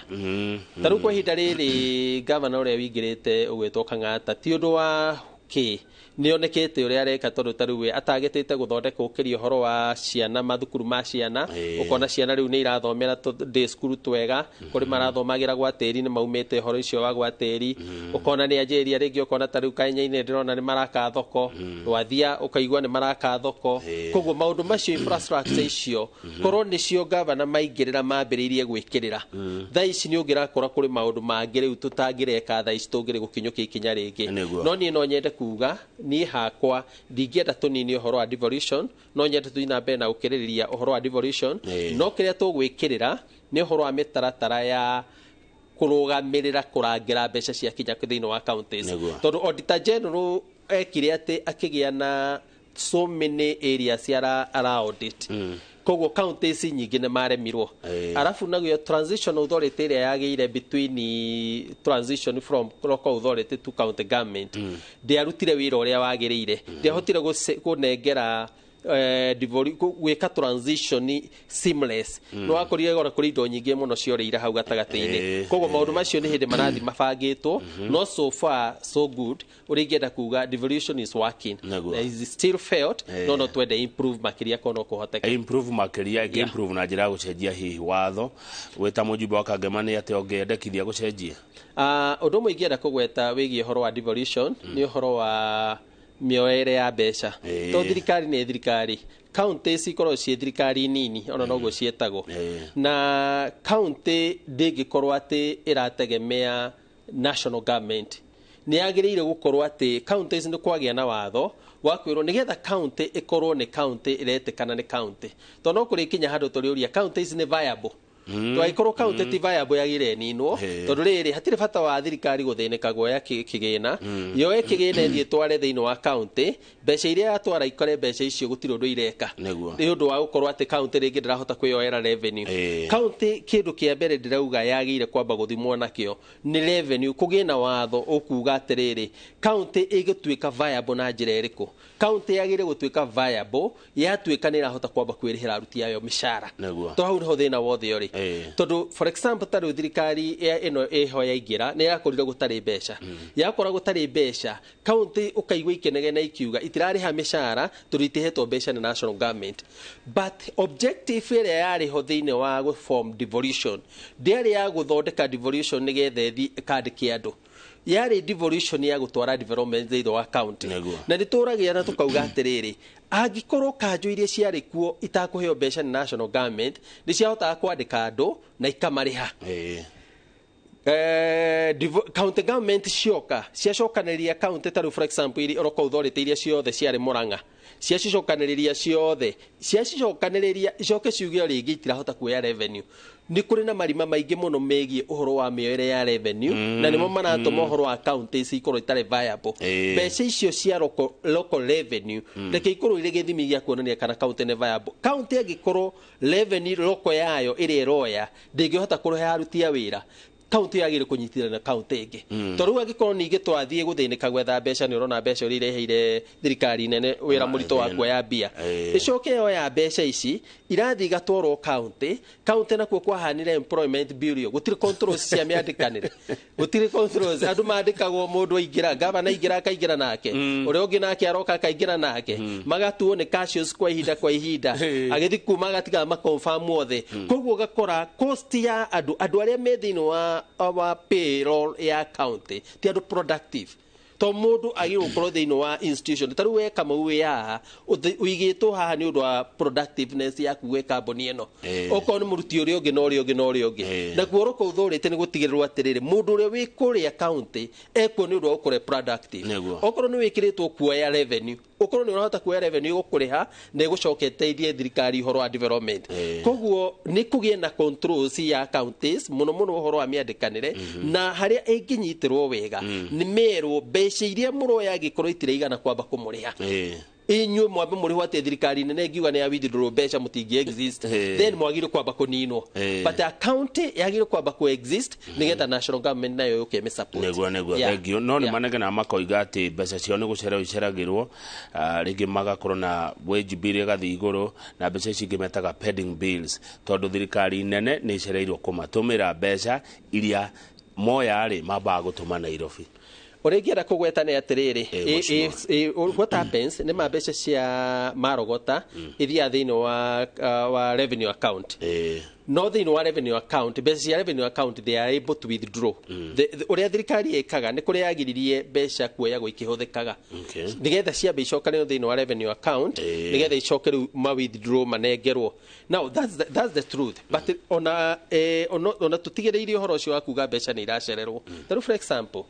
Ta rĩu kwa ihinda rĩrĩ governor ũrĩa wĩingĩrĩte ũgwĩtwo Kang'ata ti ũndũ wa kĩ nĩonekete ũrĩa areka, tondũ ta rĩu we atagĩtĩte gũthondeka ũkĩria ũhoro wa ciana, mathukuru ma ciana, ũkona ciana rĩu nĩ irathomera day school twega, kũrĩ marathomagĩra gwa tĩri, nĩ maumĩte ũhoro ũcio wa gwa tĩri, ũkona nĩ anjĩrĩria rĩngĩ, ũkona ta rĩu Kaenya-inĩ ndĩrona nĩ maraka thoko, Rwathia ũkaigua nĩ maraka thoko. Koguo maũndũ macio infrastructure icio korwo nĩcio gavana maingĩrĩra mambĩrĩirie gwĩkĩrĩra, thaa ici nĩ ũngĩrakora kũrĩ maũndũ mangĩ rĩu tũtangĩreka thaa ici tũngĩrĩ gũkinyũkia ikinya rĩngĩ. No niĩ no nyende kuga niĩ hakwa ndingĩenda tũnini ũhoro wa devolution, no nyende tũthiĩ na mbere na gũkĩrĩrĩria ũhoro wa devolution, no kĩrĩa tũgwĩkĩrĩra nĩ ũhoro wa mĩtaratara ya kũrũgamĩrĩra kũrangĩra mbeca cia kinya thĩinĩ wa counties, tondũ Auditor General ekire atĩ akĩgĩa na so many areas ara audit. Koguo counties nyingĩ nĩ maremirwo. Arabu naguo transition authority ĩrĩa yagĩire between transition from local authority to county government ndĩarutire wĩra ũrĩa wagĩrĩire, ndĩahotire kũnengera gwĩka transition seamless. Nĩ wakorire ona kũrĩ indo nyingĩ mũno ciorĩire hau gatagatĩ-inĩ. Koguo maũndũ macio nĩ hĩndĩ marathiĩ mabangĩtwo, no so far so good. Ũrĩa ingĩenda kuga, devolution is working. Is still failed, no twende improve makĩria kono kũhoteke. Improve makĩria, ĩngĩ improve na njĩra ya gũcenjia hihi watho. Wĩta mũjumbe wa Kangema nĩ atĩ ũngĩendekithia gũcenjia? Ũndũ ũmwe ingĩenda kũgweta wĩgiĩ ũhoro wa devolution nĩ ũhoro wa mĩoere ya mbeca. To thirikari nĩ thirikari, county cikorwo ciĩ thirikari nini ona noguo ciĩtagwo, na county ndĩngĩkorwo atĩ ĩrategemea national government. Nĩ yagĩrĩire gũkorwo atĩ counties nĩ kwagĩa na watho wa kwĩrwo nĩgetha county ĩkorwo nĩ county ĩretĩkana nĩ county, tondũ no kũrĩ kinya handũ tũrĩũria counties nĩ viable. Twagĩkorwo county ti viable yagĩrĩire ĩninwo, tondũ rĩrĩ hatirĩ bata wa thirikari gũthĩnĩka guoya kĩgĩna, yoe kĩgĩna ĩthiĩ tware thĩinĩ wa county, mbeca iria yatwara ikore mbeca icio gũtirĩ ũndũ ireka, nĩ ũndũ wa gũkorwo atĩ county rĩngĩ ndĩrahota kwĩyoera revenue. County kĩndũ kĩa mbere ndĩrauga yagĩrĩire kwamba gũthimwo nakĩo nĩ revenue, kũgĩe na watho ũkuga atĩrĩrĩ county ĩgũtuĩka viable na njĩra ĩrĩkũ. County yagĩrĩire gũtuĩka viable yatuĩka nĩ ĩrahota kwamba kwĩrĩhĩra aruti ayo mĩcara, to hau nĩho thĩna wothe ũrĩ. Tondũ for example ta rĩu thirikari ĩno ĩho yaingĩra nĩ yakorire gũtarĩ mbeca, yakora gũtarĩ mbeca county ũkaigua ikenegena ikiuga itirarĩha mĩcara tondũ itihetwo mbeca nĩ national government. But objective ĩrĩa yarĩ ho thĩinĩ wa gũ-form devolution ndĩarĩ ya gũthondeka devolution nĩgetha ĩthiĩ ĩkandĩke andũ, yarĩ devolution ya gũtwara development thĩinĩ wa county. Na nĩ tũragia na tũkauga atĩrĩrĩ, angĩkorwo kanjũ iria ciarĩ kuo itakũheo mbeca nĩ national government nĩ ciahotaga kwandĩka andũ na ikamarĩha, county government cioka ciacokanĩrĩria county ta rĩu for example iria local authority iria ciothe ciarĩ Murang'a ciacicokanĩrĩria ciothe, ciacicokanĩrĩria icoke ciuge rĩngĩ itirahota kuoya revenue. Nĩ kũrĩ na marima maingĩ mũno megiĩ ũhoro wa mĩoere ya revenue, na nĩmo maratũma ũhoro wa counties ikorwo itarĩ viable. Mbeca icio cia local revenue reke ikorwo irĩ gĩthimi gĩa kuonania kana county nĩ viable. County angĩkorwo revenue local yayo ĩrĩa ĩroya ndĩngĩhota kũrĩha aruti a wĩra, county yagĩrĩire kũnyitithania na county ĩngĩ. Tondũ rĩu angĩkorwo ningĩ twathiĩ gũthĩnĩka gwetha mbeca, nĩ ũrona mbeca ũrĩa ireheire thirikari nene wĩra mũritũ wa kuoya mbia, ĩcoke yoya mbeca ici irathiĩ igatwarwo county, county nakuo kwahanire employment bureau, gũtirĩ controls cia mĩandĩkanĩre, gũtirĩ controls, andũ mandĩkagwo mũndũ aingĩra, gavana aingĩra akaingĩra nake, ũrĩa ũngĩ nake aroka akaingĩra nake, magatuo nĩ cashews kwa ihinda kwa ihinda, agĩthiĩ kuma agatiga maconfirm othe. Koguo ũgakora cost ya andũ arĩa me thĩinĩ wa payroll ya county ti andũ productive, to mũndũ agĩrĩirwo gũkorwo thĩinĩ wa institution. Ta rĩu we Kamau wĩ haha ũigĩtwo haha nĩ ũndũ wa productiveness yaku gwĩ kambuni ĩno, okorwo nĩ mũruti ũrĩa ũngĩ na ũrĩa ũngĩ na ũrĩa ũngĩ. Naguo local authority nĩ gũtigĩrĩrwo atĩrĩrĩ mũndũ ũrĩa wĩ kũrĩa county ekuo nĩ ũndũ wa gũkorwo productive. Okorwo nĩ wĩkĩrĩtwo kuoya revenue, okorwo nĩ ũrahota kuoya revenue ĩgũkũrĩha na ĩgũcoka ĩteithie thirikari ũhoro wa development. Koguo nĩ kũgĩe na controls ya counties mũno mũno ũhoro wa mĩandĩkanĩre, na harĩa ĩngĩnyitĩrwo wega nĩ merwo mbeca iria mũroya angĩkorwo itiraigana kwamba kũmũrĩha, inyuĩ mwambe mũrĩhwo atĩ thirikari nene ĩngiuga nĩ ya withdraw mbeca mũtingĩ exist, then mwagĩrĩirwo kwamba kũninwo. But a county yagĩrĩirwo kwamba kũ exist nĩgetha national government nayo yũke ĩmĩ support. Nĩguo thank you. No nĩ manegena makoiga atĩ mbeca ciao nĩ gũcererwo iceragĩrwo, rĩngĩ magakorwo na wage bill ĩgathiĩ igũrũ na mbeca ici ingĩ metaga pending bills, tondũ thirikari nene nĩ icereirwo kũmatũmĩra mbeca iria moya rĩ mambaga gũtũma Nairobi. Ũrĩa ingĩenda kũgweta nĩ atĩrĩrĩ, what happens nĩ ma mbeca cia marogota ithiaga thĩinĩ wa revenue account. No thĩinĩ wa revenue account, mbeca cia revenue account they are able to withdraw. Ũrĩa thirikari ĩkaga nĩ kũrĩa yagiririe mbeca kuoyagwo ikĩhũthĩkaga, nĩgetha ciambe icokanĩrwo thĩinĩ wa revenue account, nĩgetha icoke rĩu ma withdraw manengerwo. Now that's the truth. But ona tũtigĩrĩire ũhoro ũcio wa kuga mbeca nĩ iracererwo. Ta rĩu for example,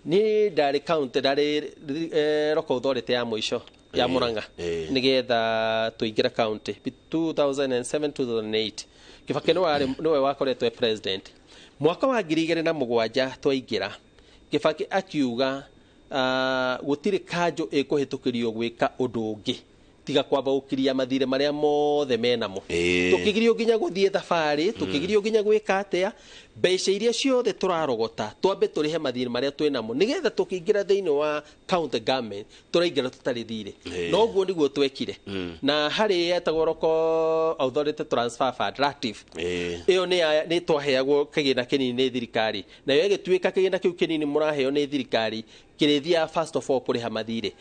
ni ndarĩ county ndarĩ local authority ya mũico ya Murang'a nĩgetha tũingĩre county 2007 2008 Kibaki nĩwe wakoretwo e president. Mwaka wa 2007 twaingĩra, Kibaki akiuga gũtirĩ kanjũ ĩkũhĩtũkĩrio gwĩka ũndũ ũngĩ Tiga kwamba gũkiria mathirĩ marĩa mothe menamo. Tũkĩgirio nginya gũthiĩ thabarĩ, tũkĩgirio nginya gwĩka atĩa, mbeca iria ciothe tũrarogota twambe tũrĩhe mathirĩ marĩa twĩnamo, nĩgetha tũkĩingĩra thĩinĩ wa county government tũraingĩra tũtarĩ thirĩ. Noguo nĩguo twekire. Na harĩ yetagwo Local Authority Transfer Fund, RATIF, ĩyo nĩ twaheagwo kĩgĩna kĩnini nĩ thirikari, nayo ĩgĩtuĩka kĩgĩna kĩu kĩnini mũraheo nĩ thirikari kĩrĩthiaga first of all kũrĩha mathirĩ.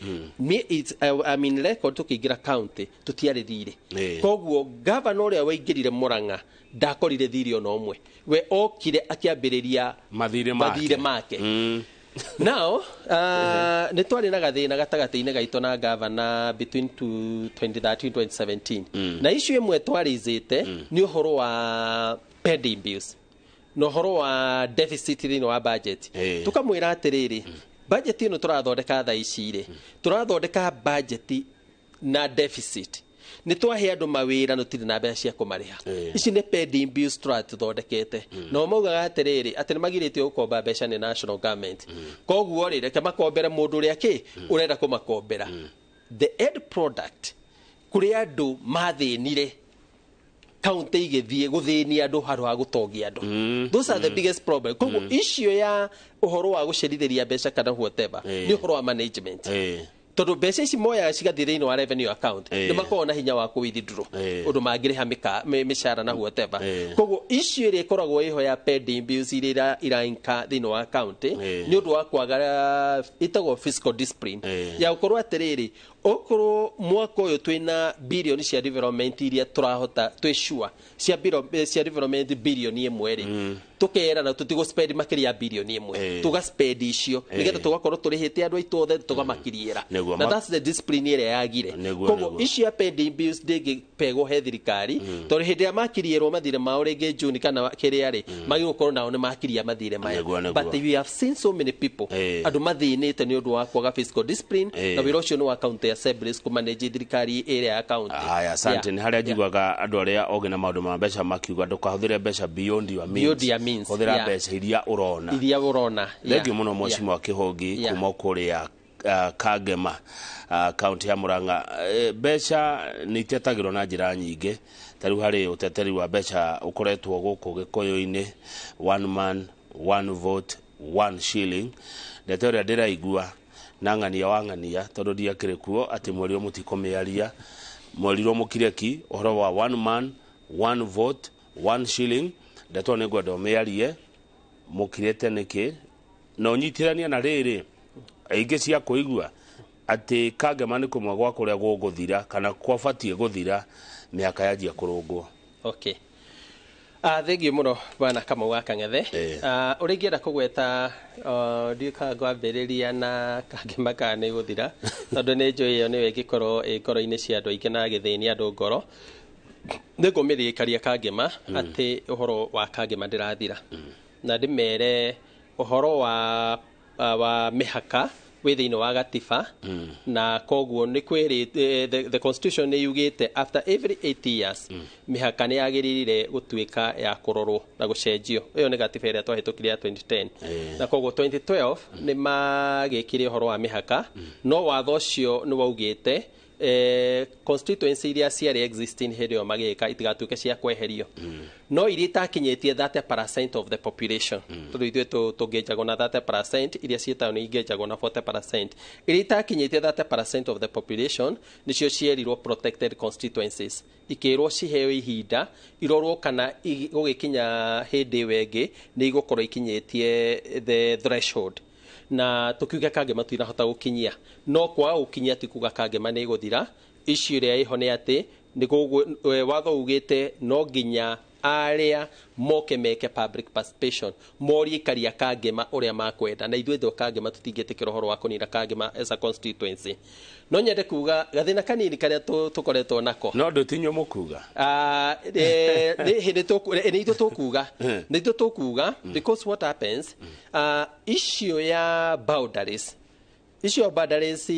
I mean, record tũkĩingĩra county tũtiarĩ thirĩ. Koguo gavana ũrĩa waingĩrire Murang'a ndakorire thirĩ ona ũmwe, we okire akĩambĩrĩria mathirĩ make. Now, nĩ twarĩ na gathĩna gatagatĩ-inĩ gaitũ na gavana between 2013 2017. Na issue ĩmwe twarĩzĩte nĩ ũhoro wa pending bills na ũhoro wa deficit thĩinĩ wa budget. Tũkamwĩra atĩrĩrĩ, budget ĩno tũrathondeka thaa ici rĩ, tũrathondeka budget na deficit. Nĩ twahe andũ mawĩra no tirĩ na mbeca cia kũmarĩha. Ici nĩ pending bills tũrathondekete. No maugaga atĩrĩrĩ, atĩ nĩ magirĩtio gũkomba mbeca nĩ national government. Koguo rĩ, reke makombere mũndũ ũrĩa kĩ ũrenda kũmakombera. The end product, kũrĩ andũ mathĩnire county igĩthiĩ gũthĩnia andũ handũ ha gũtongia andũ. Those are the biggest problem. Koguo issue ya ũhoro wa gũcerithĩria mbeca kana whatever nĩ ũhoro wa management. Tondũ mbeca ici moyaga cigathiĩ thĩinĩ wa revenue account, nĩ makoragwo na hinya wa kũ withdraw ũndũ mangĩrĩha mĩcara na whatever. Koguo issue ĩrĩa ĩkoragwo ĩho ya pending bills iria irainka thĩinĩ wa county nĩ ũndũ wa kwaga ĩtagwo fiscal discipline, ya gũkorwo atĩrĩrĩ, okorwo mwaka ũyũ twĩna bilioni cia development iria tũrahota twĩ sure cia development bilioni ĩmwe rĩ, tũkerana tũtigũ spend makĩria ya bilioni ĩmwe, tũga spend icio nĩgetha tũgakorwo tũrĩhĩte andũ aitũ othe tũgamakiriĩra. Na that's the discipline ĩrĩa yagire. Koguo issue ya pending bills ndĩngĩpegwo he thirikari, tondũ hĩndĩ ĩrĩa makiriĩrwo mathirĩ mao rĩngĩ June kana kĩrĩa rĩ, magĩrĩirwo gũkorwo nao nĩ makiria mathirĩ maya. But we have seen so many people andũ mathĩnĩte nĩ ũndũ wa kwaga fiscal discipline, na wĩra ũcio nĩ wa county assemblies kũmanage thirikari ĩrĩa ya county. Haya, asante. Nĩ harĩa njiguaga andũ arĩa ogĩ na maũndũ ma mbeca makiuga ndũkahũthĩre mbeca beyond your means, hũthĩra mbeca iria ũrona. Thengiũ mũno Mheshimiwa Kĩhũngi kuma kũrĩa Kangema, kaunti ya Murang'a. Mbeca nĩ itetagĩrwo na njĩra nyingĩ, ta rĩu harĩ ũteteri wa mbeca ũkoretwo gũkũ Gĩkũyũ-inĩ, one man one vote one shilling. Ndeto ĩrĩa ndĩraigua na ng'ania wa ng'ania, tondũ ndiakĩrĩ kuo, atĩ mwerirwo mũtikũmĩaria, mwerirwo mũkire ki ũhoro wa one man one vote one shilling. Ndeto nĩ ngwenda ũmĩarie, mũkirĩte nĩkĩ, na ũnyitithanie na rĩrĩ aingĩ cia kũigua atĩ Kangema nĩ kũmwe gwa kũrĩa gũgũthira kana kwabatiĩ gũthira mĩaka yanjia kũrũngwo. Okay. Thengiũ mũno bwana Kamau wa Kang'ethe. Ũrĩa ingĩenda kũgweta, ndiũĩ kana ngwambĩrĩria na Kangema kana nĩ gũthira, tondũ nĩ njũĩ ĩyo nĩyo ĩngĩkorwo ĩ ngoro-inĩ cia andũ aingĩ na gĩthĩnia andũ ngoro. Nĩ ngũmĩririkania Kangema atĩ ũhoro wa Kangema ndĩrathira, na ndĩmere ũhoro wa mĩhaka wĩ thĩinĩ wa gatiba, na koguo nĩ kwĩrĩ the constitution nĩ yugĩte after every 8 years mĩhaka nĩ yagĩrĩire gũtuĩka ya kũrorwo na gũcenjio. Ĩyo nĩ gatiba ĩrĩa twahĩtũkire ya 2010, na koguo 2012 nĩ magĩkire ũhoro wa mĩhaka, no watho ũcio nĩ waugĩte constituency iria ciarĩ existing hĩndĩ ĩyo magĩka itigatuĩke cia kweherio, no iria itakinyĩtie 30% of the population, tondũ ithuĩ tũngĩnjagwo na 30%, iria ciĩ taũni ingĩnjagwo na 40%, iria itakinyĩtie 30% of the population nĩcio cierirwo protected constituencies, ikĩrwo ciheo ihinda irorwo kana gũgĩkinya hĩndĩ ĩyo ĩngĩ nĩ igũkorwo ikinyĩtie the threshold. Na tukiuga Kangema tutinahota gũkinyia, no kwaga gũkinyia ti kuga Kangema nĩ ĩgũthira. Issue ĩrĩa ĩho nĩ atĩ watho ugĩte no nginya arĩa moke meke public participation, morie aikari a Kangema ũrĩa makwenda, na ithuĩ thũ Kangema tũtingĩtĩkĩra ũhoro wa kũnina Kangema as a constituency. No nyende kuga gathĩna kanini karĩa tũkoretwo nako, no ndũtinywo mũkuga nĩ ithuĩ tũkuga, nĩ ithuĩ tũkuga, because what happens, issue ya boundaries, issue ya boundaries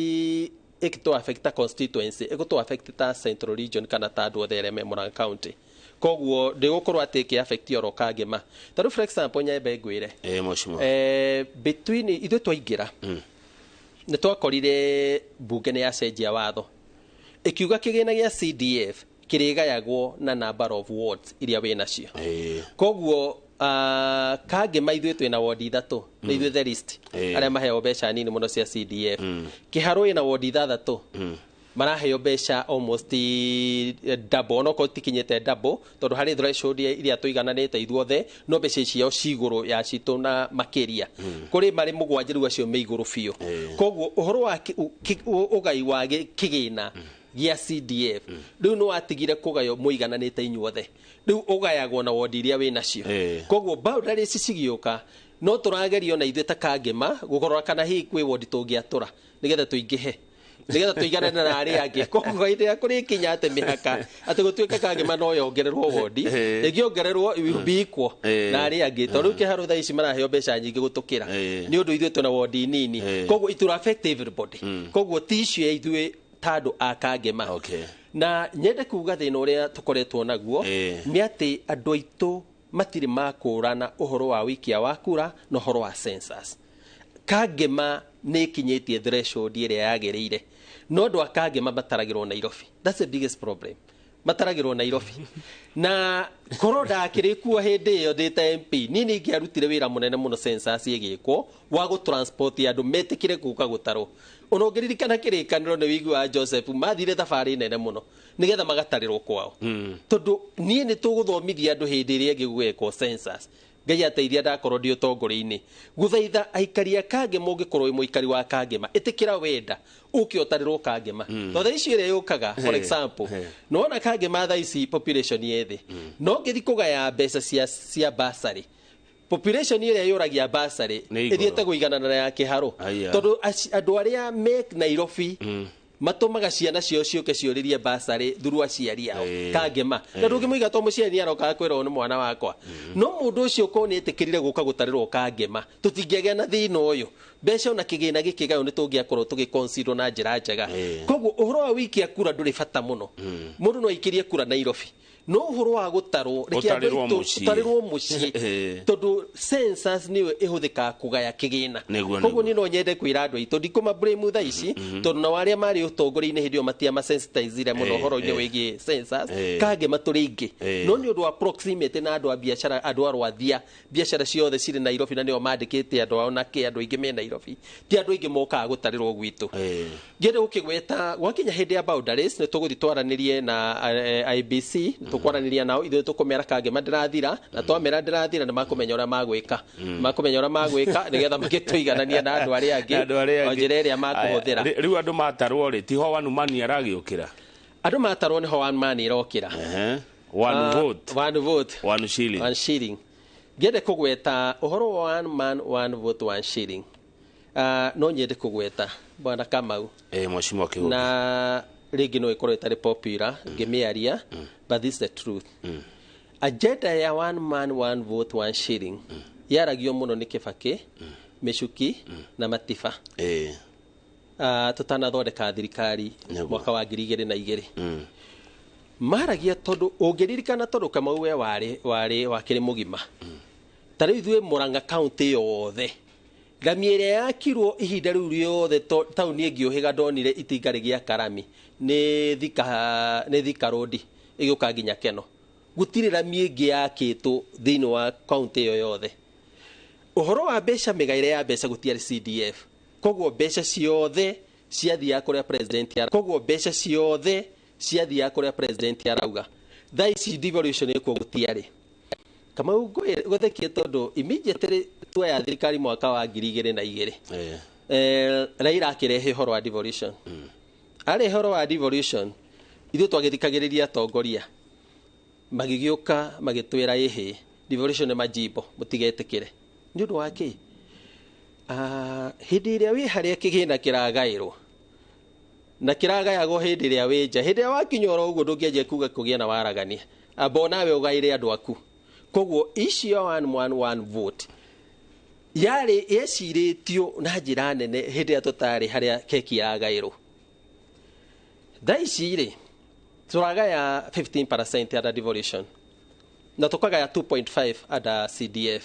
ĩkĩtũ affect constituency, ĩgũtũ affect ta Central Region kana ta andũ othe arĩa me Murang'a County. Koguo ndĩgũkorwo atĩ ĩkĩ affect oro Kangema. Ta rĩu for example nyambe ngwĩre, between ithuĩ twaingĩra nĩ twakorire bunge nĩ yacenjia watho Ĩkiuga kĩgĩna gĩa CDF kĩrĩgayagwo na number of wards iria wĩ nacio. Koguo Kangema ithuĩ twĩna ward 3, nĩ ithuĩ the least arĩa maheo mbeca nini mũno cia CDF. Kĩharũ ĩna ward 6, maraheo mbeca almost double, onokorwo itikinyĩte double tondũ harĩ threshold iria tũigananĩte ithuothe, no mbeca ciao ci igũrũ ya citũ na makĩria. Kũrĩ marĩ 7 rĩu acio me igũrũ biũ. Koguo ũhoro wa ũgai wa kĩgĩna gĩa CDF rĩu nĩ watigire kũgaywo mũigananĩte inyuothe, rĩu ũgayagwo na wodi iria wĩ nacio. Koguo boundaries cigĩũka no tũragerio na ithuĩ ta Kangema gũkorora kana hihi kwĩ wodi tũngĩatũra nĩgetha tũingĩhe, nĩgetha tũiganane na arĩa angĩ. Koguo hĩndĩ ĩrĩa kũrĩkinya atĩ mĩhaka atĩ gũtuĩke Kangema no yongererwo wodi, ĩngĩongererwo will be equal na arĩa angĩ, tondũ rĩu Kĩharũ thaa ici maraheo mbeca nyingĩ gũtũkĩra nĩ ũndũ ithuĩ twĩna wodi nini. Koguo it will affect everybody. Koguo ti issue ya ithuĩ ta andũ a Kangema. Na nyende kuga thĩna ũrĩa tũkoretwo naguo nĩ atĩ andũ aitũ matirĩ makũrana ũhoro wa wĩikia wa kura na ũhoro wa census. Kangema nĩ ĩkinyĩtie threshold ĩrĩa yagĩrĩire, no andũ a Kangema mataragĩrwo Nairobi. That's the biggest problem. Mataragĩrwo Nairobi. Na korwo ndakĩrĩ kuo hĩndĩ ĩyo ndĩ ta MP, niĩ nĩ ingĩarutire wĩra mũnene mũno census ĩgĩkwo wa gũ-transport andũ metĩkĩre gũka gũtarwo. Ona ũngĩririkana kĩrĩkanĩro nĩ wĩiguaga Joseph mathire thabarĩ nene mũno nĩgetha magatarĩrwo kwao. Tondũ niĩ nĩ tũgũthomithia andũ hĩndĩ ĩrĩa ĩngĩ gũgekwo census. Ngai ateithia ndakorwo ndĩ ũtongoria-inĩ. Gũthaitha aikari a Kangema, ũngĩkorwo wĩ mũikari wa Kangema, ĩtĩkĩra wenda ũke ũtarĩrwo Kangema. Tondũ thaa ici ĩrĩa yũkaga, for example, nĩwona Kangema thaa ici population ĩ thĩ, no ngĩthiĩ kũgaya mbeca cia bursary, population ĩrĩa yũragia bursary ĩthiĩte kũiganana na ya Kĩharũ. Tondũ andũ arĩa me Nairobi matũmaga ciana ciao ciũke ciũrĩrie bursary through aciari ao Kangema. Na ndũngĩmũiga to mũciari nĩaroka kwĩrwo nĩ mwana wakwa. No mũndũ ũcio korwo nĩetĩkĩrire gũka gũtarĩrwo Kangema, tũtingĩagĩa na thĩna ũyũ. Mbeca ona kĩgĩna gĩkĩgaywo nĩ tũngĩakorwo tũgĩconsider na njĩra njega. Koguo ũhoro wa wĩikia kura ndũrĩ bata mũno. Mũndũ no aikĩrie kura Nairobi, no ũhoro wa gũtarwo reke andũ aitũ ũtarĩrwo mũciĩ, tondũ census nĩyo ĩhũthĩkaga kũgaya kĩgĩna. Koguo niĩ no nyende kwĩra andũ aitũ ndikũma blame thaa ici, tondũ nao arĩa marĩ ũtongoria-inĩ hĩndĩ ĩyo matiamasensitizire mũno ũhoro-inĩ wĩgiĩ census. Kangema tũrĩ aingĩ, no nĩ ũndũ wa proximity na andũ a biacara, andũ a Rwathia, biacara ciothe cirĩ Nairobi na nĩo mandĩkĩte andũ ao na kĩ, andũ aingĩ me Nairobi, ti andũ aingĩ mokaga gũtarĩrwo gwitũ. Ngĩenda gũkĩgweta gwakinya hĩndĩ ya boundaries nĩ tũgũthiĩ twaranĩrie na IBC, tũkwaranĩria nao ithuĩ tũkũmera Kangema ndĩrathira, na twamera ndĩrathira nĩ makũmenya ũrĩa magwĩka, makũmenya ũrĩa magwĩka nĩgetha magĩtũiganania na andũ arĩa angĩ o njĩra ĩrĩa makũhũthĩra. Rĩu andũ matarwo rĩ, ti ho one man aragĩũkĩra? Andũ matarwo nĩho one man ĩrokĩra. One vote, one vote, one shilling, one shilling. Ngĩende kũgweta ũhoro wa one man one vote one shilling. No nyende kũgweta Bwana Kamau, Mheshimiwa Kĩhũngĩ, na rĩngĩ no ĩkorwo ĩtarĩ popular ngĩmĩaria, but this is the truth. Agenda ya one man one vote one shilling yaragio mũno nĩ Kĩbakĩ, Mĩcuki na Matiba tũtanathondeka thirikari mwaka wa 2002. Maragia tondũ ũngĩririkana, tondũ Kamau we warĩ wakĩrĩ mũgima, ta rĩu ithuĩ Murang'a county yothe rami ĩrĩa yakirwo ihinda rĩu rĩothe taũni ĩngĩ ndonire itinga rĩgĩaka rami nĩ Thika Road ĩgĩũka nginya Keno. Gũtirĩ rami ĩngĩ yakĩtwo thĩinĩ wa county ĩyo yothe. Ũhoro wa mbeca, mĩgaĩre ya mbeca gũtiarĩ CDF, koguo mbeca ciothe ciathiaga kũrĩa president ara, koguo mbeca ciothe ciathiaga kũrĩa president arauga. Thaa ici devolution ĩkuo gũtiarĩ. Kamau gũthekie tondũ immediately tuoya thirikari mwaka wa 2002, Raila akĩrehe ũhoro wa devolution. Arehe ũhoro wa devolution, ithuĩ twagĩthikagĩrĩria atongoria magĩgĩũka magĩtwĩra ĩhĩ devolution nĩ majimbo mũtigetĩkĩre. Nĩ ũndũ wa kĩ? Hĩndĩ ĩrĩa wĩ harĩa kĩgĩna kĩragaĩrwo na kĩragayagwo hĩndĩ ĩrĩa wĩ nja, hĩndĩ ĩrĩa wakinya oro ũguo ndũngĩanjia kuga kũgĩa na waragania, amba onawe ũgaĩre andũ aku. Koguo icio one man one vote yarĩ yecirĩtio na njĩra nene hĩndĩ ĩrĩa tũtarĩ harĩa keki yagaĩrwo. Thaa ici rĩ, tũragaya 15% under devolution na tũkagaya 2.5 under CDF,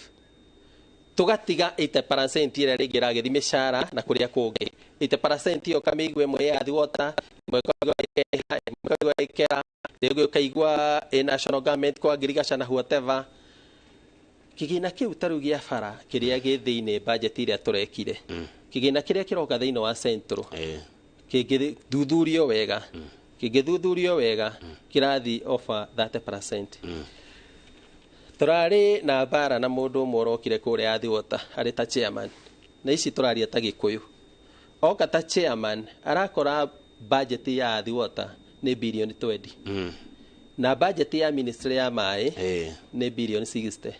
tũgatiga 80% ĩrĩa rĩngĩ ĩragĩthiĩ mĩcara na kũrĩa kũngĩ. 80% ĩyo ũkamĩigua ĩmwe ya Athi Water, ĩmwe ũkaigua ĩ ĩmwe ũkaigua ĩ KeRRA, rĩngĩ ũkaigua ĩ national government kwa ngirigaca na whatever. Kĩgĩna kĩu ta rĩu gĩa bara kĩrĩa gĩ thĩinĩ budget ĩrĩa tũrekire, kĩgĩna kĩrĩa kĩroka thĩinĩ wa central kĩngĩthuthurio wega, kĩngĩthuthurio wega kĩrathi over 30%. Tũrarĩ na mbara na mũndũ ũmwe ũrokire kũrĩa Athi Water arĩ ta chairman, na ici tũraria ta Gĩkũyũ. Oka ta chairman arakora budget ya Athi Water nĩ bilioni 20, na budget ya ministry ya maĩ nĩ bilioni 60.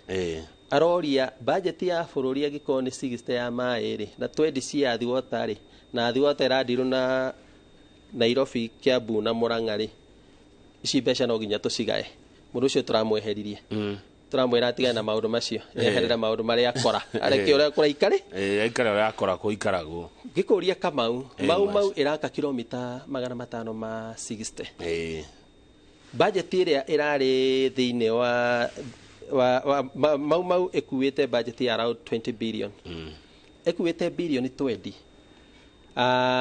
Aroria budget ya bũrũri angĩkorwo nĩ 60 ya maĩ rĩ, na 20 cia Athi Water rĩ, na Athi Water ĩradirwo na Nairobi, Kiambu na Murang'a rĩ, ici mbeca no nginya tũcigae. Mũndũ ũcio tũramweheririe, tũramwĩra atigane na maũndũ macio, eherere maũndũ marĩa akora, areke ũrĩa kũraikare, aikare ũrĩa akora kũikaragwo. Ngĩkũria Kamau, Mau Mau ĩraka kilomita 560. Budget ĩrĩa ĩrarĩ thĩinĩ wa Mau Mau ĩkuĩte budget ya around 20 billion, ĩkuĩte bilioni 20.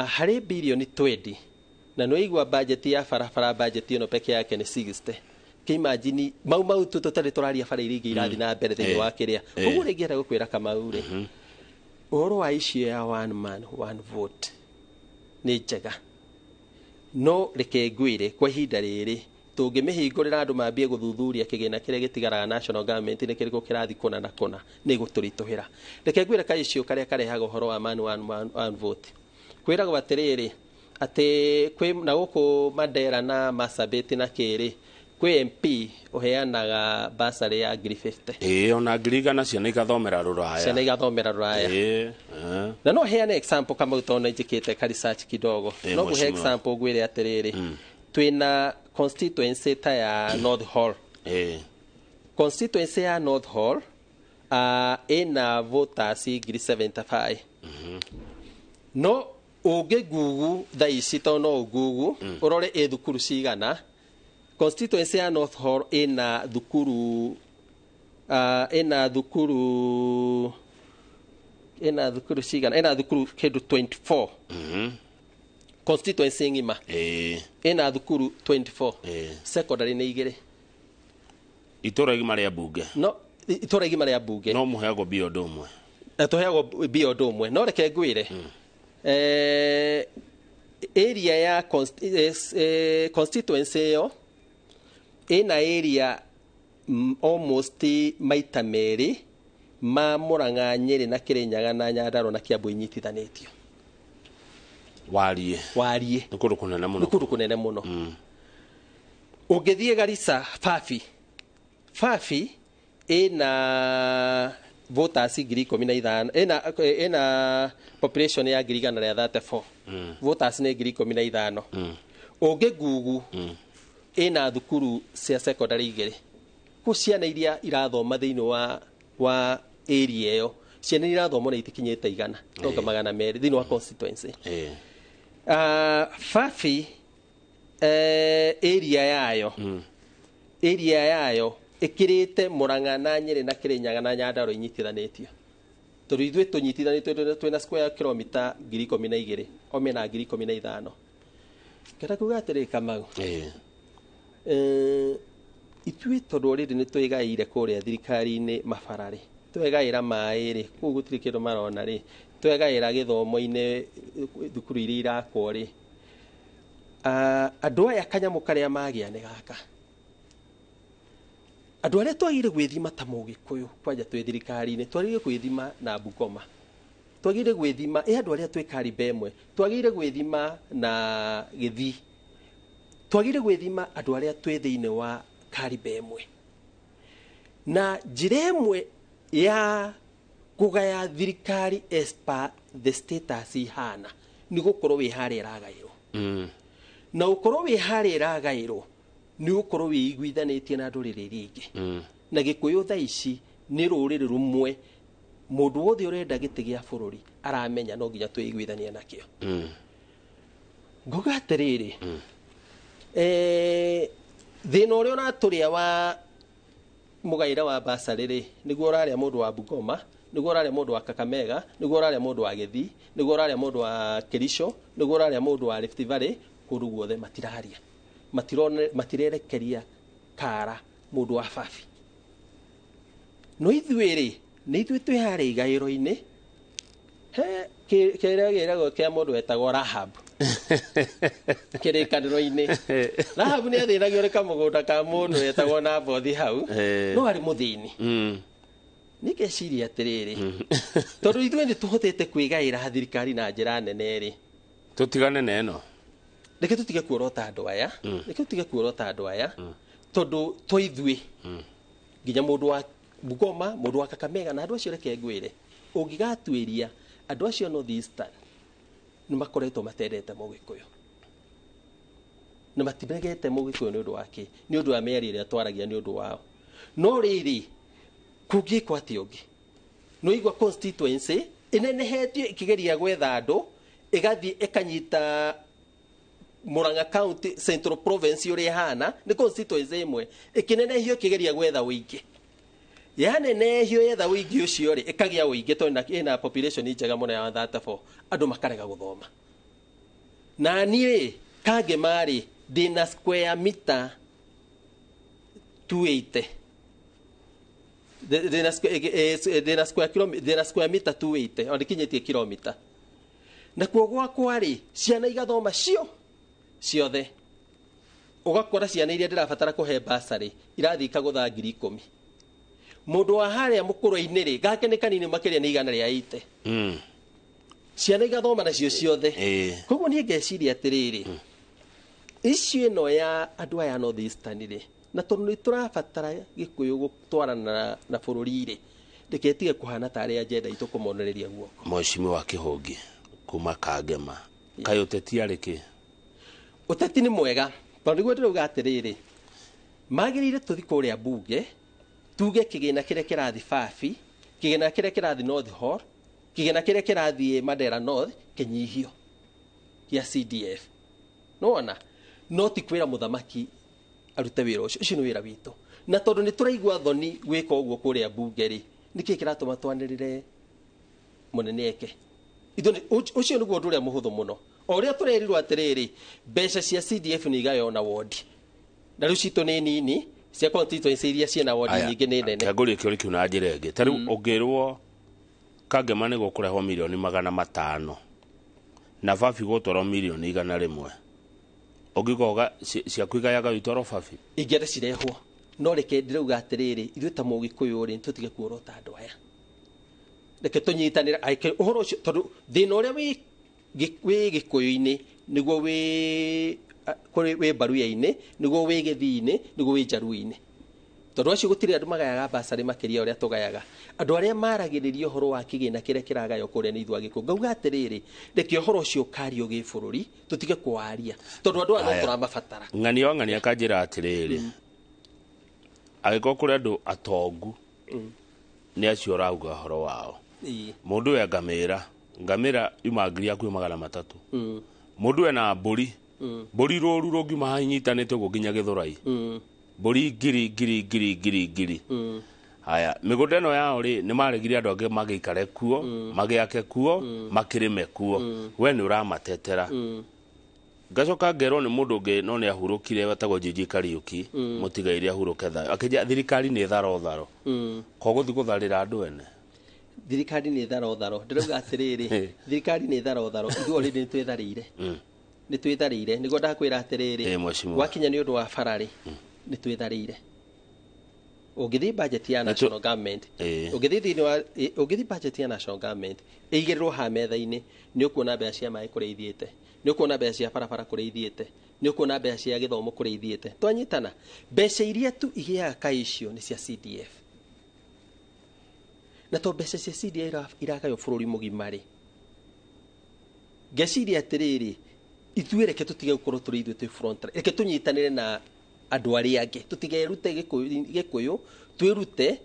Harĩ bilioni 20 na nĩwaigua budget ya barabara, budget ĩno peke yake nĩ 60. Kĩimagine Mau Mau tu tũtarĩ tũraria bara iria ingĩ irathiĩ na mbere thĩinĩ wa kĩrĩa. Ũguo rĩngĩ gũkwĩra Kamau rĩ, ũhoro wa issue ya one man one vote nĩ njega, no reke ngwĩre kwa ihinda rĩrĩ tũngĩmĩhingũrĩra andũ mambie gũthuthuria kĩgĩna kĩrĩa gĩtigaraga national government nĩ kĩrĩkũ kĩrathiĩ kũna na kũna, nĩ gũtũritũhĩra. Reke ngwĩre ka issue karĩa karehaga ũhoro wa man one vote, kwĩragwo atĩrĩrĩ atĩ kwĩ na gũkũ Mandera na Marsabit na kĩrĩ kwĩ MP ũheanaga bursary ya ngiri 50. Ona ngiri igana ciana igathomera rũraya. Ciana igathomera rũraya. Na no heane example Kamau, tondũ nĩ njĩkĩte ka research kidogo. No ngũhe example ngwĩre atĩrĩrĩ, twĩna constituency ta ya North Hall. Constituency ya North Hall ĩna voters ngiri 75. No ũngĩ Google thaa ici, tondũ no ũgugu ũrore ĩ thukuru cigana. Constituency ya North Hall ĩna thukuru cigana? Ĩna thukuru kĩndũ 24. Constituency ng'ima ĩna thukuru 24. Secondary nĩ igĩrĩ. Itũra igima rĩa mbunge. No itũra igima rĩa mbunge. No mũheagwo mbia ũndũ ũmwe. Na tũheagwo mbia ũndũ ũmwe. No reke ngwĩre, area ya constituency ĩyo ĩna area almost maita merĩ ma Murang'a, Nyĩrĩ na Kĩrĩnyaga na Nyandarua na Kiambu inyitithanĩtio. Wariĩ. Wariĩ. Nĩ kũndũ kũnene mũno. Nĩ kũndũ kũnene mũno. Ũngĩthiĩ Garissa, Fafi ĩna voters 15,000, ĩna population ya 134,000, voters nĩ 15,000. Ũngĩ Gugu ĩna thukuru cia secondary igĩrĩ. Kũ ciana iria irathoma thĩinĩ wa area ĩyo, ciana iria irathoma na itikinyĩte 100, tonga 200 thĩinĩ wa constituency. Fafi area yayo ĩkĩrĩte Murang'a na Nyĩrĩ na Kĩrĩnyaga na Nyandarua inyitithanĩtio, tondũ ithuĩ tũnyitithanĩtio twĩna square kilomita 12,000, o mena 15,000. Ngenda kuga atĩrĩ Kamau, ithuĩ tondũ already nĩ twĩgaĩire kũrĩa thirikari-inĩ mabara rĩ, twegaĩra maĩ rĩ, kũu gũtirĩ kĩndũ marona rĩ, twegaĩra gĩthomo-inĩ thukuru iria irakwo rĩ, andũ aya kanyamũ karĩa magĩa nĩ gaka. Andũ arĩa twagĩrĩire gwĩthima ta Mũgĩkũyũ kwanja twĩ thirikari-inĩ, twagĩrĩire gwĩthima na Bungoma, twagĩrĩire gwĩthima ĩ andũ arĩa twĩ kariba ĩmwe, twagĩrĩire gwĩthima na Gĩthii, twagĩrĩire gwĩthima andũ arĩa twĩ thĩinĩ wa kariba ĩmwe. Na njĩra ĩmwe ya kũgaya thirikari as per the status ihana nĩ gũkorwo wĩ harĩa ĩragaĩrwo. Na ũkorwo wĩ harĩa ĩragaĩrwo nĩ ũkorwo wĩiguithanĩtie na ndũrĩrĩ iria ingĩ. Na Gĩkũyũ thaa ici nĩ rũrĩrĩ rũmwe, mũndũ wothe ũrenda gĩtĩ gĩa bũrũri aramenya no nginya twĩiguithanie nakĩo. Nguga atĩrĩrĩ, thĩna ũrĩa ũratũrĩa wa Mũgaĩre wa basarĩ rĩ, nĩguo ũrarĩa mũndũ wa Bungoma, nĩguo ũrarĩa mũndũ wa Kakamega, nĩguo ũrarĩa mũndũ wa Gĩthii, nĩguo ũrarĩa mũndũ wa Kericho, nĩguo ũrarĩa mũndũ wa Rift Valley. Kũndũ guothe matiraria, matirerekeria kara mũndũ wa Fafi. No ithuĩ rĩ, nĩ ithuĩ twĩ harĩa igaĩro-inĩ. He kĩrĩa gĩragwo kĩa mũndũ wetagwo Rahab kĩrĩkanĩro-inĩ. Rahab nĩ athĩnagio nĩ kamũgũnda ka mũndũ wetagwo Nabothi hau, no arĩ mũthĩni. Nĩngeciria atĩrĩrĩ, tondũ ithuĩ nĩ tũhotete kwĩgaĩra thirikari na njĩra nene rĩ, tũtigane na ĩno. Reke tũtige kuorota andũ aya, reke tũtige kuorota andũ aya, tondũ to ithuĩ nginya mũndũ wa Bungoma, mũndũ wa Kakamega na andũ acio. Reke ngwĩre, ũngĩgatuĩria andũ acio North Eastern nĩ makoretwo matendete Mũgĩkũyũ, na matiregete Mũgĩkũyũ. Nĩ ũndũ wa kĩ? Nĩ ũndũ wa mĩario ĩrĩa twaragia nĩ ũndũ wao. No rĩrĩ, kũngĩkwo atĩa ũngĩ? Nĩ waigua constituency ĩnenehetio ĩkĩgeria gwetha andũ, ĩgathiĩ ĩkanyita Murang'a County, Central Province ũrĩa ĩhana nĩ constituency ĩmwe ĩkĩnenehio ĩkĩgeria gwetha ũingĩ. Yanenehio yetha ũingĩ ũcio rĩ, ĩkagĩa ũingĩ tondũ ĩna population njega mũno ya 134, andũ makarega gũthoma. Na niĩ Kangema rĩ, ndĩna square meter 280, ndĩna square meter 280, ona ndikinyĩtie kilomita. Nakuo gwakwa rĩ, ciana igathoma cio ciothe. Ũgakora ciana iria ndĩrabatara kũhe basarĩ irathiĩ ikagũtha 10,000. Mũndũ wa harĩa mũkũrũ-inĩ rĩ, gake nĩ kanini makĩria, nĩ 180. Ciana igathoma nacio ciothe. Koguo niĩ ngeciria atĩrĩrĩ, issue ĩno ya andũ aya North Eastern rĩ, na tondũ nĩ tũrabatara Gĩkũyũ gũtwarana na bũrũri rĩ, reke tige kũhana tarĩ agenda itũ kũmonereria guoko. Mheshimiwa Kĩhũngi kuma Kangema, kaĩ ũteti arĩ kĩ? Ũteti nĩ mwega, tondũ nĩguo ndĩrauga atĩrĩrĩ, magĩrĩire tũthi kũrĩa bunge tuge kĩgĩna kĩrĩa kĩrathiĩ Fafi, kĩgĩna kĩrĩa kĩrathiĩ North Hall, kĩgĩna kĩrĩa kĩrathiĩ Mandera North kĩnyihio gĩa CDF. Nĩwona? No ti kwĩra mũthamaki arute wĩra ũcio. Ũcio nĩ wĩra witũ, na tondũ nĩ tũraigua thoni gwĩka ũguo kũrĩa bunge rĩ, nĩkĩ kĩratũma twanĩrĩre mũnene eke? Ũcio nĩguo ũndũ ũrĩa mũhũthũ mũno. O ũrĩa tũrerirwo atĩrĩrĩ, mbeca cia CDF nĩ igaywo na wondi, na rĩu citũ nĩ nini, cia constituency iria ciĩna wondi nyingĩ nĩ nene. Kĩangũria kĩũria kĩu na njĩra ĩngĩ. Ta rĩu ũngĩrwo Kangema nĩ gũkũrehwo 500,000,000 na Babi gũtwarwo 100,000,000, ũngĩgoga ciaku igayaga itwarwo Babi? Ingĩenda cirehwo, no reke ndĩrauga atĩrĩrĩ, ithuĩ ta Mũgĩkũyũ rĩ, tũtige kuorota andũ aya. Reke tũnyitanĩre ũhoro ũcio, tondũ thĩna ũrĩa wĩ Gĩkũyũ-inĩ nĩguo wĩ kũrĩ wĩ Baruya-inĩ, nĩguo wĩ Gĩthii-inĩ, nĩguo wĩ Njaruo-inĩ, tondũ acio gũtirĩ andũ magayaga basarĩ makĩria ũrĩa tũgayaga. Andũ arĩa maragĩrĩria ũhoro wa kĩgĩna kĩrĩa kĩragaywo kũrĩa nĩ ithuĩ Agĩkũyũ. Ngauga atĩrĩrĩ, reke ũhoro ũcio ũkario gĩbũrũri, tũtige kũwaria, tondũ andũ aya no tũramabatara. Ng'ania wa ng'ania akanjĩra atĩrĩrĩ, angĩkorwo kũrĩ andũ atongu nĩ acio ũrauga ũhoro wao. Mũndũ we ngamĩra, ngamĩra yuma ngiri hakuhĩ 300. Mũndũ ena mbũri, mbũri rũru rũngiuma haha inyitanĩte ũguo nginya Gĩthũrai, mbũri ngiri ngiri ngiri ngiri ngiri. Haya, mĩgũnda ĩno yao rĩ, nĩ maregire andũ angĩ magĩikare kuo, magĩake kuo, makĩrĩme kuo. We nĩ ũramatetera. Ngacoka ngerwo nĩ mũndũ ũngĩ, no nĩ ahurũkire, wetagwo Njinji Kariũki, mũtigaire ahurũke thayũ, akĩnjĩra thirikari nĩ tharo tharo, ko gũthiĩ gũtharĩra andũ ene. Thirikari nĩ tharo tharo. Ndĩrauga atĩrĩrĩ, thirikari nĩ tharo tharo, ithuĩ already nĩ twĩtharĩire, nĩ twĩtharĩire. Nĩguo ndakwĩra atĩrĩrĩ, Mheshimiwa. gwakinya nĩ ũndũ wa bara rĩ, nĩ twĩtharĩire. Ũngĩthiĩ budget ya national government, ũngĩthiĩ thĩinĩ wa ũngĩthiĩ budget ya national government ĩigĩrĩrwo haha metha-inĩ, nĩ ũkuona mbeca cia maĩ kũrĩa ithiĩte, nĩ ũkuona mbeca cia barabara kũrĩa ithiĩte, nĩ ũkuona mbeca cia gĩthomo kũrĩa ithiĩte. Twanyitana, mbeca iria tu igĩaga kaĩ icio nĩ cia CDF, na to mbeca cia CDF iragaywo bũrũri mũgima rĩ, ngeciria atĩrĩrĩ, ithuĩ reke tũtige gũkorwo tũrĩ ithuĩ twĩ front line. Reke tũnyitanĩre na andũ arĩa angĩ, tũtigerute Gĩkũyũ, twĩrute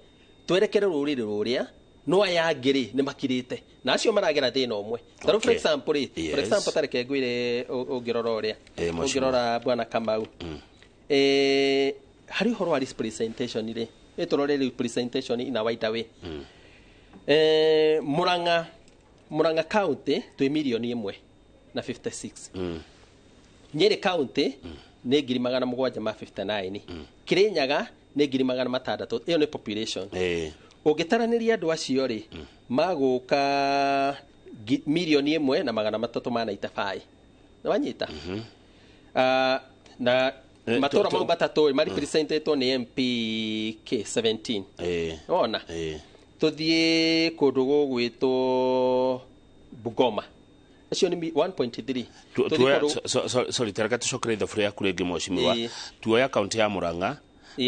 twerekere rũrĩrĩ rũrĩa. No aya angĩ rĩ, nĩ makirĩte na acio maragera thĩna ũmwe. Ta rĩu for example rĩ, for example, ta reke ngwĩre, ũngĩrora ũrĩa Mheshimiwa. ũngĩrora bwana Kamau, harĩ ũhoro wa representation rĩ, Ĩtũrore representation in a wider way. Murang'a County twĩ 1,056 na Nyeri County nĩ 759,000. Kirinyaga nĩ 600,000. Ĩyo nĩ population. Ũngĩtaranĩria andũ acio rĩ, magũka 1,395,000. Nĩwanyita? Na matũra mau matatũ ma representetwo nĩ MP K 17. Wona? Tũthiĩ kũndũ gũgwĩtwo Bungoma. Acio nĩ 1.3. Sorry, tareka tũcokere ithabu rĩaku rĩngĩ mheshimiwa. Tuoya kaunti ya Murang'a.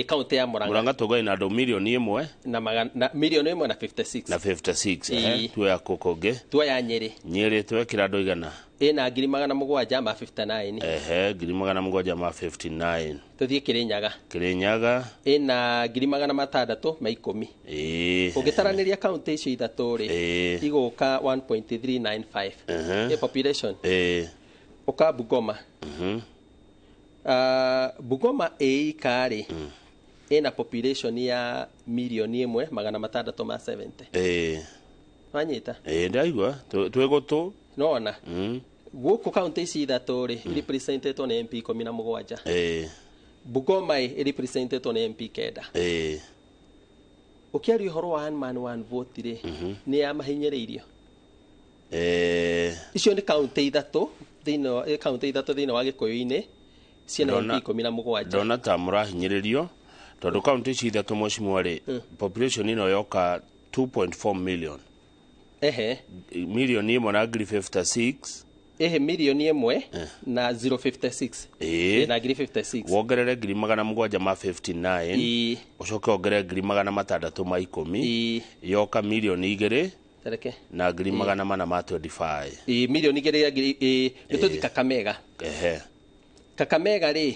Kaunti ya Murang'a. Murang'a tũgũe na andũ 1,000 na 1,056 na 56. Tuoya kũngĩ. Tuoya Nyeri. Nyeri twekĩra andũ igana. Ĩna 759,000. 759,000. Tũthiĩ Kirinyaga. Kirinyaga ĩna 610,000. Ũngĩtaranĩria kaunti icio ithatũ rĩ, igũka 1.395. Ĩ population. Ũka Bungoma. Bungoma ĩika rĩ, ĩna population ya 1,670,000. Wanyita? Ndaigua twĩ gũtũ. Nona gũkũ kaunti ici ithatũ rĩ, representetwo nĩ MP 17. Bungoma ĩ representetwo nĩ MP 9. Ũkĩaria ũhoro wa one man one vote rĩ, nĩ ya mahinyĩrĩirio. Icio nĩ kaunti ithatũ thĩinĩ kaunti ithatũ thĩinĩ wa Gĩkũyũ-inĩ ciĩna MP 17. Ndona ta mũrahinyĩrĩrio tondũ kaunti ici ithatũ mheshimiwa rĩ, population ĩno yoka 2.4 million. 1,056,000. 1,056,000 na 056. Na 056. Wongerere 759,000. Ũcoke wongerere 610,000. Yoka 2,000,000 Tareke. na 425,000. 2,000,000. Nĩtũthiĩ Kakamega. Kakamega rĩ,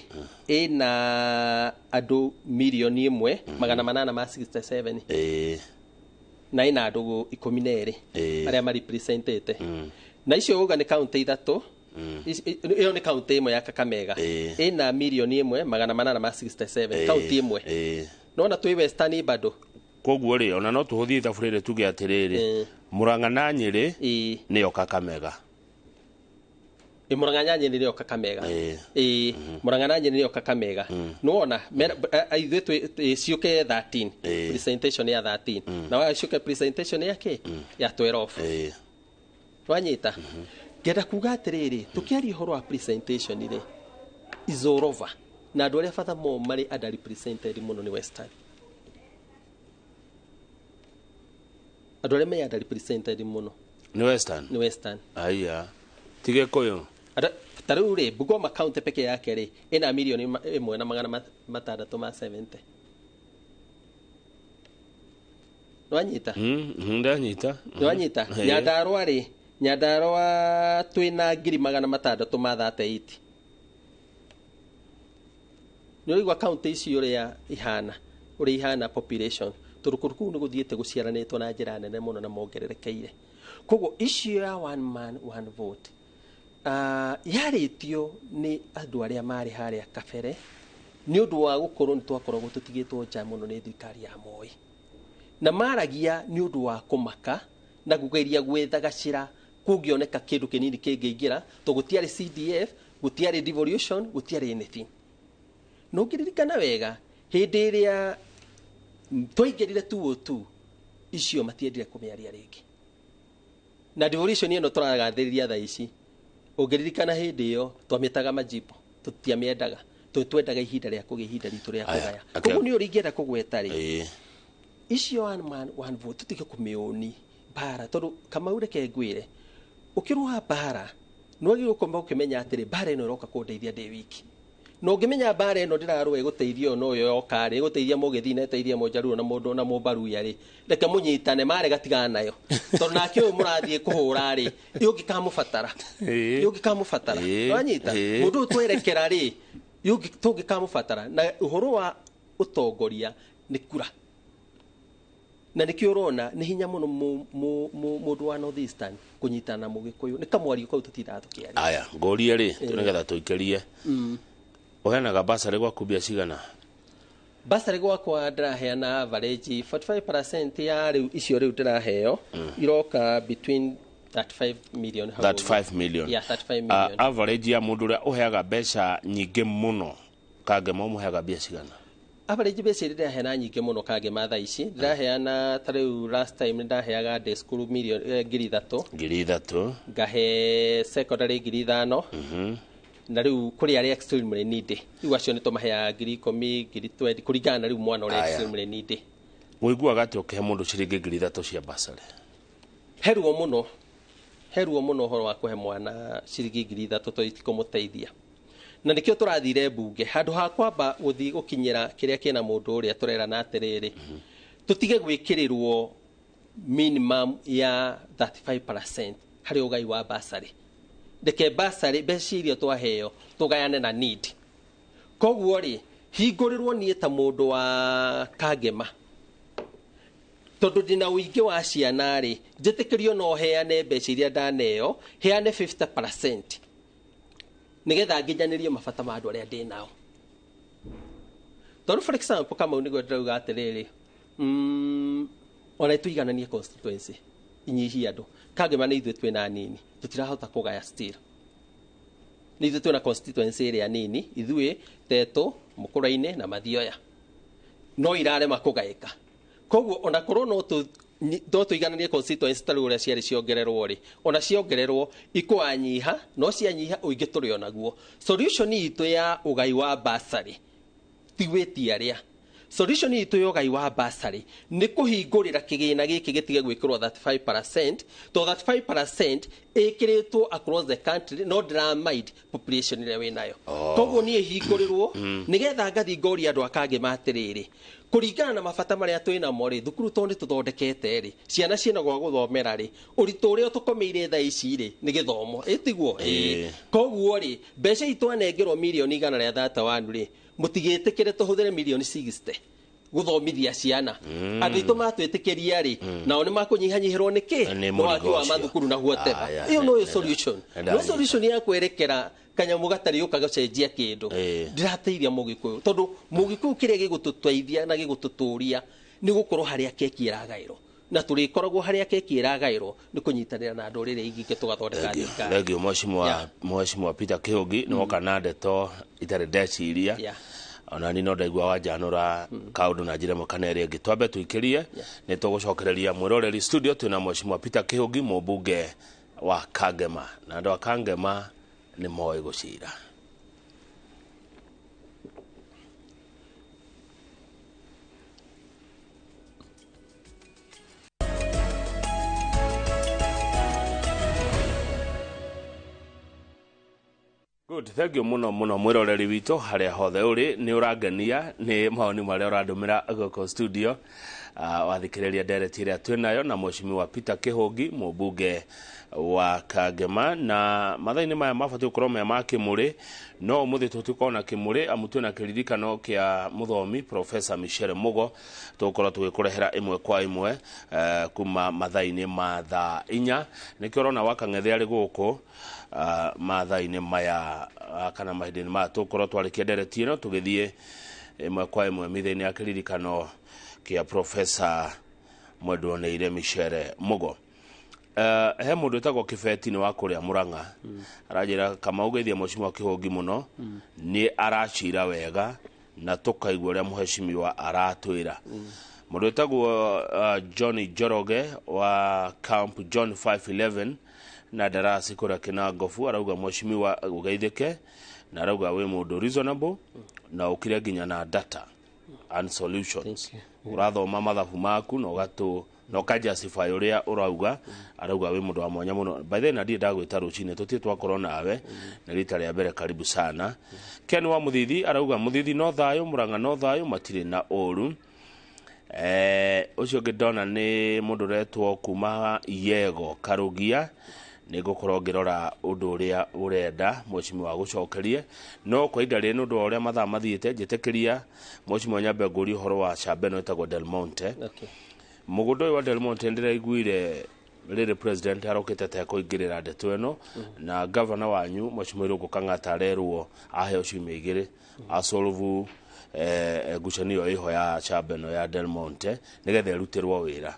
ĩna andũ 1,867,000. Na ĩna andũ 12 arĩa marepresentete. Na icio uga nĩ kaunti ithatũ. Ĩyo nĩ kaunti ĩmwe ya Kakamega. Ĩna 1,867,000 kaunti ĩmwe. Nona twĩ Western bado. Koguo rĩ, ona no tũhũthie ithabu rĩrĩ tuge atĩrĩrĩ, Murang'a na Nyeri nĩyo Kakamega. Murang'a na Nyeri nĩyo Kakamega. Murang'a na Nyeri nĩyo Kakamega. Nĩwona ithuĩ twĩ ciũke 13 presentation ya 13. Na wa ciũke presentation ya kĩ? Ya 12. Wanyita? Ngenda kuga atĩrĩrĩ, tũkĩaria ũhoro wa presentation rĩ, is all over. Na andũ arĩa bata mo marĩ underrepresented mũno nĩ Western. Andũ arĩa me underrepresented mũno nĩ Western. Nĩ Western. Aya. Ti Gĩkũyũ. Ta rĩu rĩ, Bungoma County peke yake rĩ, ĩna 1,670,000. Nĩwanyita? Ndanyita. Nĩwanyita? Nyandarũa rĩ, Nyandarũa twĩna 638,000. Nĩũraigua kaunti ici ũrĩa ihana, ũrĩa ihana population. Tondũ kũndũ kũu nĩ gũthiĩte gũciaranĩtwo na njĩra nene mũno na mongererekeire. Koguo icio ya one man one vote yarĩtio nĩ andũ arĩa marĩ harĩa kabere nĩ ũndũ wa gũkorwo nĩ twakoragwo tũtigĩtwo nja mũno nĩ thirikari ya Moi. Na maragia nĩ ũndũ wa kũmaka na kũgeria gwetha gacĩra kũngĩoneka kĩndũ kĩnini kĩngĩingĩra, tondũ gũtiarĩ CDF, gũtiarĩ devolution, gũtiarĩ anything. No ũngĩririkana wega hĩndĩ ĩrĩa twaingĩrire 2002 icio matiendire kũmĩaria rĩngĩ. Na devolution ĩno tũragathĩrĩria thaa ici, ũngĩririkana hĩndĩ ĩyo twamĩtaga majimbo, tũtiamĩendaga, tondũ twendaga ihinda rĩa kũgĩa ihinda ritũ rĩa kũgaya. Koguo nĩ ũrĩa ingĩenda kũgweta rĩ, icio one man one vote tũtige kũmĩũni mbara, tondũ Kamau reke ngwĩre, ũkĩrũa mbara nĩ wagĩrĩirwo gũkorwo ũkĩmenya atĩrĩ, mbara ĩno ĩroka kũndeithia ndĩ wiki. Na ũngĩmenya mbara ĩno ndĩrarũa ĩgũteithia ũyũ na ũyũ yoka rĩ, ĩgũteithia Mũgĩthii na ĩteithie Mũnjaruo na mũndũ na Mũmbaruya rĩ, reke mũnyitane marega tigana nayo. Tondũ nake ũyũ mũrathiĩ kũhũra rĩ, ũngĩkamũbatara. Ũngĩkamũbatara. Nĩwanyita? Mũndũ ũyũ twerekera rĩ, tũngĩkamũbatara. Na ũhoro wa ũtongoria nĩ kura. Na nĩkĩo ũrona nĩ hinya mũno mũndũ wa North Eastern kũnyitana na Mũgĩkũyũ. Nĩ kamwario kau tũtindaga tũkĩaria. Aya, ngũrie rĩ, nĩgetha tũikĩrie. Ũheanaga basarĩ gwaku mbia cigana? Basarĩ gwakwa ndĩraheana average 45% ya rĩu icio rĩu ndĩraheo iroka between 35 million. 35 million. Yeah, 35 million. Average ya mũndũ ũrĩa ũheaga mbeca nyingĩ mũno Kangema ũmũheaga mbia cigana? Average mbeca iria ndĩraheana nyingĩ mũno Kangema thaa ici ndĩraheana ta rĩu last time nĩndaheaga day school million 3,000. 3,000. Ngahe secondary 5,000. Na rĩu kũrĩ arĩa extremely needy rĩu acio nĩ tũmaheaga 10,000, 20,000 kũringana na rĩu mwana ũrĩa extremely needy. Ũiguaga atĩ ũkĩhe mũndũ ciringi 3,000 cia basarĩ? Heruo mũno, heruo mũno ũhoro wa kũhe mwana ciringi 3,000 tondũ itikũmũteithia. Na nĩkĩo tũrathire mbunge handũ ha kwamba gũthiĩ gũkinyĩra kĩrĩa kĩna mũndũ ũrĩa tũrerana atĩrĩrĩ, tũtige gwĩkĩrĩrwo minimum ya 35% harĩ ũgai wa basarĩ. Reke basarĩ mbeca iria twaheo tũgayane na need. Koguo rĩ hingũrĩrwo niĩ ta mũndũ wa Kangema tondũ ndĩna ũingĩ wa ciana rĩ, njĩtĩkĩrio no heane mbeca iria ndaneo, heane 50% nĩgetha nginyanĩrie mabata ma andũ arĩa ndĩ nao. Tondũ for example Kamau nĩguo ndĩrauga atĩrĩrĩ, ona tũigananie constituency inyihie andũ. Kangema nĩ ithuĩ twĩna nini, tũtirahota kũgaya still. Nĩ ithuĩ twĩna constituency ĩrĩa nini, ithuĩ Teto, Mũkũra-inĩ na Mathioya, no irarema kũgaĩka. Koguo ona korwo no tũigananie constituency ta rĩu ũrĩa ciarĩ ciongererwo rĩ, ona ciongererwo ikwanyiha, no cianyiha ũingĩ tũrĩ onaguo. Solution itũ ya ũgai wa basarĩ ti gwĩtia arĩa. Solution itũ ya ũgai wa basarĩ nĩ kũhingũrĩra kĩgĩna gĩkĩ gĩtige gwĩkĩrwo 35%, to 35% ĩkĩrĩtwo across the country no ndĩramind population ĩrĩa wĩnayo. Koguo niĩ hingũrĩrwo nĩgetha ngathiĩ ngoria andũ a Kangema atĩrĩrĩ, kũringana na mabata marĩa twĩnamo rĩ, thukuru tondũ nĩ tũthondekete rĩ, ciana ciĩna gwa gũthomera rĩ, ũritũ ũrĩa ũtũkomeire thaa ici rĩ nĩ gĩthomo, ĩtiguo? Koguo rĩ mbeca itwanengerwo mirioni 131 rĩ, mũtigĩtĩkĩre tũhũthĩre mirioni 60 gũthomithia ciana. Andũ aitũ matwĩtĩkĩria rĩ, nao nĩ makũnyihanyihĩrwo nĩ kĩ? Nĩ waki wa mathukuru na whatever. Ĩyo no solution. No solution ya kwerekera kanyamũ gatarĩ ũka gũcenjia kĩndũ. Ndĩrateithia mũgĩkũyũ tondũ mũgĩkũyũ kĩrĩa gĩgũtũteithia na gĩgũtũtũria nĩ gũkorwo harĩa keki ĩragaĩrwo, na tũrĩkoragwo harĩa keki ĩragaĩrwo nĩ kũnyitanĩra na ndũrĩrĩ ingĩ tũgathondeka thirikari. Thengio Mheshimiwa Peter Kĩhũngi, nĩ woka na ndeto itarĩ ndeciria. Ona ni no ndaigua wanjanũra kaũndũ na njĩra ĩmwe kana ĩrĩa ĩngĩ. Twambe tũikĩrie, nĩ tũgũcokereria mwĩroreri studio twĩna Mheshimiwa Peter Kĩhũngi, mũmbunge wa Kangema, na andũ a Kangema nĩ moĩ gũcira. Good, thank you muno muno mwiroreri witũ harĩa hothe ũrĩ, nĩ ũrangenia nĩ maoni marĩa ũrandũmĩra gũkũ studio. Wathikĩrĩria ndereti ĩrĩa twĩnayo na Mheshimiwa Peter Kĩhũngi, mũmbunge wa Kangema, na mathaa-inĩ maya mabatiĩ gũkorwo me ma kĩmũrĩ, no ũmũthĩ tũtikorwo na kĩmũrĩ amu twĩna kĩririkano kĩa mũthomi Professor Michelle Mugo, tũgũkorwo tũgĩkũrehera ĩmwe kwa ĩmwe kuma mathaa-inĩ ma thaa 4. Nĩkĩo ũrona Wakang'ethe arĩ gũkũ mathaa-inĩ maya kana mahinda-inĩ maya tũgũkorwo twarĩkia ndereti ĩno tũgĩthiĩ ĩmwe kwa ĩmwe mĩthenya ya kĩririkano kĩa Professor Mwendwoneire Michelle Mugo. He mũndũ wĩtagwo Kĩbeti nĩ wa kũrĩa Mũrang'a, aranjĩra Kamau geithia Mheshimiwa Kĩhũngi mũno, nĩ aracira wega na tũkaigua ũrĩa mheshimiwa aratwĩra. Mũndũ wĩtagwo Johnny Njoroge wa Camp John 511 na Darasi kũrĩa Kĩnangobu arauga mheshimiwa ũgeithĩke, na arauga wĩ mũndũ reasonable na ũkire nginya na data and solutions. Ũrathoma mathabu maku na ũgatũ na ũkajustify ũrĩa ũrauga, arauga wĩ mũndũ wa mwanya mũno. By the way, na ndirĩ ndagwĩta rũcinĩ tũtirĩ twakorwo nawe na rita rĩa mbere, karibu sana. Ken wa Mũthithi arauga Mũthithi no thayũ, Mũrang'a no thayũ, matirĩ na ũru. Ũcio ũngĩ ndona nĩ mũndũ ũretwo kuma Yego Karugia, nĩ ngũkorwo ngĩrora ũndũ ũrĩa ũrenda mheshimiwa agũcokerie, no kwa ihinda rĩrĩ nĩ ũndũ wa ũrĩa mathaa mathiĩte, njĩtĩkĩria mheshimiwa nyambe ngũrie ũhoro wa shamba ĩno ĩtagwo Del Monte. Mũgũnda ũyũ wa Del Monte ndĩraiguire rĩrĩ president arokĩte ta kũingĩrĩra ndeto ĩno, na governor wanyu Mheshimiwa Irũngũ Kang'ata arerwo aheo ciumia igĩrĩ asolve Ngucanio ĩho ya shamba ĩno ya Del Monte nĩgetha ĩrutĩrwo wĩra.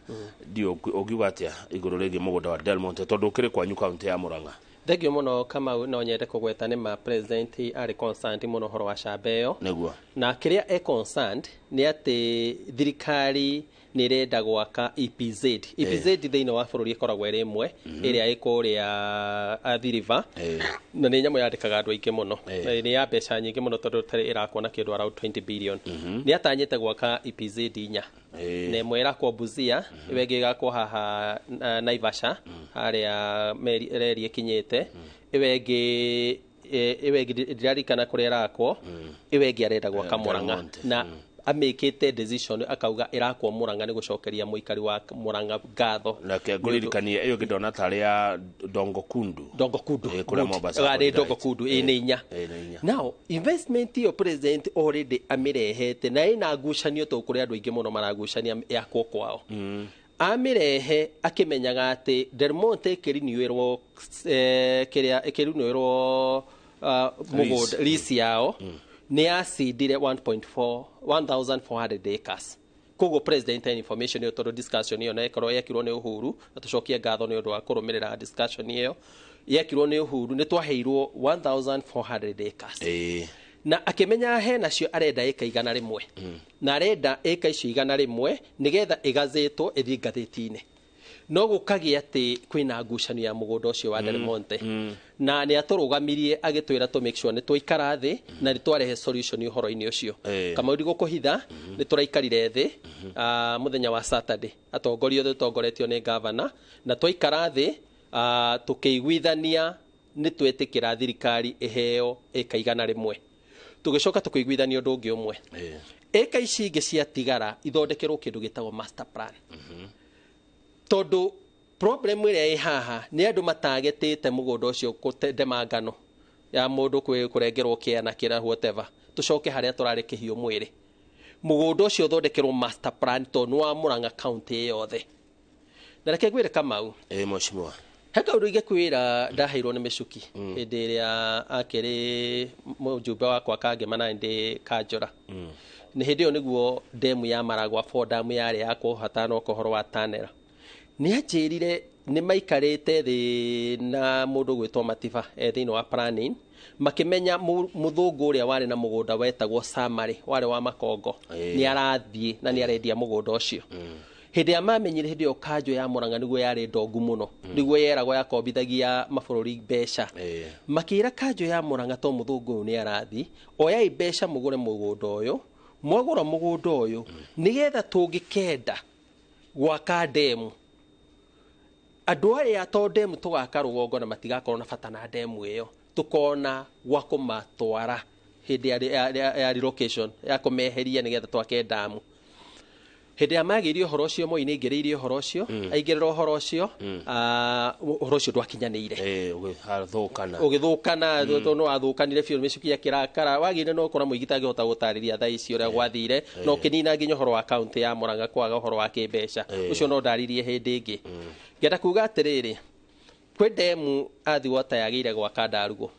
Ndiũ ũngiuga atĩa igũrũ rĩgiĩ mũgũnda wa Del Monte tondũ ũkĩrĩ kwanyu kaunti ya Murang'a? Thengio mũno Kamau, no nyende kũgweta nĩ ma president arĩ concerned mũno ũhoro wa shamba ĩyo. Nĩguo. Na kĩrĩa e concerned nĩ atĩ thirikari nĩ ĩrenda gwaka EPZ. EPZ thĩinĩ wa bũrũri ĩkoragwo ĩrĩ ĩmwe ĩrĩa ĩ kũrĩa Athi River, na nĩ nyamũ yandĩkaga andũ aingĩ mũno, nĩ ya mbeca nyingĩ mũno tondũ tarĩ ĩrakwo na kĩndũ around 20 billion. Nĩ atanyĩte gwaka EPZ 4, na ĩmwe ĩrakwo Busia, ĩyo ĩngĩ ĩgakwo haha Naivasha harĩa reri ĩkinyĩte, ĩyo ĩngĩ ndiririkana kũrĩa ĩrakwo, ĩyo ĩngĩ arenda gwaka Murang'a, na amĩkĩte decision akauga ĩrakwo Murang'a nĩ gũcokeria mũikari wa Murang'a ngatho. Nake ngũririkanie ĩyo ĩngĩ ndona tarĩ ya Dongo Kundu. Dongo Kundu. Kũrĩa Mombasa. Nĩ Dongo Kundu, ĩ nĩ 4. Now investment ĩyo president already amĩrehete na ĩna ngucanio tondũ kũrĩ andũ aingĩ mũno maragucania yakwo kwao. Amĩrehe akĩmenyaga atĩ Del Monte ĩkĩrinĩrwo kĩrĩa ĩkĩrinĩrwo mũgũnda lease yao nĩ yacindire 1.4 1400 acres. Koguo president information ĩyo tondũ discussion ĩyo na ĩkorwo yekirwo nĩ Uhuru, na tũcokie ngatho nĩ ũndũ wa kũrũmĩrĩra discussion ĩyo yekirwo nĩ Uhuru, nĩ twaheirwo 1400 acres. Na akĩmenya he nacio arenda ĩka 101, na arenda ĩka icio 101 nĩgetha ĩgazĩtwo ĩthiĩ ngathĩti-inĩ. No gũkagĩa atĩ kwĩna ngucanio ya mũgũnda ũcio wa Del Monte, na nĩ atũrũgamirie agĩtwĩra tũ make sure nĩ twaikara thĩ na nĩ twarehe solution ũhoro-inĩ ũcio. Kamau ndigũkũhitha, nĩ tũraikarire thĩ mũthenya wa Saturday, atongoria othe tũtongoretio nĩ governor, na twaikara thĩ tũkĩiguithania nĩ twetĩkĩra thirikari ĩheo ĩka 101. Tũgĩcoka tũkĩiguithania ũndũ ũngĩ ũmwe, ĩka ici ingĩ ciatigara ithondekerwo kĩndũ gĩtagwo master plan. Tondũ problem ĩrĩa ĩ haha nĩ andũ matagetĩte mũgũnda ũcio kũtema ngano ya mũndũ kũrengerwo kĩana kĩra whatever. Tũcoke harĩa tũrarĩ kĩhiũ mwĩrĩ, mũgũnda ũcio ũthondekerwo master plan tondũ nĩ wa Murang'a county yothe. Na reke ngwĩre Kamau, mheshimiwa, he kaũndũ ingĩkwĩra ndaheirwo nĩ Mĩcuki hĩndĩ ĩrĩa akĩrĩ mũjumbe wakwa Kangema na ndĩ Kanjũra. Nĩ hĩndĩ ĩyo nĩguo demu ya Maragwa 4 damu yarĩ yakwo hatanoka ũhoro wa Tanera. Nĩ anjĩrire nĩ maikarĩte thĩ na mũndũ gwĩtwo Matiba thĩinĩ wa planning, makĩmenya mũthũngũ ũrĩa warĩ na mũgũnda wetagwo Samari warĩ wa Makongo nĩ arathiĩ na nĩ arendia mũgũnda ũcio. Hĩndĩ ya mamenyire hĩndĩ ĩyo kanjũ ya Murang'a nĩguo yarĩ ndongu mũno, nĩguo yeragwo yakombithagia mabũrũri mbeca. Makĩra kanjũ ya Murang'a to mũthũngũ ũyũ nĩ arathiĩ, oyai mbeca mũgũre mũgũnda ũyũ, mwagũra mũgũnda ũyũ nĩgetha tũngĩkenda gwaka ndemu, andũ arĩa to ndemu tũgaka rũgongo na matigakorwo na bata na ndemu ĩyo, tũkona gwa kũmatwara hĩndĩ ya relocation ya kũmeheria nĩgetha twake ndamu. Hĩndĩ ya magĩirie ũhoro ũcio Moi nĩ aingĩrĩirie ũhoro ũcio, aingĩrĩra ũhoro ũcio, ũhoro ũcio ndwakinyanĩire. Ũgĩthũkana, tondũ nĩ wathũkanire biũ, Mĩcuki akĩrakara, wagĩire no ũkora mũingĩ tangĩhota gũtarĩria thaa ici ũrĩa gwathire, na ũkĩnina nginya ũhoro wa kaunti ya Murang'a kwaga ũhoro wa kĩmbeca. Ũcio no ndaririe hĩndĩ ĩngĩ. Ngenda kuga atĩrĩrĩ, kwĩ ndemu Athi Water yagĩire gwaka Ndarugo.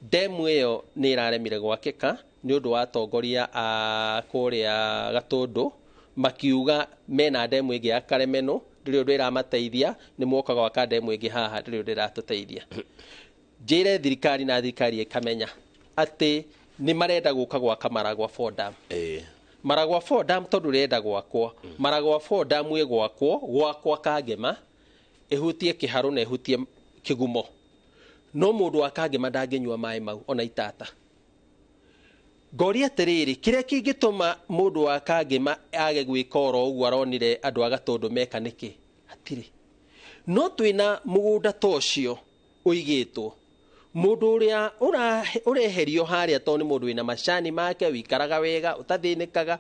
Ndemu ĩyo nĩ ĩraremire gwakĩka nĩ ũndũ wa atongoria a kũrĩa Gatũndũ makiuga mena ndemu ĩngĩ ya Karemeno, ndĩrĩ ũndũ ĩramateithia, nĩ mwoka gwaka ndemu ĩngĩ haha, ndĩrĩ ũndũ ĩratũteithia. Njĩre thirikari na thirikari ĩkamenya atĩ nĩ marenda gũka gwaka Maragwa 4 dam. Maragwa 4 dam tondũ rĩrenda gwakwo, Maragwa 4 dam ĩgwakwo gwakwa Kangema, ĩhutie Kĩharũ na ĩhutie Kĩgumo. No mũndũ wa Kangema ndangĩnyua maĩ mau ona itata. Ngoria atĩrĩrĩ, kĩrĩa kĩngĩtũma mũndũ wa Kangema age gwĩka oro ũguo aronire andũ a Gatũndũ meka nĩkĩ? Hatirĩ. No twĩna mũgũnda ta ũcio ũigĩtwo, mũndũ ũrĩa ũreherio harĩa tondũ nĩ mũndũ wĩna macani make, wĩikaraga wega, ũtathĩnĩkaga,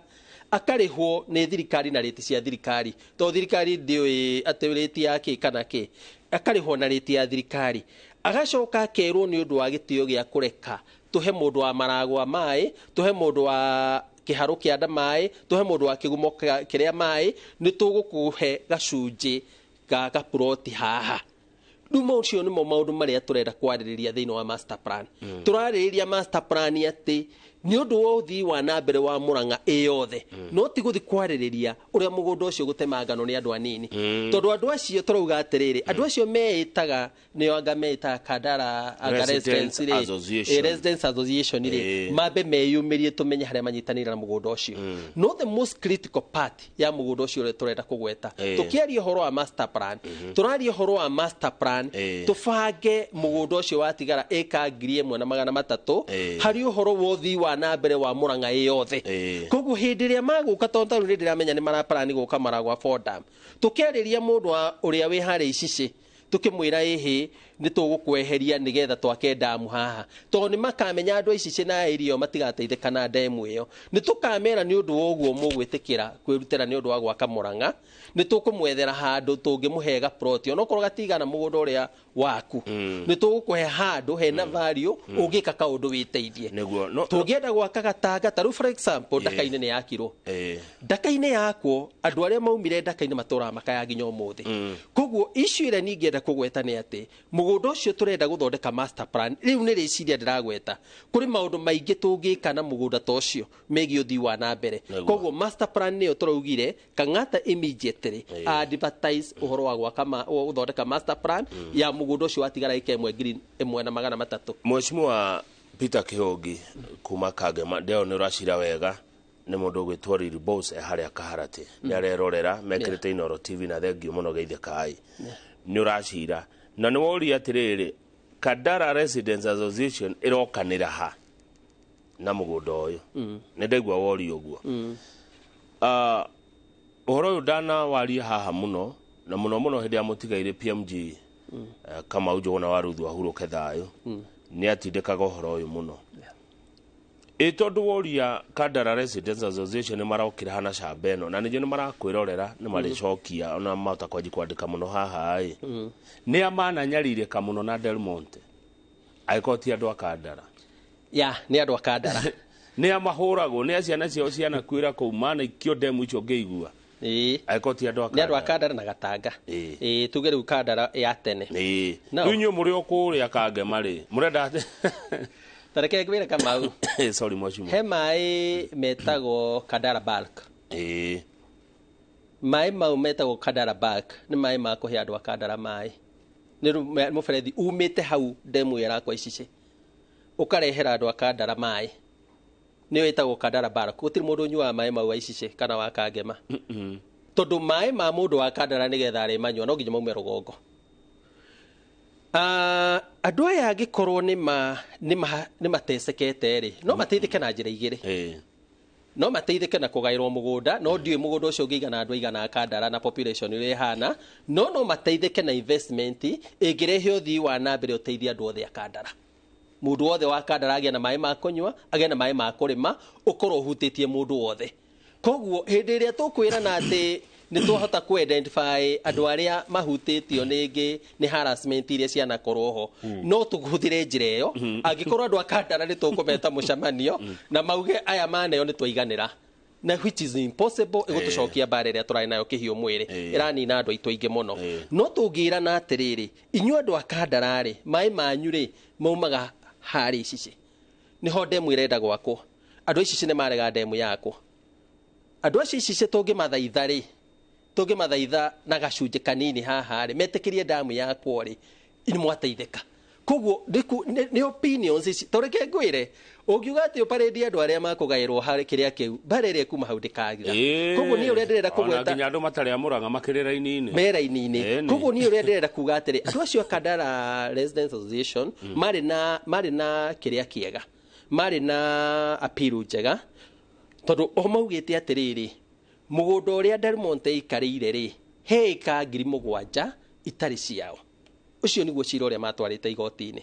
akarĩhwo nĩ thirikari na rĩti cia thirikari, tondũ thirikari ndĩũĩ atĩ rĩti ya kĩ kana kĩ, akarĩhwo na rĩti ya thirikari, agacoka akerwo nĩ ũndũ wa gĩtĩo gĩa kũreka tũhe mũndũ wa Maragwa maĩ, tũhe mũndũ wa Kĩharũ kĩanda maĩ, tũhe mũndũ wa Kĩgumo kĩrĩa maĩ, nĩ tũgũkũhe gacunjĩ ga gapuroti haha. Rĩu macio nĩmo maũndũ marĩa tũrenda kwarĩrĩria thĩinĩ wa master plan. Tũrarĩrĩria master plan atĩ Nĩ ũndũ wa ũthii wa na mbere wa Murang'a ĩ yothe, no ti gũthi kwarĩrĩria ũrĩa mũgũnda ũcio gũtemangano nĩ andũ anini, tondũ andũ acio tũrauga atĩrĩrĩ, andũ acio meĩtaga nĩo anga meĩtaga Kandara anga Residents Residents rĩ, Association. Residents Association rĩ, mambe meyumĩrie tũmenye harĩa manyitanĩire na mũgũnda ũcio. No the most critical part ya mũgũnda ũcio ũrĩa tũrenda kũgweta, tũkĩaria ũhoro wa master plan, tũraria ũhoro wa master plan, tũbange mũgũnda ũcio watigara ĩka 1300 harĩ ũhoro wa ũthii wa na mbere wa Murang'a ĩ yothe. Koguo hĩndĩ ĩrĩa magũka, tondũ tarĩu nĩ ndĩramenya nĩ maraparani gũka Maragwa Fordham, tũkĩarĩria mũndũ ũrĩa wĩ harĩa Icicĩ, tũkĩmwĩra ĩhĩ nĩ tũgũkweheria nĩgetha twake ndamu haha, tondũ nĩ makamenya andũ a Icicĩ na area ĩyo matigateithĩka na ndemu ĩyo. Nĩ tũkamera nĩ ũndũ wa ũguo mũgwĩtĩkĩra kwĩrutĩra nĩ ũndũ wa gwaka Murang'a, nĩ tũkũmwethera handũ tũngĩmũhe gaploti onokorwo gatigana mũgũnda ũrĩa waku, nĩ tũgũkũhe handũ hena value ũngĩka kaũndũ wĩteithie. Nĩguo no Tũngĩenda gwaka gatanga ta rĩu, for example, Ndaka-inĩ nĩ yakirwo. Ndaka-inĩ yakwo, andũ arĩa maumire Ndaka-inĩ matũraga makaya nginya ũmũthĩ. Koguo issue ĩrĩa ningĩenda kũgweta nĩ atĩ mũgũnda ũcio tũrenda gũthondeka master plan rĩu nĩ rĩciria ndĩragweta, kũrĩ maũndũ maingĩ tũngĩka na mũgũnda ta ũcio megiĩ ũthii wa na mbere. Koguo master plan nĩyo tũraugire Kang'ata immediately advertise ũhoro wa gwaka wa gũthondeka master plan ya mũgũnda ũcio watigara ĩka ĩmwe 1300. Mheshimiwa Peter Kihongi kuma Kangema, ndeo nĩ ũracira wega nĩ mũndũ ũgwĩtwo Lil Boss e harĩa Kaharati, nĩ arerorera mekĩrĩte Inooro TV, na thengio mũno geithia kai nĩ ũracira na nĩ woria atĩrĩrĩ, Kandara Residents Association ĩrokanĩra ha na mũgũnda ũyũ? Nĩ ndaigua woria ũguo. Ah, ũhoro ũyũ ndanawaria haha mũno na mũno mũno hĩndĩ ya mũtigairĩ PMG Kamau Njũgũna wa Ruthu ahurũke thayũ, nĩ atindĩkaga ũhoro ũyũ mũno ĩ tondũ woria Kandara Residents Association nĩ marokĩra hana camba ĩno, na nĩnjũ nĩ marakwĩrorera, nĩ marĩcokia ona mahota kwanji kwandĩka mũno haha ĩ nĩ a mananyarirĩka mũno na Del Monte angĩkorwo ti andũ a Kandara? Ya, nĩ andũ a Kandara. Nĩ a mahũragwo nĩ a ciana ciao cianakuĩra kũu manaikio ndemu icio ngĩigua angĩkorwo ti andũ a Nĩ andũ a Kandara? Kandara na Gatanga. Ĩĩ, tuge rĩu Kandara ya tene. No. Rĩu inyuĩ mũrĩ o kũrĩa Kangema rĩ, mũrenda Ta reke ngwĩre, Kamau. Sorry, mheshimiwa. He maĩ metagwo Kandara Bulk. Maĩ mau metagwo Kandara Bulk nĩ maĩ ma kũhe andũ a Kandara maĩ. Nĩ mũberethi umĩte hau ndemu ĩyo ĩrakwa Icicĩ ũkarehera andũ a Kandara maĩ, nĩyo ĩtagwo Kandara Bulk. Gũtirĩ mũndũ ũnyuaga maĩ mau wa Icicĩ kana wa Kangema, tondũ maĩ ma mũndũ wa Kandara nĩgetha arĩmanyua no nginya maume rũgongo. Ah, andũ aya angĩkorwo nĩ matecekete rĩ, no mateithĩke na njĩra igĩrĩ. No mateithĩke na kũgaĩrwo mũgũnda, no ndiũĩ mũgũnda ũcio ũngĩigana andũ aigana a Kandara na population ũrĩa ĩhana, no mateithĩke na investment ĩngĩrehe ũthii wa na mbere, ũteithie andũ othe a Kandara. Mũndũ wothe wa Kandara agĩe na maĩ ma kũnyua, agĩe na maĩ ma kũrĩma, ũkorwo ũhutĩtie mũndũ wothe. Koguo hĩndĩ ĩrĩa tũkwĩrana atĩ nĩ twahota ku identify andũ arĩa mahutĩtio nĩngĩ nĩ harassment iria cianakorwo ho, no tũhũthĩre njĩra ĩyo. Angĩkorwo andũ a Kandara nĩ tũkũmeta mũcemanio na mauge aya maneo nĩ twaiganĩra, na which is impossible, ĩgũtũcokia mbara ĩrĩa tũrarĩ nayo kĩhiũ mwĩrĩ ĩranina andũ aitũ aingĩ mũno. No tũngĩrana atĩrĩrĩ, inyuĩ andũ a Kandara rĩ, maĩ manyu rĩ maumaga harĩ Icicĩ, nĩho ndemu ĩrenda gwakwo, andũ a Icicĩ nĩ marega ndemu yakwo. Andũ acio Icicĩ tũngĩmathaitha rĩ, tũngĩmathaitha na gacunjĩ kanini haha rĩ, metĩkĩrie ndamu yakwo rĩ, nĩ mwateithĩka. Koguo nĩ opinions ici. Tũreke ngwĩre, ũngiuga atĩ ũparĩndie andũ arĩa makũgaĩrwo harĩ kĩrĩa kĩu, mbara ĩrĩa ĩkuma hau ndĩkagira. Koguo niĩ ũrĩa ndĩrenda Ona kũgweta nginya andũ matarĩ a Mũrang'a makĩrĩ raini-inĩ. Me raini-inĩ. Koguo niĩ ũrĩa ndĩrenda kuga atĩrĩ, andũ acio a Kandara Residents Association marĩ na kĩrĩa kĩega, marĩ na appeal njega, tondũ o maugĩte atĩrĩrĩ, mũgũnda ũrĩa Del Monte ĩikarĩire rĩ, he ĩka 7,000 itarĩ ciao. Ũcio nĩguo cira ũrĩa matwarĩte igoti-inĩ,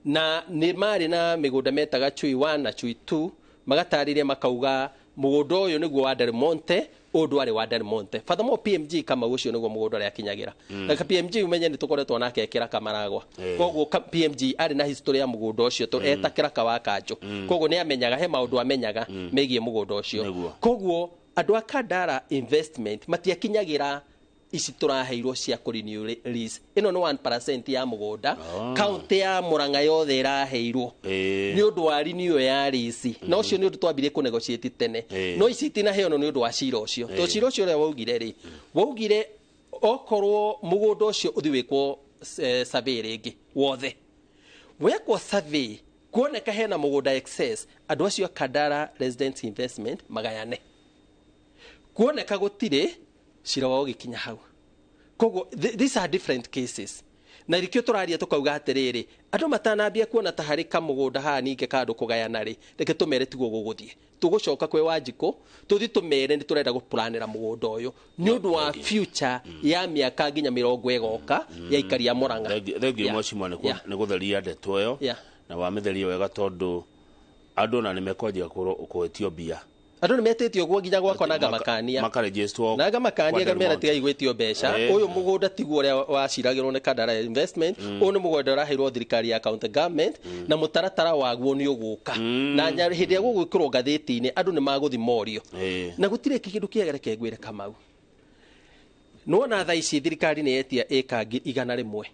na nĩ marĩ na mĩgũnda metaga Chui 1 na Chui 2, magatarĩria makauga mũgũnda ũyũ nĩguo wa Del Monte, ũyũ ndwarĩ wa Del Monte. Furthermore, PMG Kamau ũcio nĩguo mũgũnda ũrĩa akinyagĩra. Na PMG umenye nĩ tũkoretwo nake kĩraka Maragwa. Koguo PMG arĩ na history ya mũgũnda ũcio to eta kĩraka wa kanjũ. Koguo nĩ amenyaga, he maũndũ amenyaga megiĩ mũgũnda ũcio. Koguo andũ a Kandara investment matiakinyagĩra ici tũraheirwo cia kũ-renew lease. Ĩno nĩ 1% ya mũgũnda kaunti ya Murang'a yothe ĩraheirwo nĩ ũndũ wa renew ya lease. Na ũcio nĩ ũndũ twambirie kũ negotiate tene, no ici itinaheanwo nĩ ũndũ wa cira ũcio. To cira ũcio ũrĩa waugire rĩ, waugire okorwo mũgũnda ũcio ũthiĩ wĩkwo survey rĩngĩ wothe, wekwo survey kuoneka hena mũgũnda excess, andũ acio a Kandara Residence Investment magayane. Kuoneka gũtirĩ, cira wao ũgĩkinya hau. Koguo these are different cases, na rĩkĩo tũraria tũkauga atĩrĩrĩ, andũ matanambia kuona ta harĩ kamũgũnda haha ningĩ ka andũ kũgayana rĩ, reke tũmere tiguo gũgũthiĩ. Tũgũcoka kwĩ Wanjikũ, tũthiĩ tũmere nĩ tũrenda gũplanĩra mũgũnda ũyũ nĩ ũndũ wa future ya mĩaka nginya 80 ĩgoka ya aikari a Murang'a. Thengiũ mheshimiwa nĩ gũtheria ndeto ĩyo, na wamĩtheria wega tondũ andũ ona nĩ mekwanjia kũĩtio mbia. Andũ nĩ metĩtio ũguo nginya gwakwa na ngamakania, na ngamakania ngamera tigai gwĩtio mbeca. Ũyũ mũgũnda tiguo ũrĩa waciragĩrwo nĩ Kandara Investment, ũyũ nĩ mũgũnda ũraheirwo thirikari ya county government, na mũtaratara waguo nĩ ũgũka. Na hĩndĩ ĩrĩa gũgwĩkĩrwo ngathĩti-inĩ andũ nĩ magũthiĩ morio. Na gũtirĩ kĩndũ kĩega, reke ngwĩre Kamau, nĩwona thaa ici thirikari nĩ yetia ĩka 100,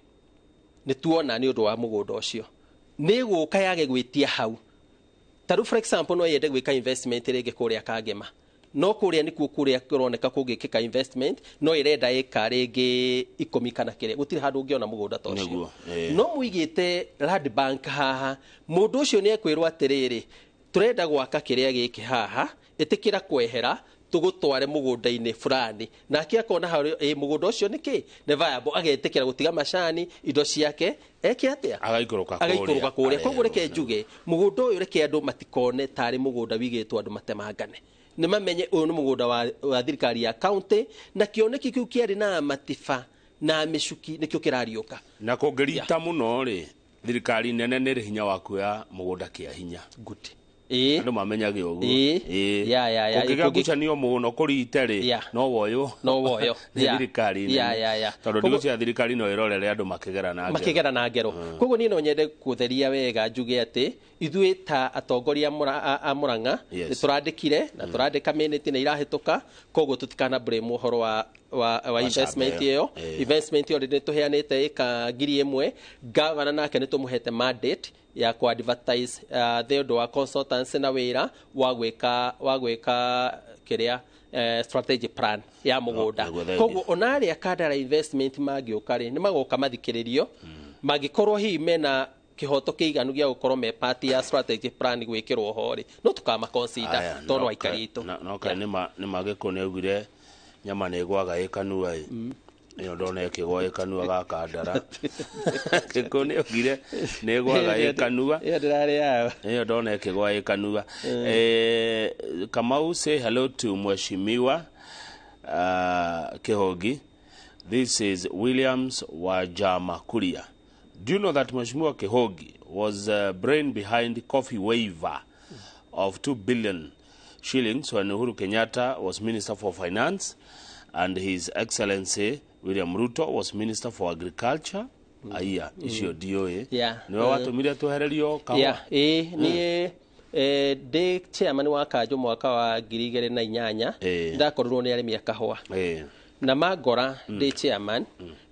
nĩ tuona nĩ ũndũ wa mũgũnda ũcio nĩ ĩgũka yage gwĩtia hau. Taru for example no yende gwĩka investment rĩngĩ kũrĩa Kangema, no kũrĩa nĩkuo kũrĩa kũroneka kũngĩkĩka investment, no ĩrenda ĩka rĩngĩ 10 kana kĩrĩa, gũtirĩ handũ ũngĩona mũgũnda ta ũcio. No mũigĩte land bank haha, mũndũ ũcio nĩ ekwĩrwo atĩrĩrĩ, tũrenda gwaka kĩrĩa gĩkĩ haha, ĩtĩkĩra kwehera tũgũtware mũgũnda-inĩ fulani. Nake akona hau mũgũnda ũcio nĩ kĩ, nĩ viable, agetĩkĩra gũtiga macani indo ciake eke atĩa, agaikũrũka kũrĩa. Koguo reke njuge mũgũnda ũyũ, reke andũ matikone tarĩ mũgũnda wigĩtwo andũ matemangane, nĩ mamenye ũyũ nĩ mũgũnda wa thirikari ya county, na kĩoneki kĩu kĩarĩ na matiba na mĩcuki nĩkĩo kĩrariũka. Na kũngĩrita mũno rĩ, thirikari nene nĩ ĩrĩ hinya wa kuoya mũgũnda kĩa hinya. Good. Andũ mamenyage ũguo. Ũngĩgĩa ngucanio mũno kũrite rĩ, no woywo nĩ thirikari nene, tondũ ndigũcia thirikari no ĩrorere andũ makĩgera na ngero. Koguo niĩ no nyende kũtheria wega njuge atĩ ithuĩ ta atongoria a Murang'a nĩ tũrandĩkire na tũrandĩka minute na irahĩtũka, koguo tũtikana blame ũhoro wa investment ĩyo. Investment ĩyo nĩ tũheanĩte ĩka 1,000, gavana nake nĩ tũmũhete mandate ya ku advertise the ũndũ wa consultancy na wĩra wa gwĩka kĩrĩa strategic plan ya mũgũnda. Koguo ona arĩa Kandara Investment mangĩũka rĩ, nĩ magoka mathikĩrĩrio, mangĩkorwo hihi mena kĩhoto kĩiganu gĩa gũkorwo me part ya strategic plan gwĩkĩrwo ho rĩ, no tũkama consider tondũ aikari aitũ. No kaĩ nĩ magĩkũ nĩ augire nyama nĩ ĩgwaga ĩkanua ĩ, ĩyo ndona ĩkĩgwa ĩkanua ga Kandara. Gĩkũ nĩ augire nĩ ĩgwaga ĩkanua, ĩyo ndĩrarĩaga, ĩyo ndona ĩkĩgwa ĩkanua. Kamau, say hello to Mheshimiwa Kĩhongi. This is Williams Wajama Kuria. Do you know that Mheshimiwa Kĩhongi was brain behind coffee waiver of 2 billion shillings when Uhuru Kenyatta was Minister for Finance and His Excellency William Ruto was Minister for Agriculture? Aya, icio ndioĩ. Nĩwe watũmire twehererio kahũa? Niĩ ndĩ chairman wa kanjũ mwaka wa 2008, ndakorirwo nĩ arĩmi a kahũa. Na mangora ndĩ chairman,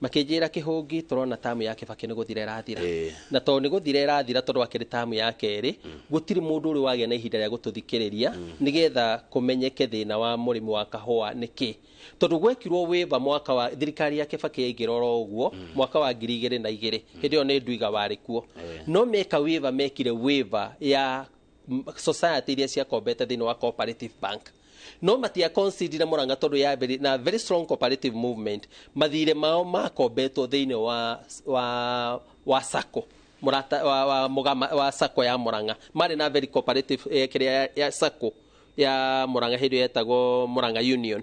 makĩnjĩra Kĩhũngi tũrona tamu ya Kĩbakĩ nĩ gũthira ĩrathira. Na tondũ nĩ gũthira ĩrathira tondũ akĩrĩ tamu ya kerĩ, gũtirĩ mũndũ ũrĩ wagĩa na ihinda rĩa gũtũthikĩrĩria nĩgetha kũmenyeke thĩna wa mũrĩmi wa kahũa nĩ kĩ. Tondũ gwekirwo waiver mwaka wa thirikari ya Kĩbakĩ yaingĩra oro ũguo mwaka wa 2002, hĩndĩ ĩyo nĩ Ndwiga warĩ kuo. No meka waiver, mekire waiver ya society iria ciakombete thĩinĩ wa cooperative bank. No matia consider Murang'a tondũ ya na very strong cooperative movement, mathire mao makombetwo thĩinĩ wa sacco murata wa mugama wa sacco ya Murang'a, marĩ na very cooperative kĩrĩa ya sacco ya Murang'a hĩndĩ yetagwo Murang'a Union.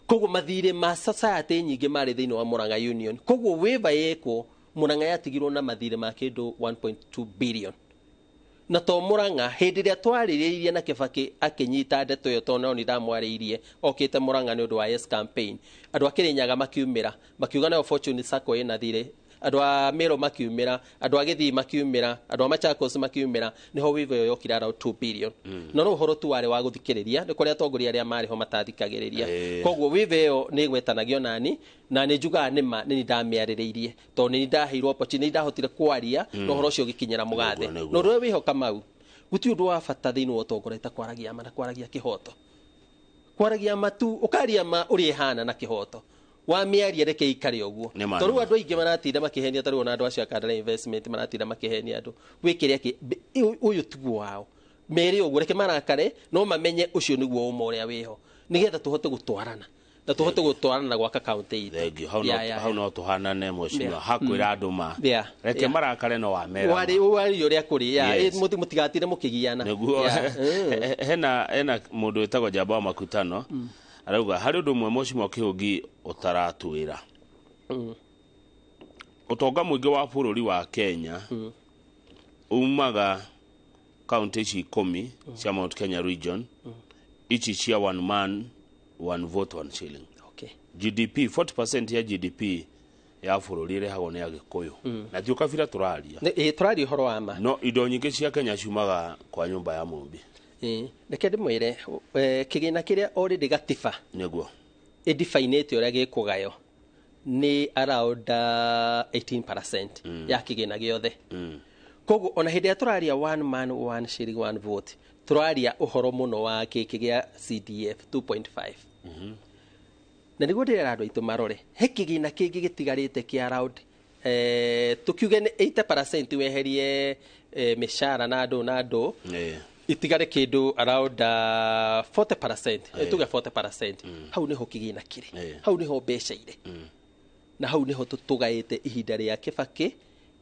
Koguo mathire ma society nyingĩ marĩ thĩinĩ wa Murang'a Union. Koguo waiver yekwo Murang'a yatigirwo na mathire ma kĩndũ 1.2 billion. Na to Murang'a hĩndĩ ĩrĩa twarĩrĩirie na Kĩbakĩ akĩnyita ndeto ĩyo, tondũ no nĩ ndamwarĩirie okĩte Murang'a nĩ ũndũ wa Yes campaign, andũ a Kĩrĩnyaga makiumĩra makiuga nayo Fortune Sacco ĩna thirĩ. Andũ a Meru makiumĩra, andũ a Gĩthii makiumĩra, andũ a Machakos makiumĩra, nĩho waiver ĩyo yokire around 2 billion. No no ũhoro tu warĩ wa gũthikĩrĩria, nĩ kũrĩ atongoria arĩa marĩ ho matathikagĩrĩria. Koguo waiver ĩyo nĩ ĩgwetanagio nani, na nĩ njugaga nĩma nĩ ndamĩarĩrĩirie, tondũ nĩ ndaheirwo opportunity, nĩ ndahotire kwaria na ũhoro ũcio ũgĩkinyĩra mũgathe. Na ũndũ ũrĩa wĩho Kamau, gũtirĩ ũndũ wa bata thĩinĩ wa ũtongoria ta kwaragia ma na kwaragia kĩhoto. Kwaragia ma tu, ũkaria ma ũrĩa ĩhana na kĩhoto. Wa mĩaria reke ikare ũguo. Tondũ rĩu andũ aingĩ maratinda makĩhenia, ta rĩu ona andũ acio a Kandara Investment maratinda makĩhenia andũ. Wĩkĩre kĩ, ũyũ tiguo wao. Mere ũguo, reke marakare, no mamenye ũcio nĩguo ũma ũrĩa wĩho. Nĩgetha tũhote gũtwarana. Na tũhote gũtwarana na gwaka kaunti itũ. Thank you. Hau no tũhanane mheshimiwa, hakwĩra andũ ma. Reke marakare no wamera. Wari ũrĩa kũrĩ, mũtigatinde mũkĩgiana. Nĩguo. Hena mũndũ wĩtagwo Njamba wa Makutano. Arauga harĩ ũndũ ũmwe mheshimiwa Kĩhũngi ũtaratwĩra. Ũtonga mũingĩ wa bũrũri wa Kenya umaga kaunti ici 10 cia Mount Kenya region, ici cia one man one vote one shilling. Okay. GDP 40% ya GDP ya bũrũri ĩrehagwo nĩ Agĩkũyũ. Na ti ũkabira tũraria. Tũraria ũhoro wa ma. No indo nyingĩ cia Kenya ciumaga kwa nyũmba ya Mũmbi. Reke ndĩmwĩre, kĩgĩna kĩrĩa already gatiba nĩguo ĩdefinĩte ũrĩa gĩkũgayo nĩ around 18% ya kĩgĩna gĩothe. Koguo ona hĩndĩ ĩrĩa tũraria one man one shilling one vote, tũraria ũhoro mũno wa gĩkĩ gĩa CDF 2.5. Na nĩguo ndĩrera andũ aitũ marore, he kĩgĩna kĩngĩ gĩtigarĩte kĩa around tũkiuge nĩ 80% weherie mĩcara na andũ na andũ, itigare kĩndũ around 40%, tuge 40%. Hau nĩho kĩgĩna kĩrĩ, hau nĩho mbeca irĩ, na hau nĩho tũgaĩte ihinda rĩa Kibaki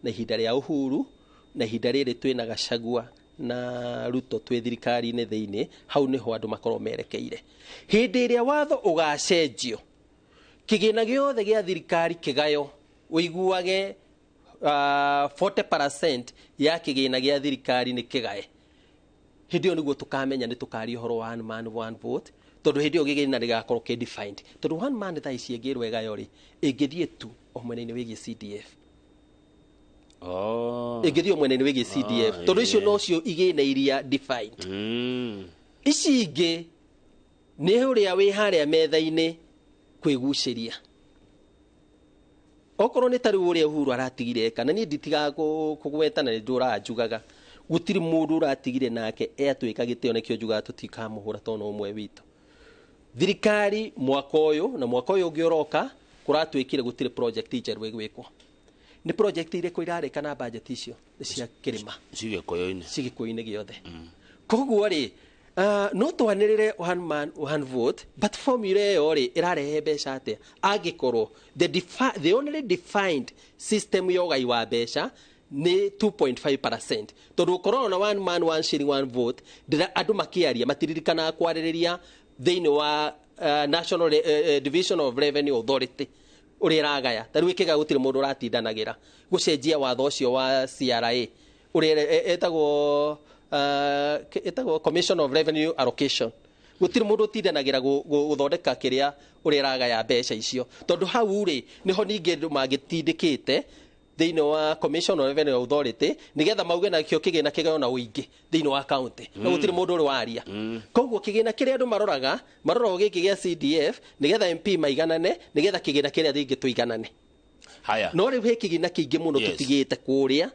na ihinda rĩa Uhuru na ihinda rĩrĩ twĩna Gachagua na Ruto twĩ thirikari-inĩ thĩinĩ, hau nĩho andũ makorwo merekeire. Hĩndĩ ĩrĩa watho ũgacenjio, kĩgĩna gĩothe gĩa thirikari kĩgayo, ũiguage 40% ya kĩgĩna gĩa thirikari nĩ kĩgae. Hĩndĩ ĩyo nĩguo tũkamenya nĩ tũkaria ũhoro wa one man one vote, tondũ hĩndĩ ĩyo kĩgĩna gĩgakorwo kĩ defined. Tondũ one man thaa ici ĩngĩrwo ĩgayo rĩ, ĩngĩthiĩ tu o mwena-inĩ wĩgiĩ CDF. Ĩngĩthiĩ o mwena-inĩ wĩgiĩ CDF, tondũ icio nocio igĩna iria defined. Ici ingĩ nĩ ũrĩa wĩ harĩa metha-inĩ kwĩgucĩria. Okorwo nĩ ta rĩu ũrĩa Uhuru aratigire eka, na niĩ nditigaga kũgweta na nĩ ndũraga njugaga, gũtirĩ mũndũ ũratigire nake atuĩka gĩtĩo, nĩkĩo njugaga tũtikamũhũra tondũ no ũmwe witũ. Thirikari mwaka ũyũ na mwaka ũyũ ũngĩ ũroka kũratuĩkire gũtirĩ project njerũ ĩgwĩkwo. Nĩ project irĩkũ irarĩka na budget icio? Nĩ cia kĩrĩma. Cigĩkũyũ-inĩ. Cigĩkũyũ-inĩ gĩothe. Koguo rĩ, no twanĩrĩre one man one vote, but formula ĩyo rĩ ĩrarehe mbeca atĩa? Angĩkorwo the only defined system ya ũgai wa mbeca nĩ 2.5%. Tondũ ũkorwo na one man one shilling one vote, ndĩra andũ makĩaria matiririkanaga kwarĩrĩria thĩinĩ wa National Division of Revenue Authority ũrĩa ĩragaya. Ta rĩu ĩkĩgaya gũtirĩ mũndũ ũratindanagĩra gũcenjia watho ũcio wa CRA ũrĩa ĩtagwo Commission of Revenue Allocation. Gũtirĩ mũndũ ũtindanagĩra gũthondeka kĩrĩa ũrĩa ĩragaya mbeca icio, tondũ hau rĩ nĩho ningĩ andũ mangĩtindĩkĩte thĩinĩ wa Commission of Revenue Authority nĩgetha mauge nakĩo kĩgĩna kĩgayo na ũingĩ thĩinĩ wa county, na gũtirĩ mũndũ ũrĩ waria. Koguo kĩgĩna kĩrĩa andũ maroraga gĩkĩ gĩa CDF nĩgetha MP maiganane, nĩgetha kĩgĩna kĩrĩa rĩngĩ tũiganane. Haya. No rĩu he kĩgĩna kĩingĩ mũno tũtigĩte kũrĩa,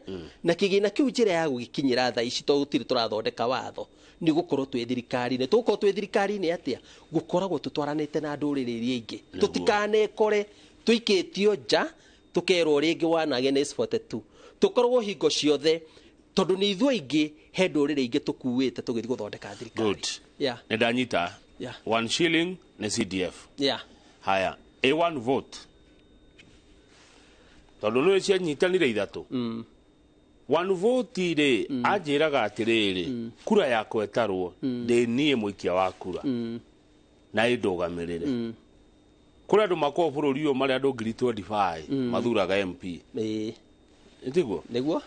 na kĩgĩna kĩu njĩra ya gũgĩkinyĩra thaa ici tondũ gũtirĩ tũrathondeka watho nĩ gũkorwo twĩ thirikari-inĩ. Tũgũkorwo twĩ thirikari-inĩ atĩa? Gũkoragwo tũtwaranĩte na ndũrĩrĩ iria ingĩ, tũtikanekore tũikĩtio nja tũkerwo rĩngĩ one against 42. Tũkorwo hingo ciothe tondũ nĩ ithuĩ aingĩ he ndũrĩrĩ ingĩ tũkuĩte tũgĩthiĩ gũthondeka thirikari. Good. Nĩ ndanyita. One shilling nĩ CDF. Haya, a one vote. Tondũ nĩ cianyitanire ithatũ. One vote rĩ, anjĩraga atĩrĩrĩ, kura yakwa ĩtarwo, ndĩ niĩ mũikia wa kura. Na ĩndũgamĩrĩre. Kũrĩ andũ makoragwo bũrũri ũyũ marĩ andũ 25,000 mathuraga MP. Tiguo niguo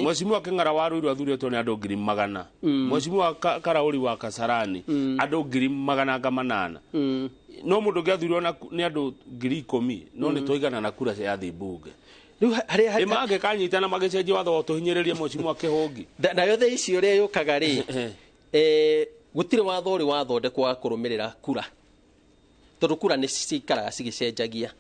Mheshimiwa King'ara wa Ruiru athuritwo ni andu 100,000. Mheshimiwa Karauri wa Kasarani andu 800,000. No mundu ngiathurirwo ni andu 10,000 no ni twaigana na kura cia thi mbunge. Riu haria mangĩkanyitana magĩcenjia watho tũhinyĩrĩrie Mheshimiwa Kĩhũngi. Nayo the ici ũrĩa yũkaga rĩ gũtirĩ watho ũrĩ wathondekwo wa kũrũmĩrĩra kura, tondũ kura nĩ cikaraga cigĩcenjagia,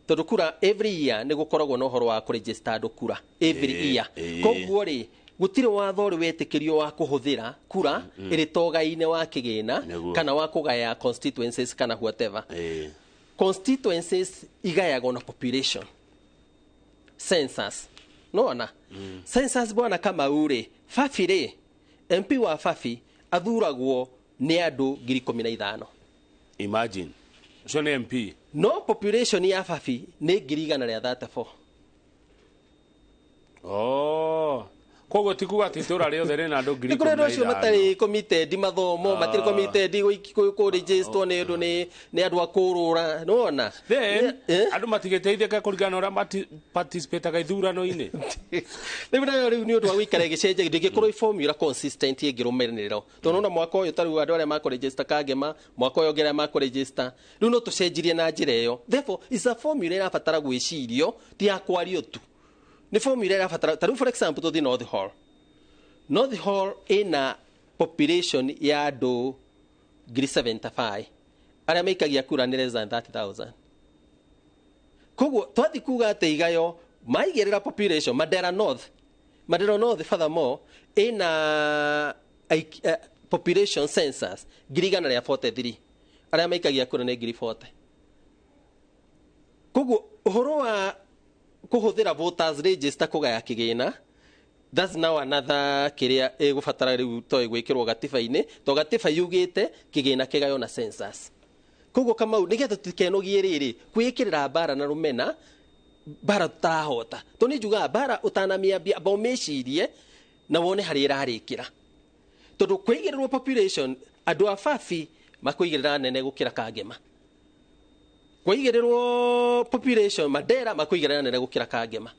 tondũ kura every year nĩ gũkoragwo na ũhoro wa kũregister andũ kura every year. Koguo rĩ gũtirĩ watho ũrĩ wetĩkĩrio wa kũhũthĩra kura ĩrĩ togai-inĩ wa kĩgĩna kana wa kũgaya constituencies kana whatever. Constituencies igayagwo na population census, nona census bwana Kamau rĩ, Fafi rĩ, MP wa Fafi athuragwo nĩ andũ 15,000. Imagine ũcio nĩ MP. No population ya Fafi nĩ 134,000. Oh, koguo ti kuga atĩ itũra rĩothe rĩna andũ 15,000. Nĩ kũrĩ andũ acio matarĩ committed mathomo, matirĩ committed kũregister nĩ ũndũ nĩ andũ a kũrũra, nĩwona? Then andũ matigĩteithĩka kũringana na ũrĩa participataga ithurano-inĩ. Rĩu nayo rĩu nĩ ũndũ wa gũikara ĩgĩcenjagia, ndĩngĩkorwo formula consistent ĩngĩrũmĩrĩrwo. Tondũ nĩwona mwaka ũyũ ta rĩu andũ arĩa makũregister Kangema, mwaka ũyũ ũngĩ arĩa makũregister, rĩu no tũcenjirie na njĩra ĩyo. Therefore is a formula ĩrabatara gwĩcirio, ti ya kwario tu. Nĩ formula ĩrabatara, ta rĩu for example tũthiĩ North Hall. North Hall ĩna population ya andũ 75,000 arĩa maikagia kura nĩ less than 30,000. Koguo twathiĩ kuga atĩ igayo maigĩrĩra population Mandera North, Mandera North furthermore ĩna population census 143,000 arĩa maikagia kura nĩ 40,000. Koguo ũhoro wa kũhũthĩra voters register kũgaya kĩgĩna, that's now another kĩrĩa ĩgũbatara rĩu to ĩgwĩkĩrwo gatiba-inĩ, to gatiba yugĩte kĩgĩna kĩgayo na census. Koguo Kamau nĩgetha tũtikenogie rĩrĩ kwĩĩkĩrĩra mbara na rũmena, mbara tũtarahota, tondũ nĩ njugaga mbara ũtanamĩambia amba ũmĩcirie na wone harĩa ĩrarĩkĩra, tondũ kwĩigĩrĩrwo population andũ a Fafi makũigĩrĩra nene gũkĩra Kangema, kwaigĩrĩrwo population Mandera makũigĩrĩra nene gũkĩra Kangema,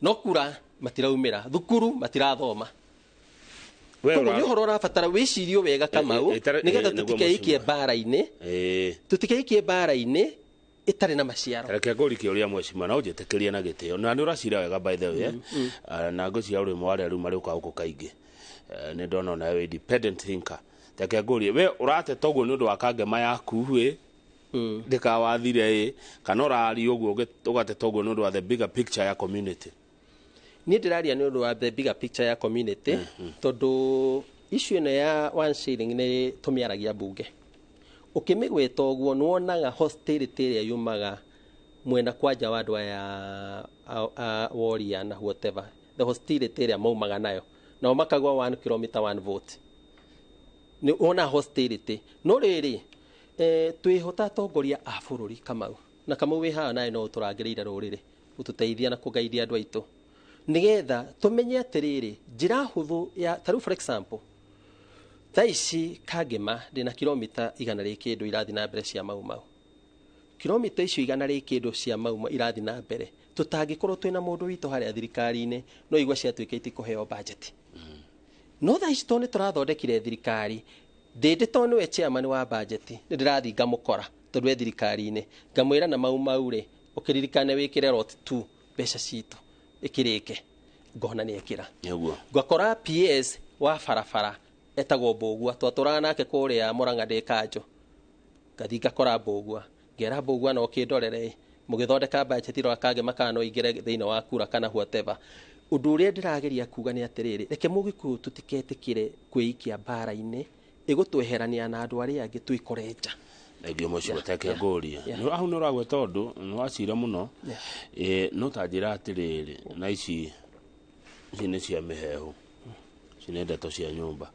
no kura matiraumĩra, thukuru matirathoma. Koguo nĩ ũhoro ũrabatara wĩcirio wega Kamau, nĩgetha tũtikeikie mbara-inĩ, tũtikeikie mbara-inĩ ĩtarĩ na maciaro. Reke ngũrikie ũrĩa Mheshimiwa, na ũnjĩtĩkĩrie na gĩtĩo, na nĩ ũracira wega by the way, na ngwĩciria ũrĩ ũmwe wa arĩa rĩu marĩũka gũkũ kaingĩ, nĩ ndona onawe independent thinker. Reke ngũrie, we ũrateta ũguo nĩ ũndũ wa Kangema yaku ĩ ndĩkawathire ĩ, kana ũraria ũguo ũgateta ũguo nĩ ũndũ wa the bigger picture ya community? Niĩ ndĩraria nĩ ũndũ wa the bigger picture ya community, tondũ issue ĩno ya one shilling nĩ tũmĩaragia mbunge. Ũkĩmĩgweta ũguo nĩwonaga hostility ĩrĩa yumaga mwena kwanja wa andũ aya a warrior na whatever, the hostility ĩrĩa maumaga nayo, nao makagwa 1 kilometer 1 vote. Nĩ wona hostility. No rĩrĩ twĩho ta atongoria a bũrũri Kamau, na Kamau wĩ haha nawe no ũtũrangĩrĩire rũrĩrĩ, ũtũteithia na kũgeithia andũ aitũ, nĩgetha tũmenye atĩrĩrĩ njĩra hũthũ ya ta rĩu for example thaa ici Kangema ndĩna kilomita 100 rĩ kĩndũ irathiĩ na mbere cia Mau Mau. Kilomita icio 100 rĩ kĩndũ cia Mau Mau irathiĩ na mbere, tũtangĩkorwo twĩna mũndũ witũ harĩa thirikari-inĩ no igua ciatuĩka itikũheo budget. No thaa ici tondũ nĩ tũrathondekire thirikari, ndĩndĩ tondũ nĩwe chairman wa budget nĩ ndĩrathiĩ ngamũkora tondũ e thirikari-inĩ, ngamwĩra na Mau Mau rĩ ũkĩririkane wĩkĩre lot 2 mbeca citũ ĩkĩrĩke, ngona nĩ ekĩra. Ngakora PS wa barabara etagwo Mbũgua, twatũraga nake kũrĩa Mũrang'a ndĩ kanjũ, ngathiĩ ngakora Mbũgua, ngera Mbũgua no ũkĩndorere mũgĩthondeka budget rora Kangema kana no ingĩre thĩinĩ wa kura kana whatever. Ũndũ ũrĩa ndĩrageria kuga nĩ atĩrĩrĩ, reke Mũgĩkũyũ tũtiketĩkĩre kwĩikia mbara-inĩ ĩgũtweherania na andũ arĩa angĩ twĩkore nja. Thengiũ Mheshimiwa, teke ngũrie hau nĩ ũragweta ũndũ nĩ wacira mũno, no ta njĩra atĩrĩrĩ, na ici nĩ cia mĩhehu, ici nĩ ndeto cia nyũmba.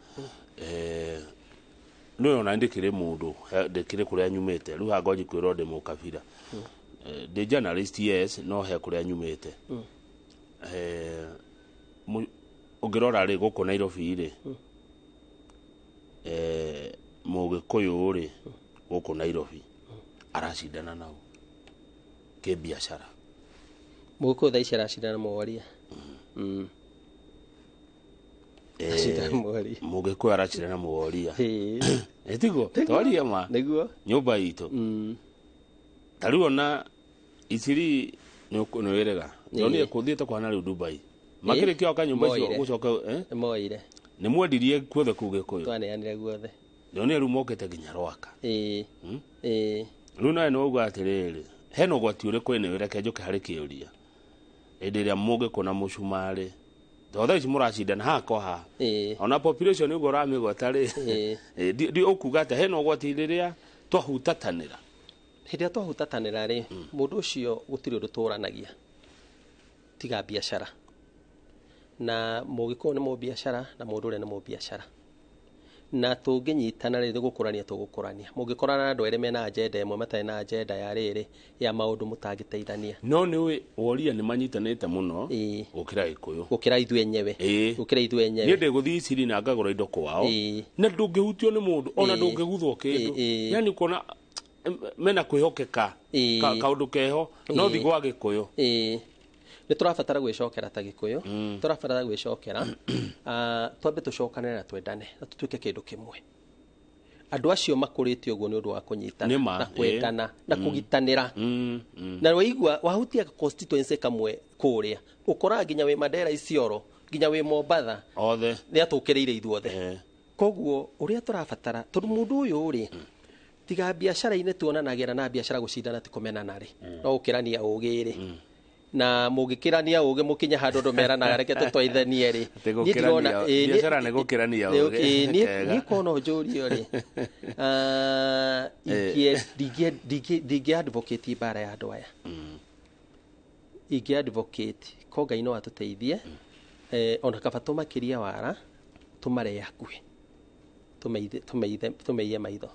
Nĩ ona ndĩkĩrĩ mũndũ ndĩkĩrĩ kũrĩa nyumĩte, rĩu haha ngonji kwĩrwo ndĩ mũkabira, ndĩ journalist yes, no he kũrĩa nyumĩte. Ũngĩrora rĩ gũkũ Nairobi rĩ, Mũgĩkũyũ rĩ gũkũ Nairobi aracindana nao kĩbiacara. Mũgĩkũyũ thaa ici aracindana na Mũworia. Aracindana na Mũworia. Mũgĩkũyũ aracindana na Mũworia. Ĩtiguo twarie ma nĩguo nyũmba itũ. Ta rĩu ona Isiri nĩ wĩrega ndonire kũthiĩte kũhana rĩu Dubai makĩrĩkia gwaka nyũmba icio gũcoka moire nĩ mwendirie guothe kũu Gĩkũyũ, twaneanire guothe, ndonire rĩu mokĩte nginya Rwaka. Rĩu nawe nĩ wauga atĩrĩrĩ, hena ũgwati ũrĩkũ? Ĩnĩ reke njũke harĩ kĩũria, hĩndĩ ĩrĩa mũngĩkũna mũcumarĩ, tondũ thaa ici mũracindana haha kwa haha, ona population ũguo ũramĩgweta rĩ, ndi ũkuga atĩa hena ũgwati rĩrĩa twahutatanĩra? Hĩndĩ ĩrĩa twahutatanĩra rĩ, mũndũ ũcio gũtirĩ ũndũ tũranagia tiga biacara, na mũgĩkũyũ nĩ mũbiacara na mũndũ ũrĩa nĩ mũbiacara, na tũngĩnyitana rĩ, nĩ gũkũrania tũgũkũrania. Mũngĩkorana na andũ erĩ mena agenda ĩmwe matarĩ na agenda ya rĩrĩ ya maũndũ mũtangĩteithania. No nĩ ũĩ Woria nĩ manyitanĩte mũno gũkĩra Gĩkũyũ, gũkĩra ithuĩ enyewe, gũkĩra ithuĩ enyewe. Niĩ ndĩgũthiĩ Isiri na ngagũra indo kwao na ndũngĩhutio nĩ mũndũ ona ndũngĩguthwo kĩndũ, yani kuona mena kwĩhokeka kaũndũ keho, no thi gwa Gĩkũyũ. Nĩ tũrabatara gwĩcokera ta Gĩkũyũ, tũrabatara gwĩcokera, twambe tũcokanĩre na twendane na tũtuĩke kĩndũ kĩmwe. Andũ acio makũrĩte ũguo nĩ ũndũ wa kũnyitana na kwendana na kũgitanĩra. Na waigua wahutia constituency kamwe kũrĩa, ũkoraga nginya wĩ Mandera Isiolo, nginya wĩ Mombatha, othe nĩ atũkĩrĩire ithuothe. Koguo ũrĩa tũrabatara, tondũ mũndũ ũyũ rĩ, tiga biacara-inĩ tuonanagĩra na biacara gũcindana ti kũmenana rĩ, no gũkĩrania ũgĩ rĩ, na mũngĩkĩrania ũgĩ mũkinye handũ andũ meranaga reke tũtwaithanie rĩ. Biacara nĩ gũkĩrania ũgĩ. Niĩ kona njũrio rĩ, ndingĩ advocate mbara ya andũ aya, ingĩ advocate ko Ngai no atũteithie, ona kaba tũmakĩrie wara tũmaree hakuhĩ, tũmeiye maitho,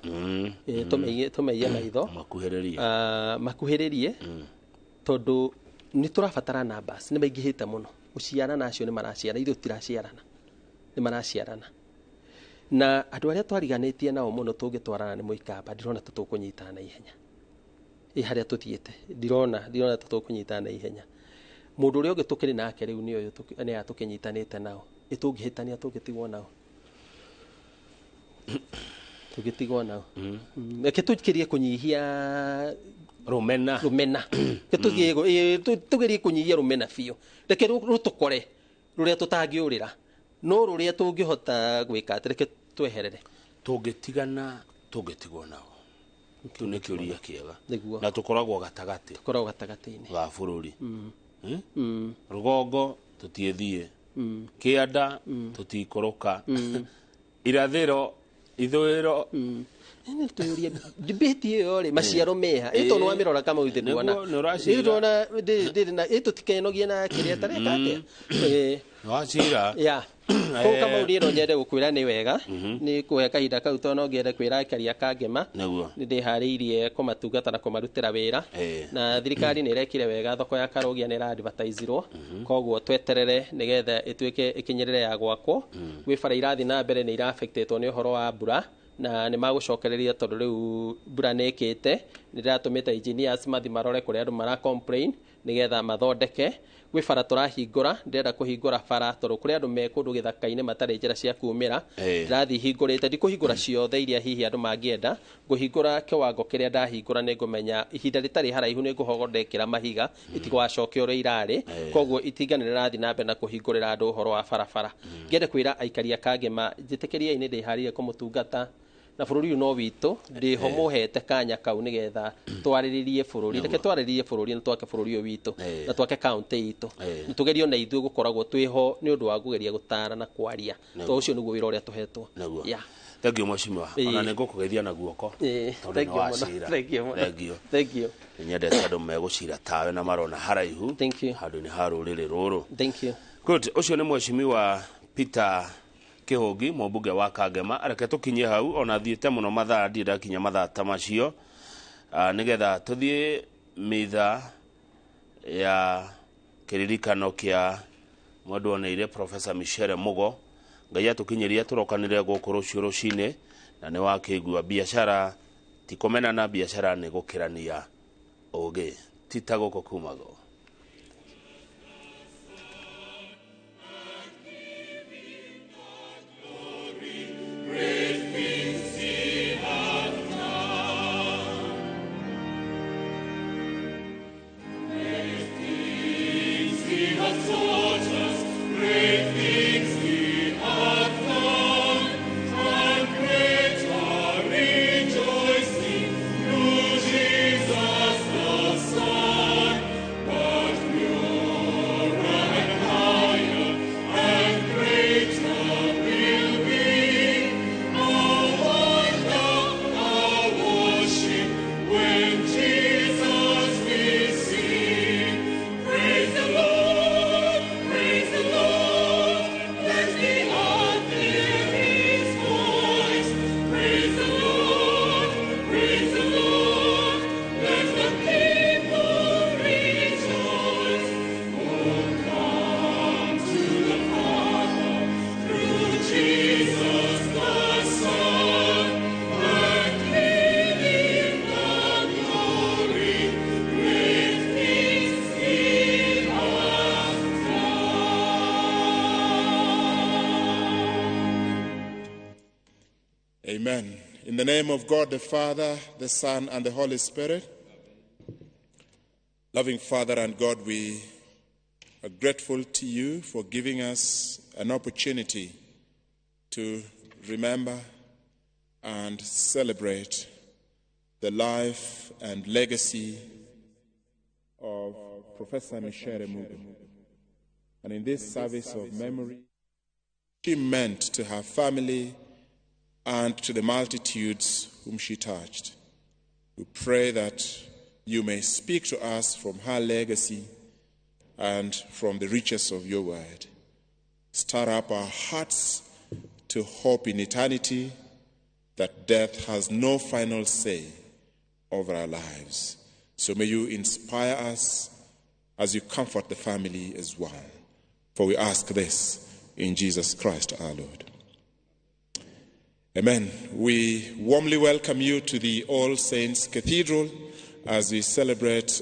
tũmeiye maitho, makuhĩrĩrie, tondũ nĩ tũrabatara numbers, nĩ maingĩhĩte mũno, gũciarana acio nĩ maraciarana, ithuĩ tũtiraciarana, nĩ maraciarana. Na andũ arĩa twariganĩtie nao mũno tũngĩtwarana nĩ Mũikamba, ndirona tũtũkũnyitana na ihenya. Harĩa tũthiĩte, ndirona tũtũkũnyitana na ihenya. Mũndũ ũrĩa ũngĩ tũkĩrĩ nake rĩu nĩ ũyũ nĩ aya tũkĩnyitanĩte nao, ĩtũngĩhĩtania tũngĩtigwo nao. Tũngĩtigwo nao. Reke tũkĩrie kũnyihia rũmena. Rũmena. Tũgerie kũnyihia rũmena biũ. Reke rũtũkore rũrĩa tũtangĩũrĩra, no rũrĩa tũngĩhota gwĩka atĩ reke tweherere. Tũngĩtigana tũngĩtigwo nao. Kĩu nĩ kĩũria kĩega. Na tũkoragwo gatagatĩ. Tũkoragwo gatagatĩ-inĩ ga bũrũri. Rũgongo tũtiĩthiĩ, kĩanda tũtikũrũka, irathĩro ithũĩro. Nĩ tũyũrie debate ĩyo rĩ, maciaro meha ĩ tondũ wamĩrora kama ithe ndĩrona ndĩrĩ na ĩ tũtikenogie na kĩrĩa tareka atĩa wacira ya kũu kama niĩ no nyende gũkwĩra nĩ wega nĩ kũhe kahinda kau tondũ no ngĩende kwĩra aikari a Kangema nĩ ndĩharĩirie kũmatungata na kũmarutĩra wĩra, na thirikari nĩ ĩrekire wega, thoko ya Karũgia nĩ ĩra-advertise-irwo, koguo tweterere nĩgetha ĩtuĩke ĩkinyĩrĩre ya gwakwo. Gwĩ bara irathiĩ na mbere nĩ ira-affectĩtwo nĩ ũhoro wa mbura, na nĩ magũcokereria tondũ rĩu mbura nĩ ĩkĩte, nĩ ndĩratũmĩte engineers mathi marore kũrĩa andũ mara complain nĩgetha mathondeke. Gwĩ bara tũrahingũra, ndĩrenda kũhingũra bara tondũ kũrĩ andũ me kũndũ gĩthaka-inĩ matarĩ njĩra cia kumĩra, ndĩrathiĩ hingũrĩte, ndikũhingũra ciothe iria hihi andũ mangĩenda, ngũhingũra kĩwango kĩrĩa ndahingũra, nĩ ngũmenya ihinda rĩtarĩ haraihu nĩ ngũhondekera mahiga itigacoke ũrĩa irarĩ, koguo itinga nĩ rĩrathiĩ na mbere na kũhingũrĩra andũ ũhoro wa barabara. Ngĩende kwĩra aikari a Kangema, njĩtĩkĩriai nĩ ndĩharĩirie kũmũtungata, na bũrũri ũyũ no witũ, ndĩho mũhete kanya kau nĩgetha twarĩrĩrie bũrũri, reke twarĩrĩrie bũrũri na twake bũrũri ũyũ witũ, na twake kaũntĩ itũ, na tũgerie ona ithuĩ gũkoragwo twĩho nĩ ũndũ wa kũgeria gũtara na kwaria, tondũ ũcio nĩguo wĩra ũrĩa tũhetwo. Thank you mheshimiwa, ona nĩ ngũkũgeithia na guoko tondũ nĩ wacira. Thank you. Nyendete andũ megũcira tawe na marona haraihu handũ-inĩ ha rũrĩrĩ rũrũ. Thank you. Good, ũcio nĩ mheshimiwa Peter Kĩhũngi, mũmbunge wa Kangema. Reke tũkinye hau, ona thiĩte mũno mathaa, ndirĩ ndakinya mathaa ta macio, nĩgetha tũthiĩ mitha ya kĩririkano kĩa mwendwa oneire Professor Michelle Mugo. Ngai atũkinyĩrie tũrokanĩre gũkũ rũciũ rũcinĩ, na nĩ wakĩigua biacara ti kũmenana, biacara nĩ gũkĩrania ũgĩ, ti ta gũkũ kumagwo. Amen. In the name of God, the Father, the Son, and the Holy Spirit. Loving Father and God, we are grateful to you for giving us an opportunity to remember and celebrate the life and legacy of Professor Micere Mugo. And in this service of memory, she meant to her family and to the multitudes whom she touched. We pray that you may speak to us from her legacy and from the riches of your word. Stir up our hearts to hope in eternity that death has no final say over our lives. So may you inspire us as you comfort the family as well. For we ask this in Jesus Christ our Lord. Amen. We warmly welcome you to the All Saints Cathedral as we celebrate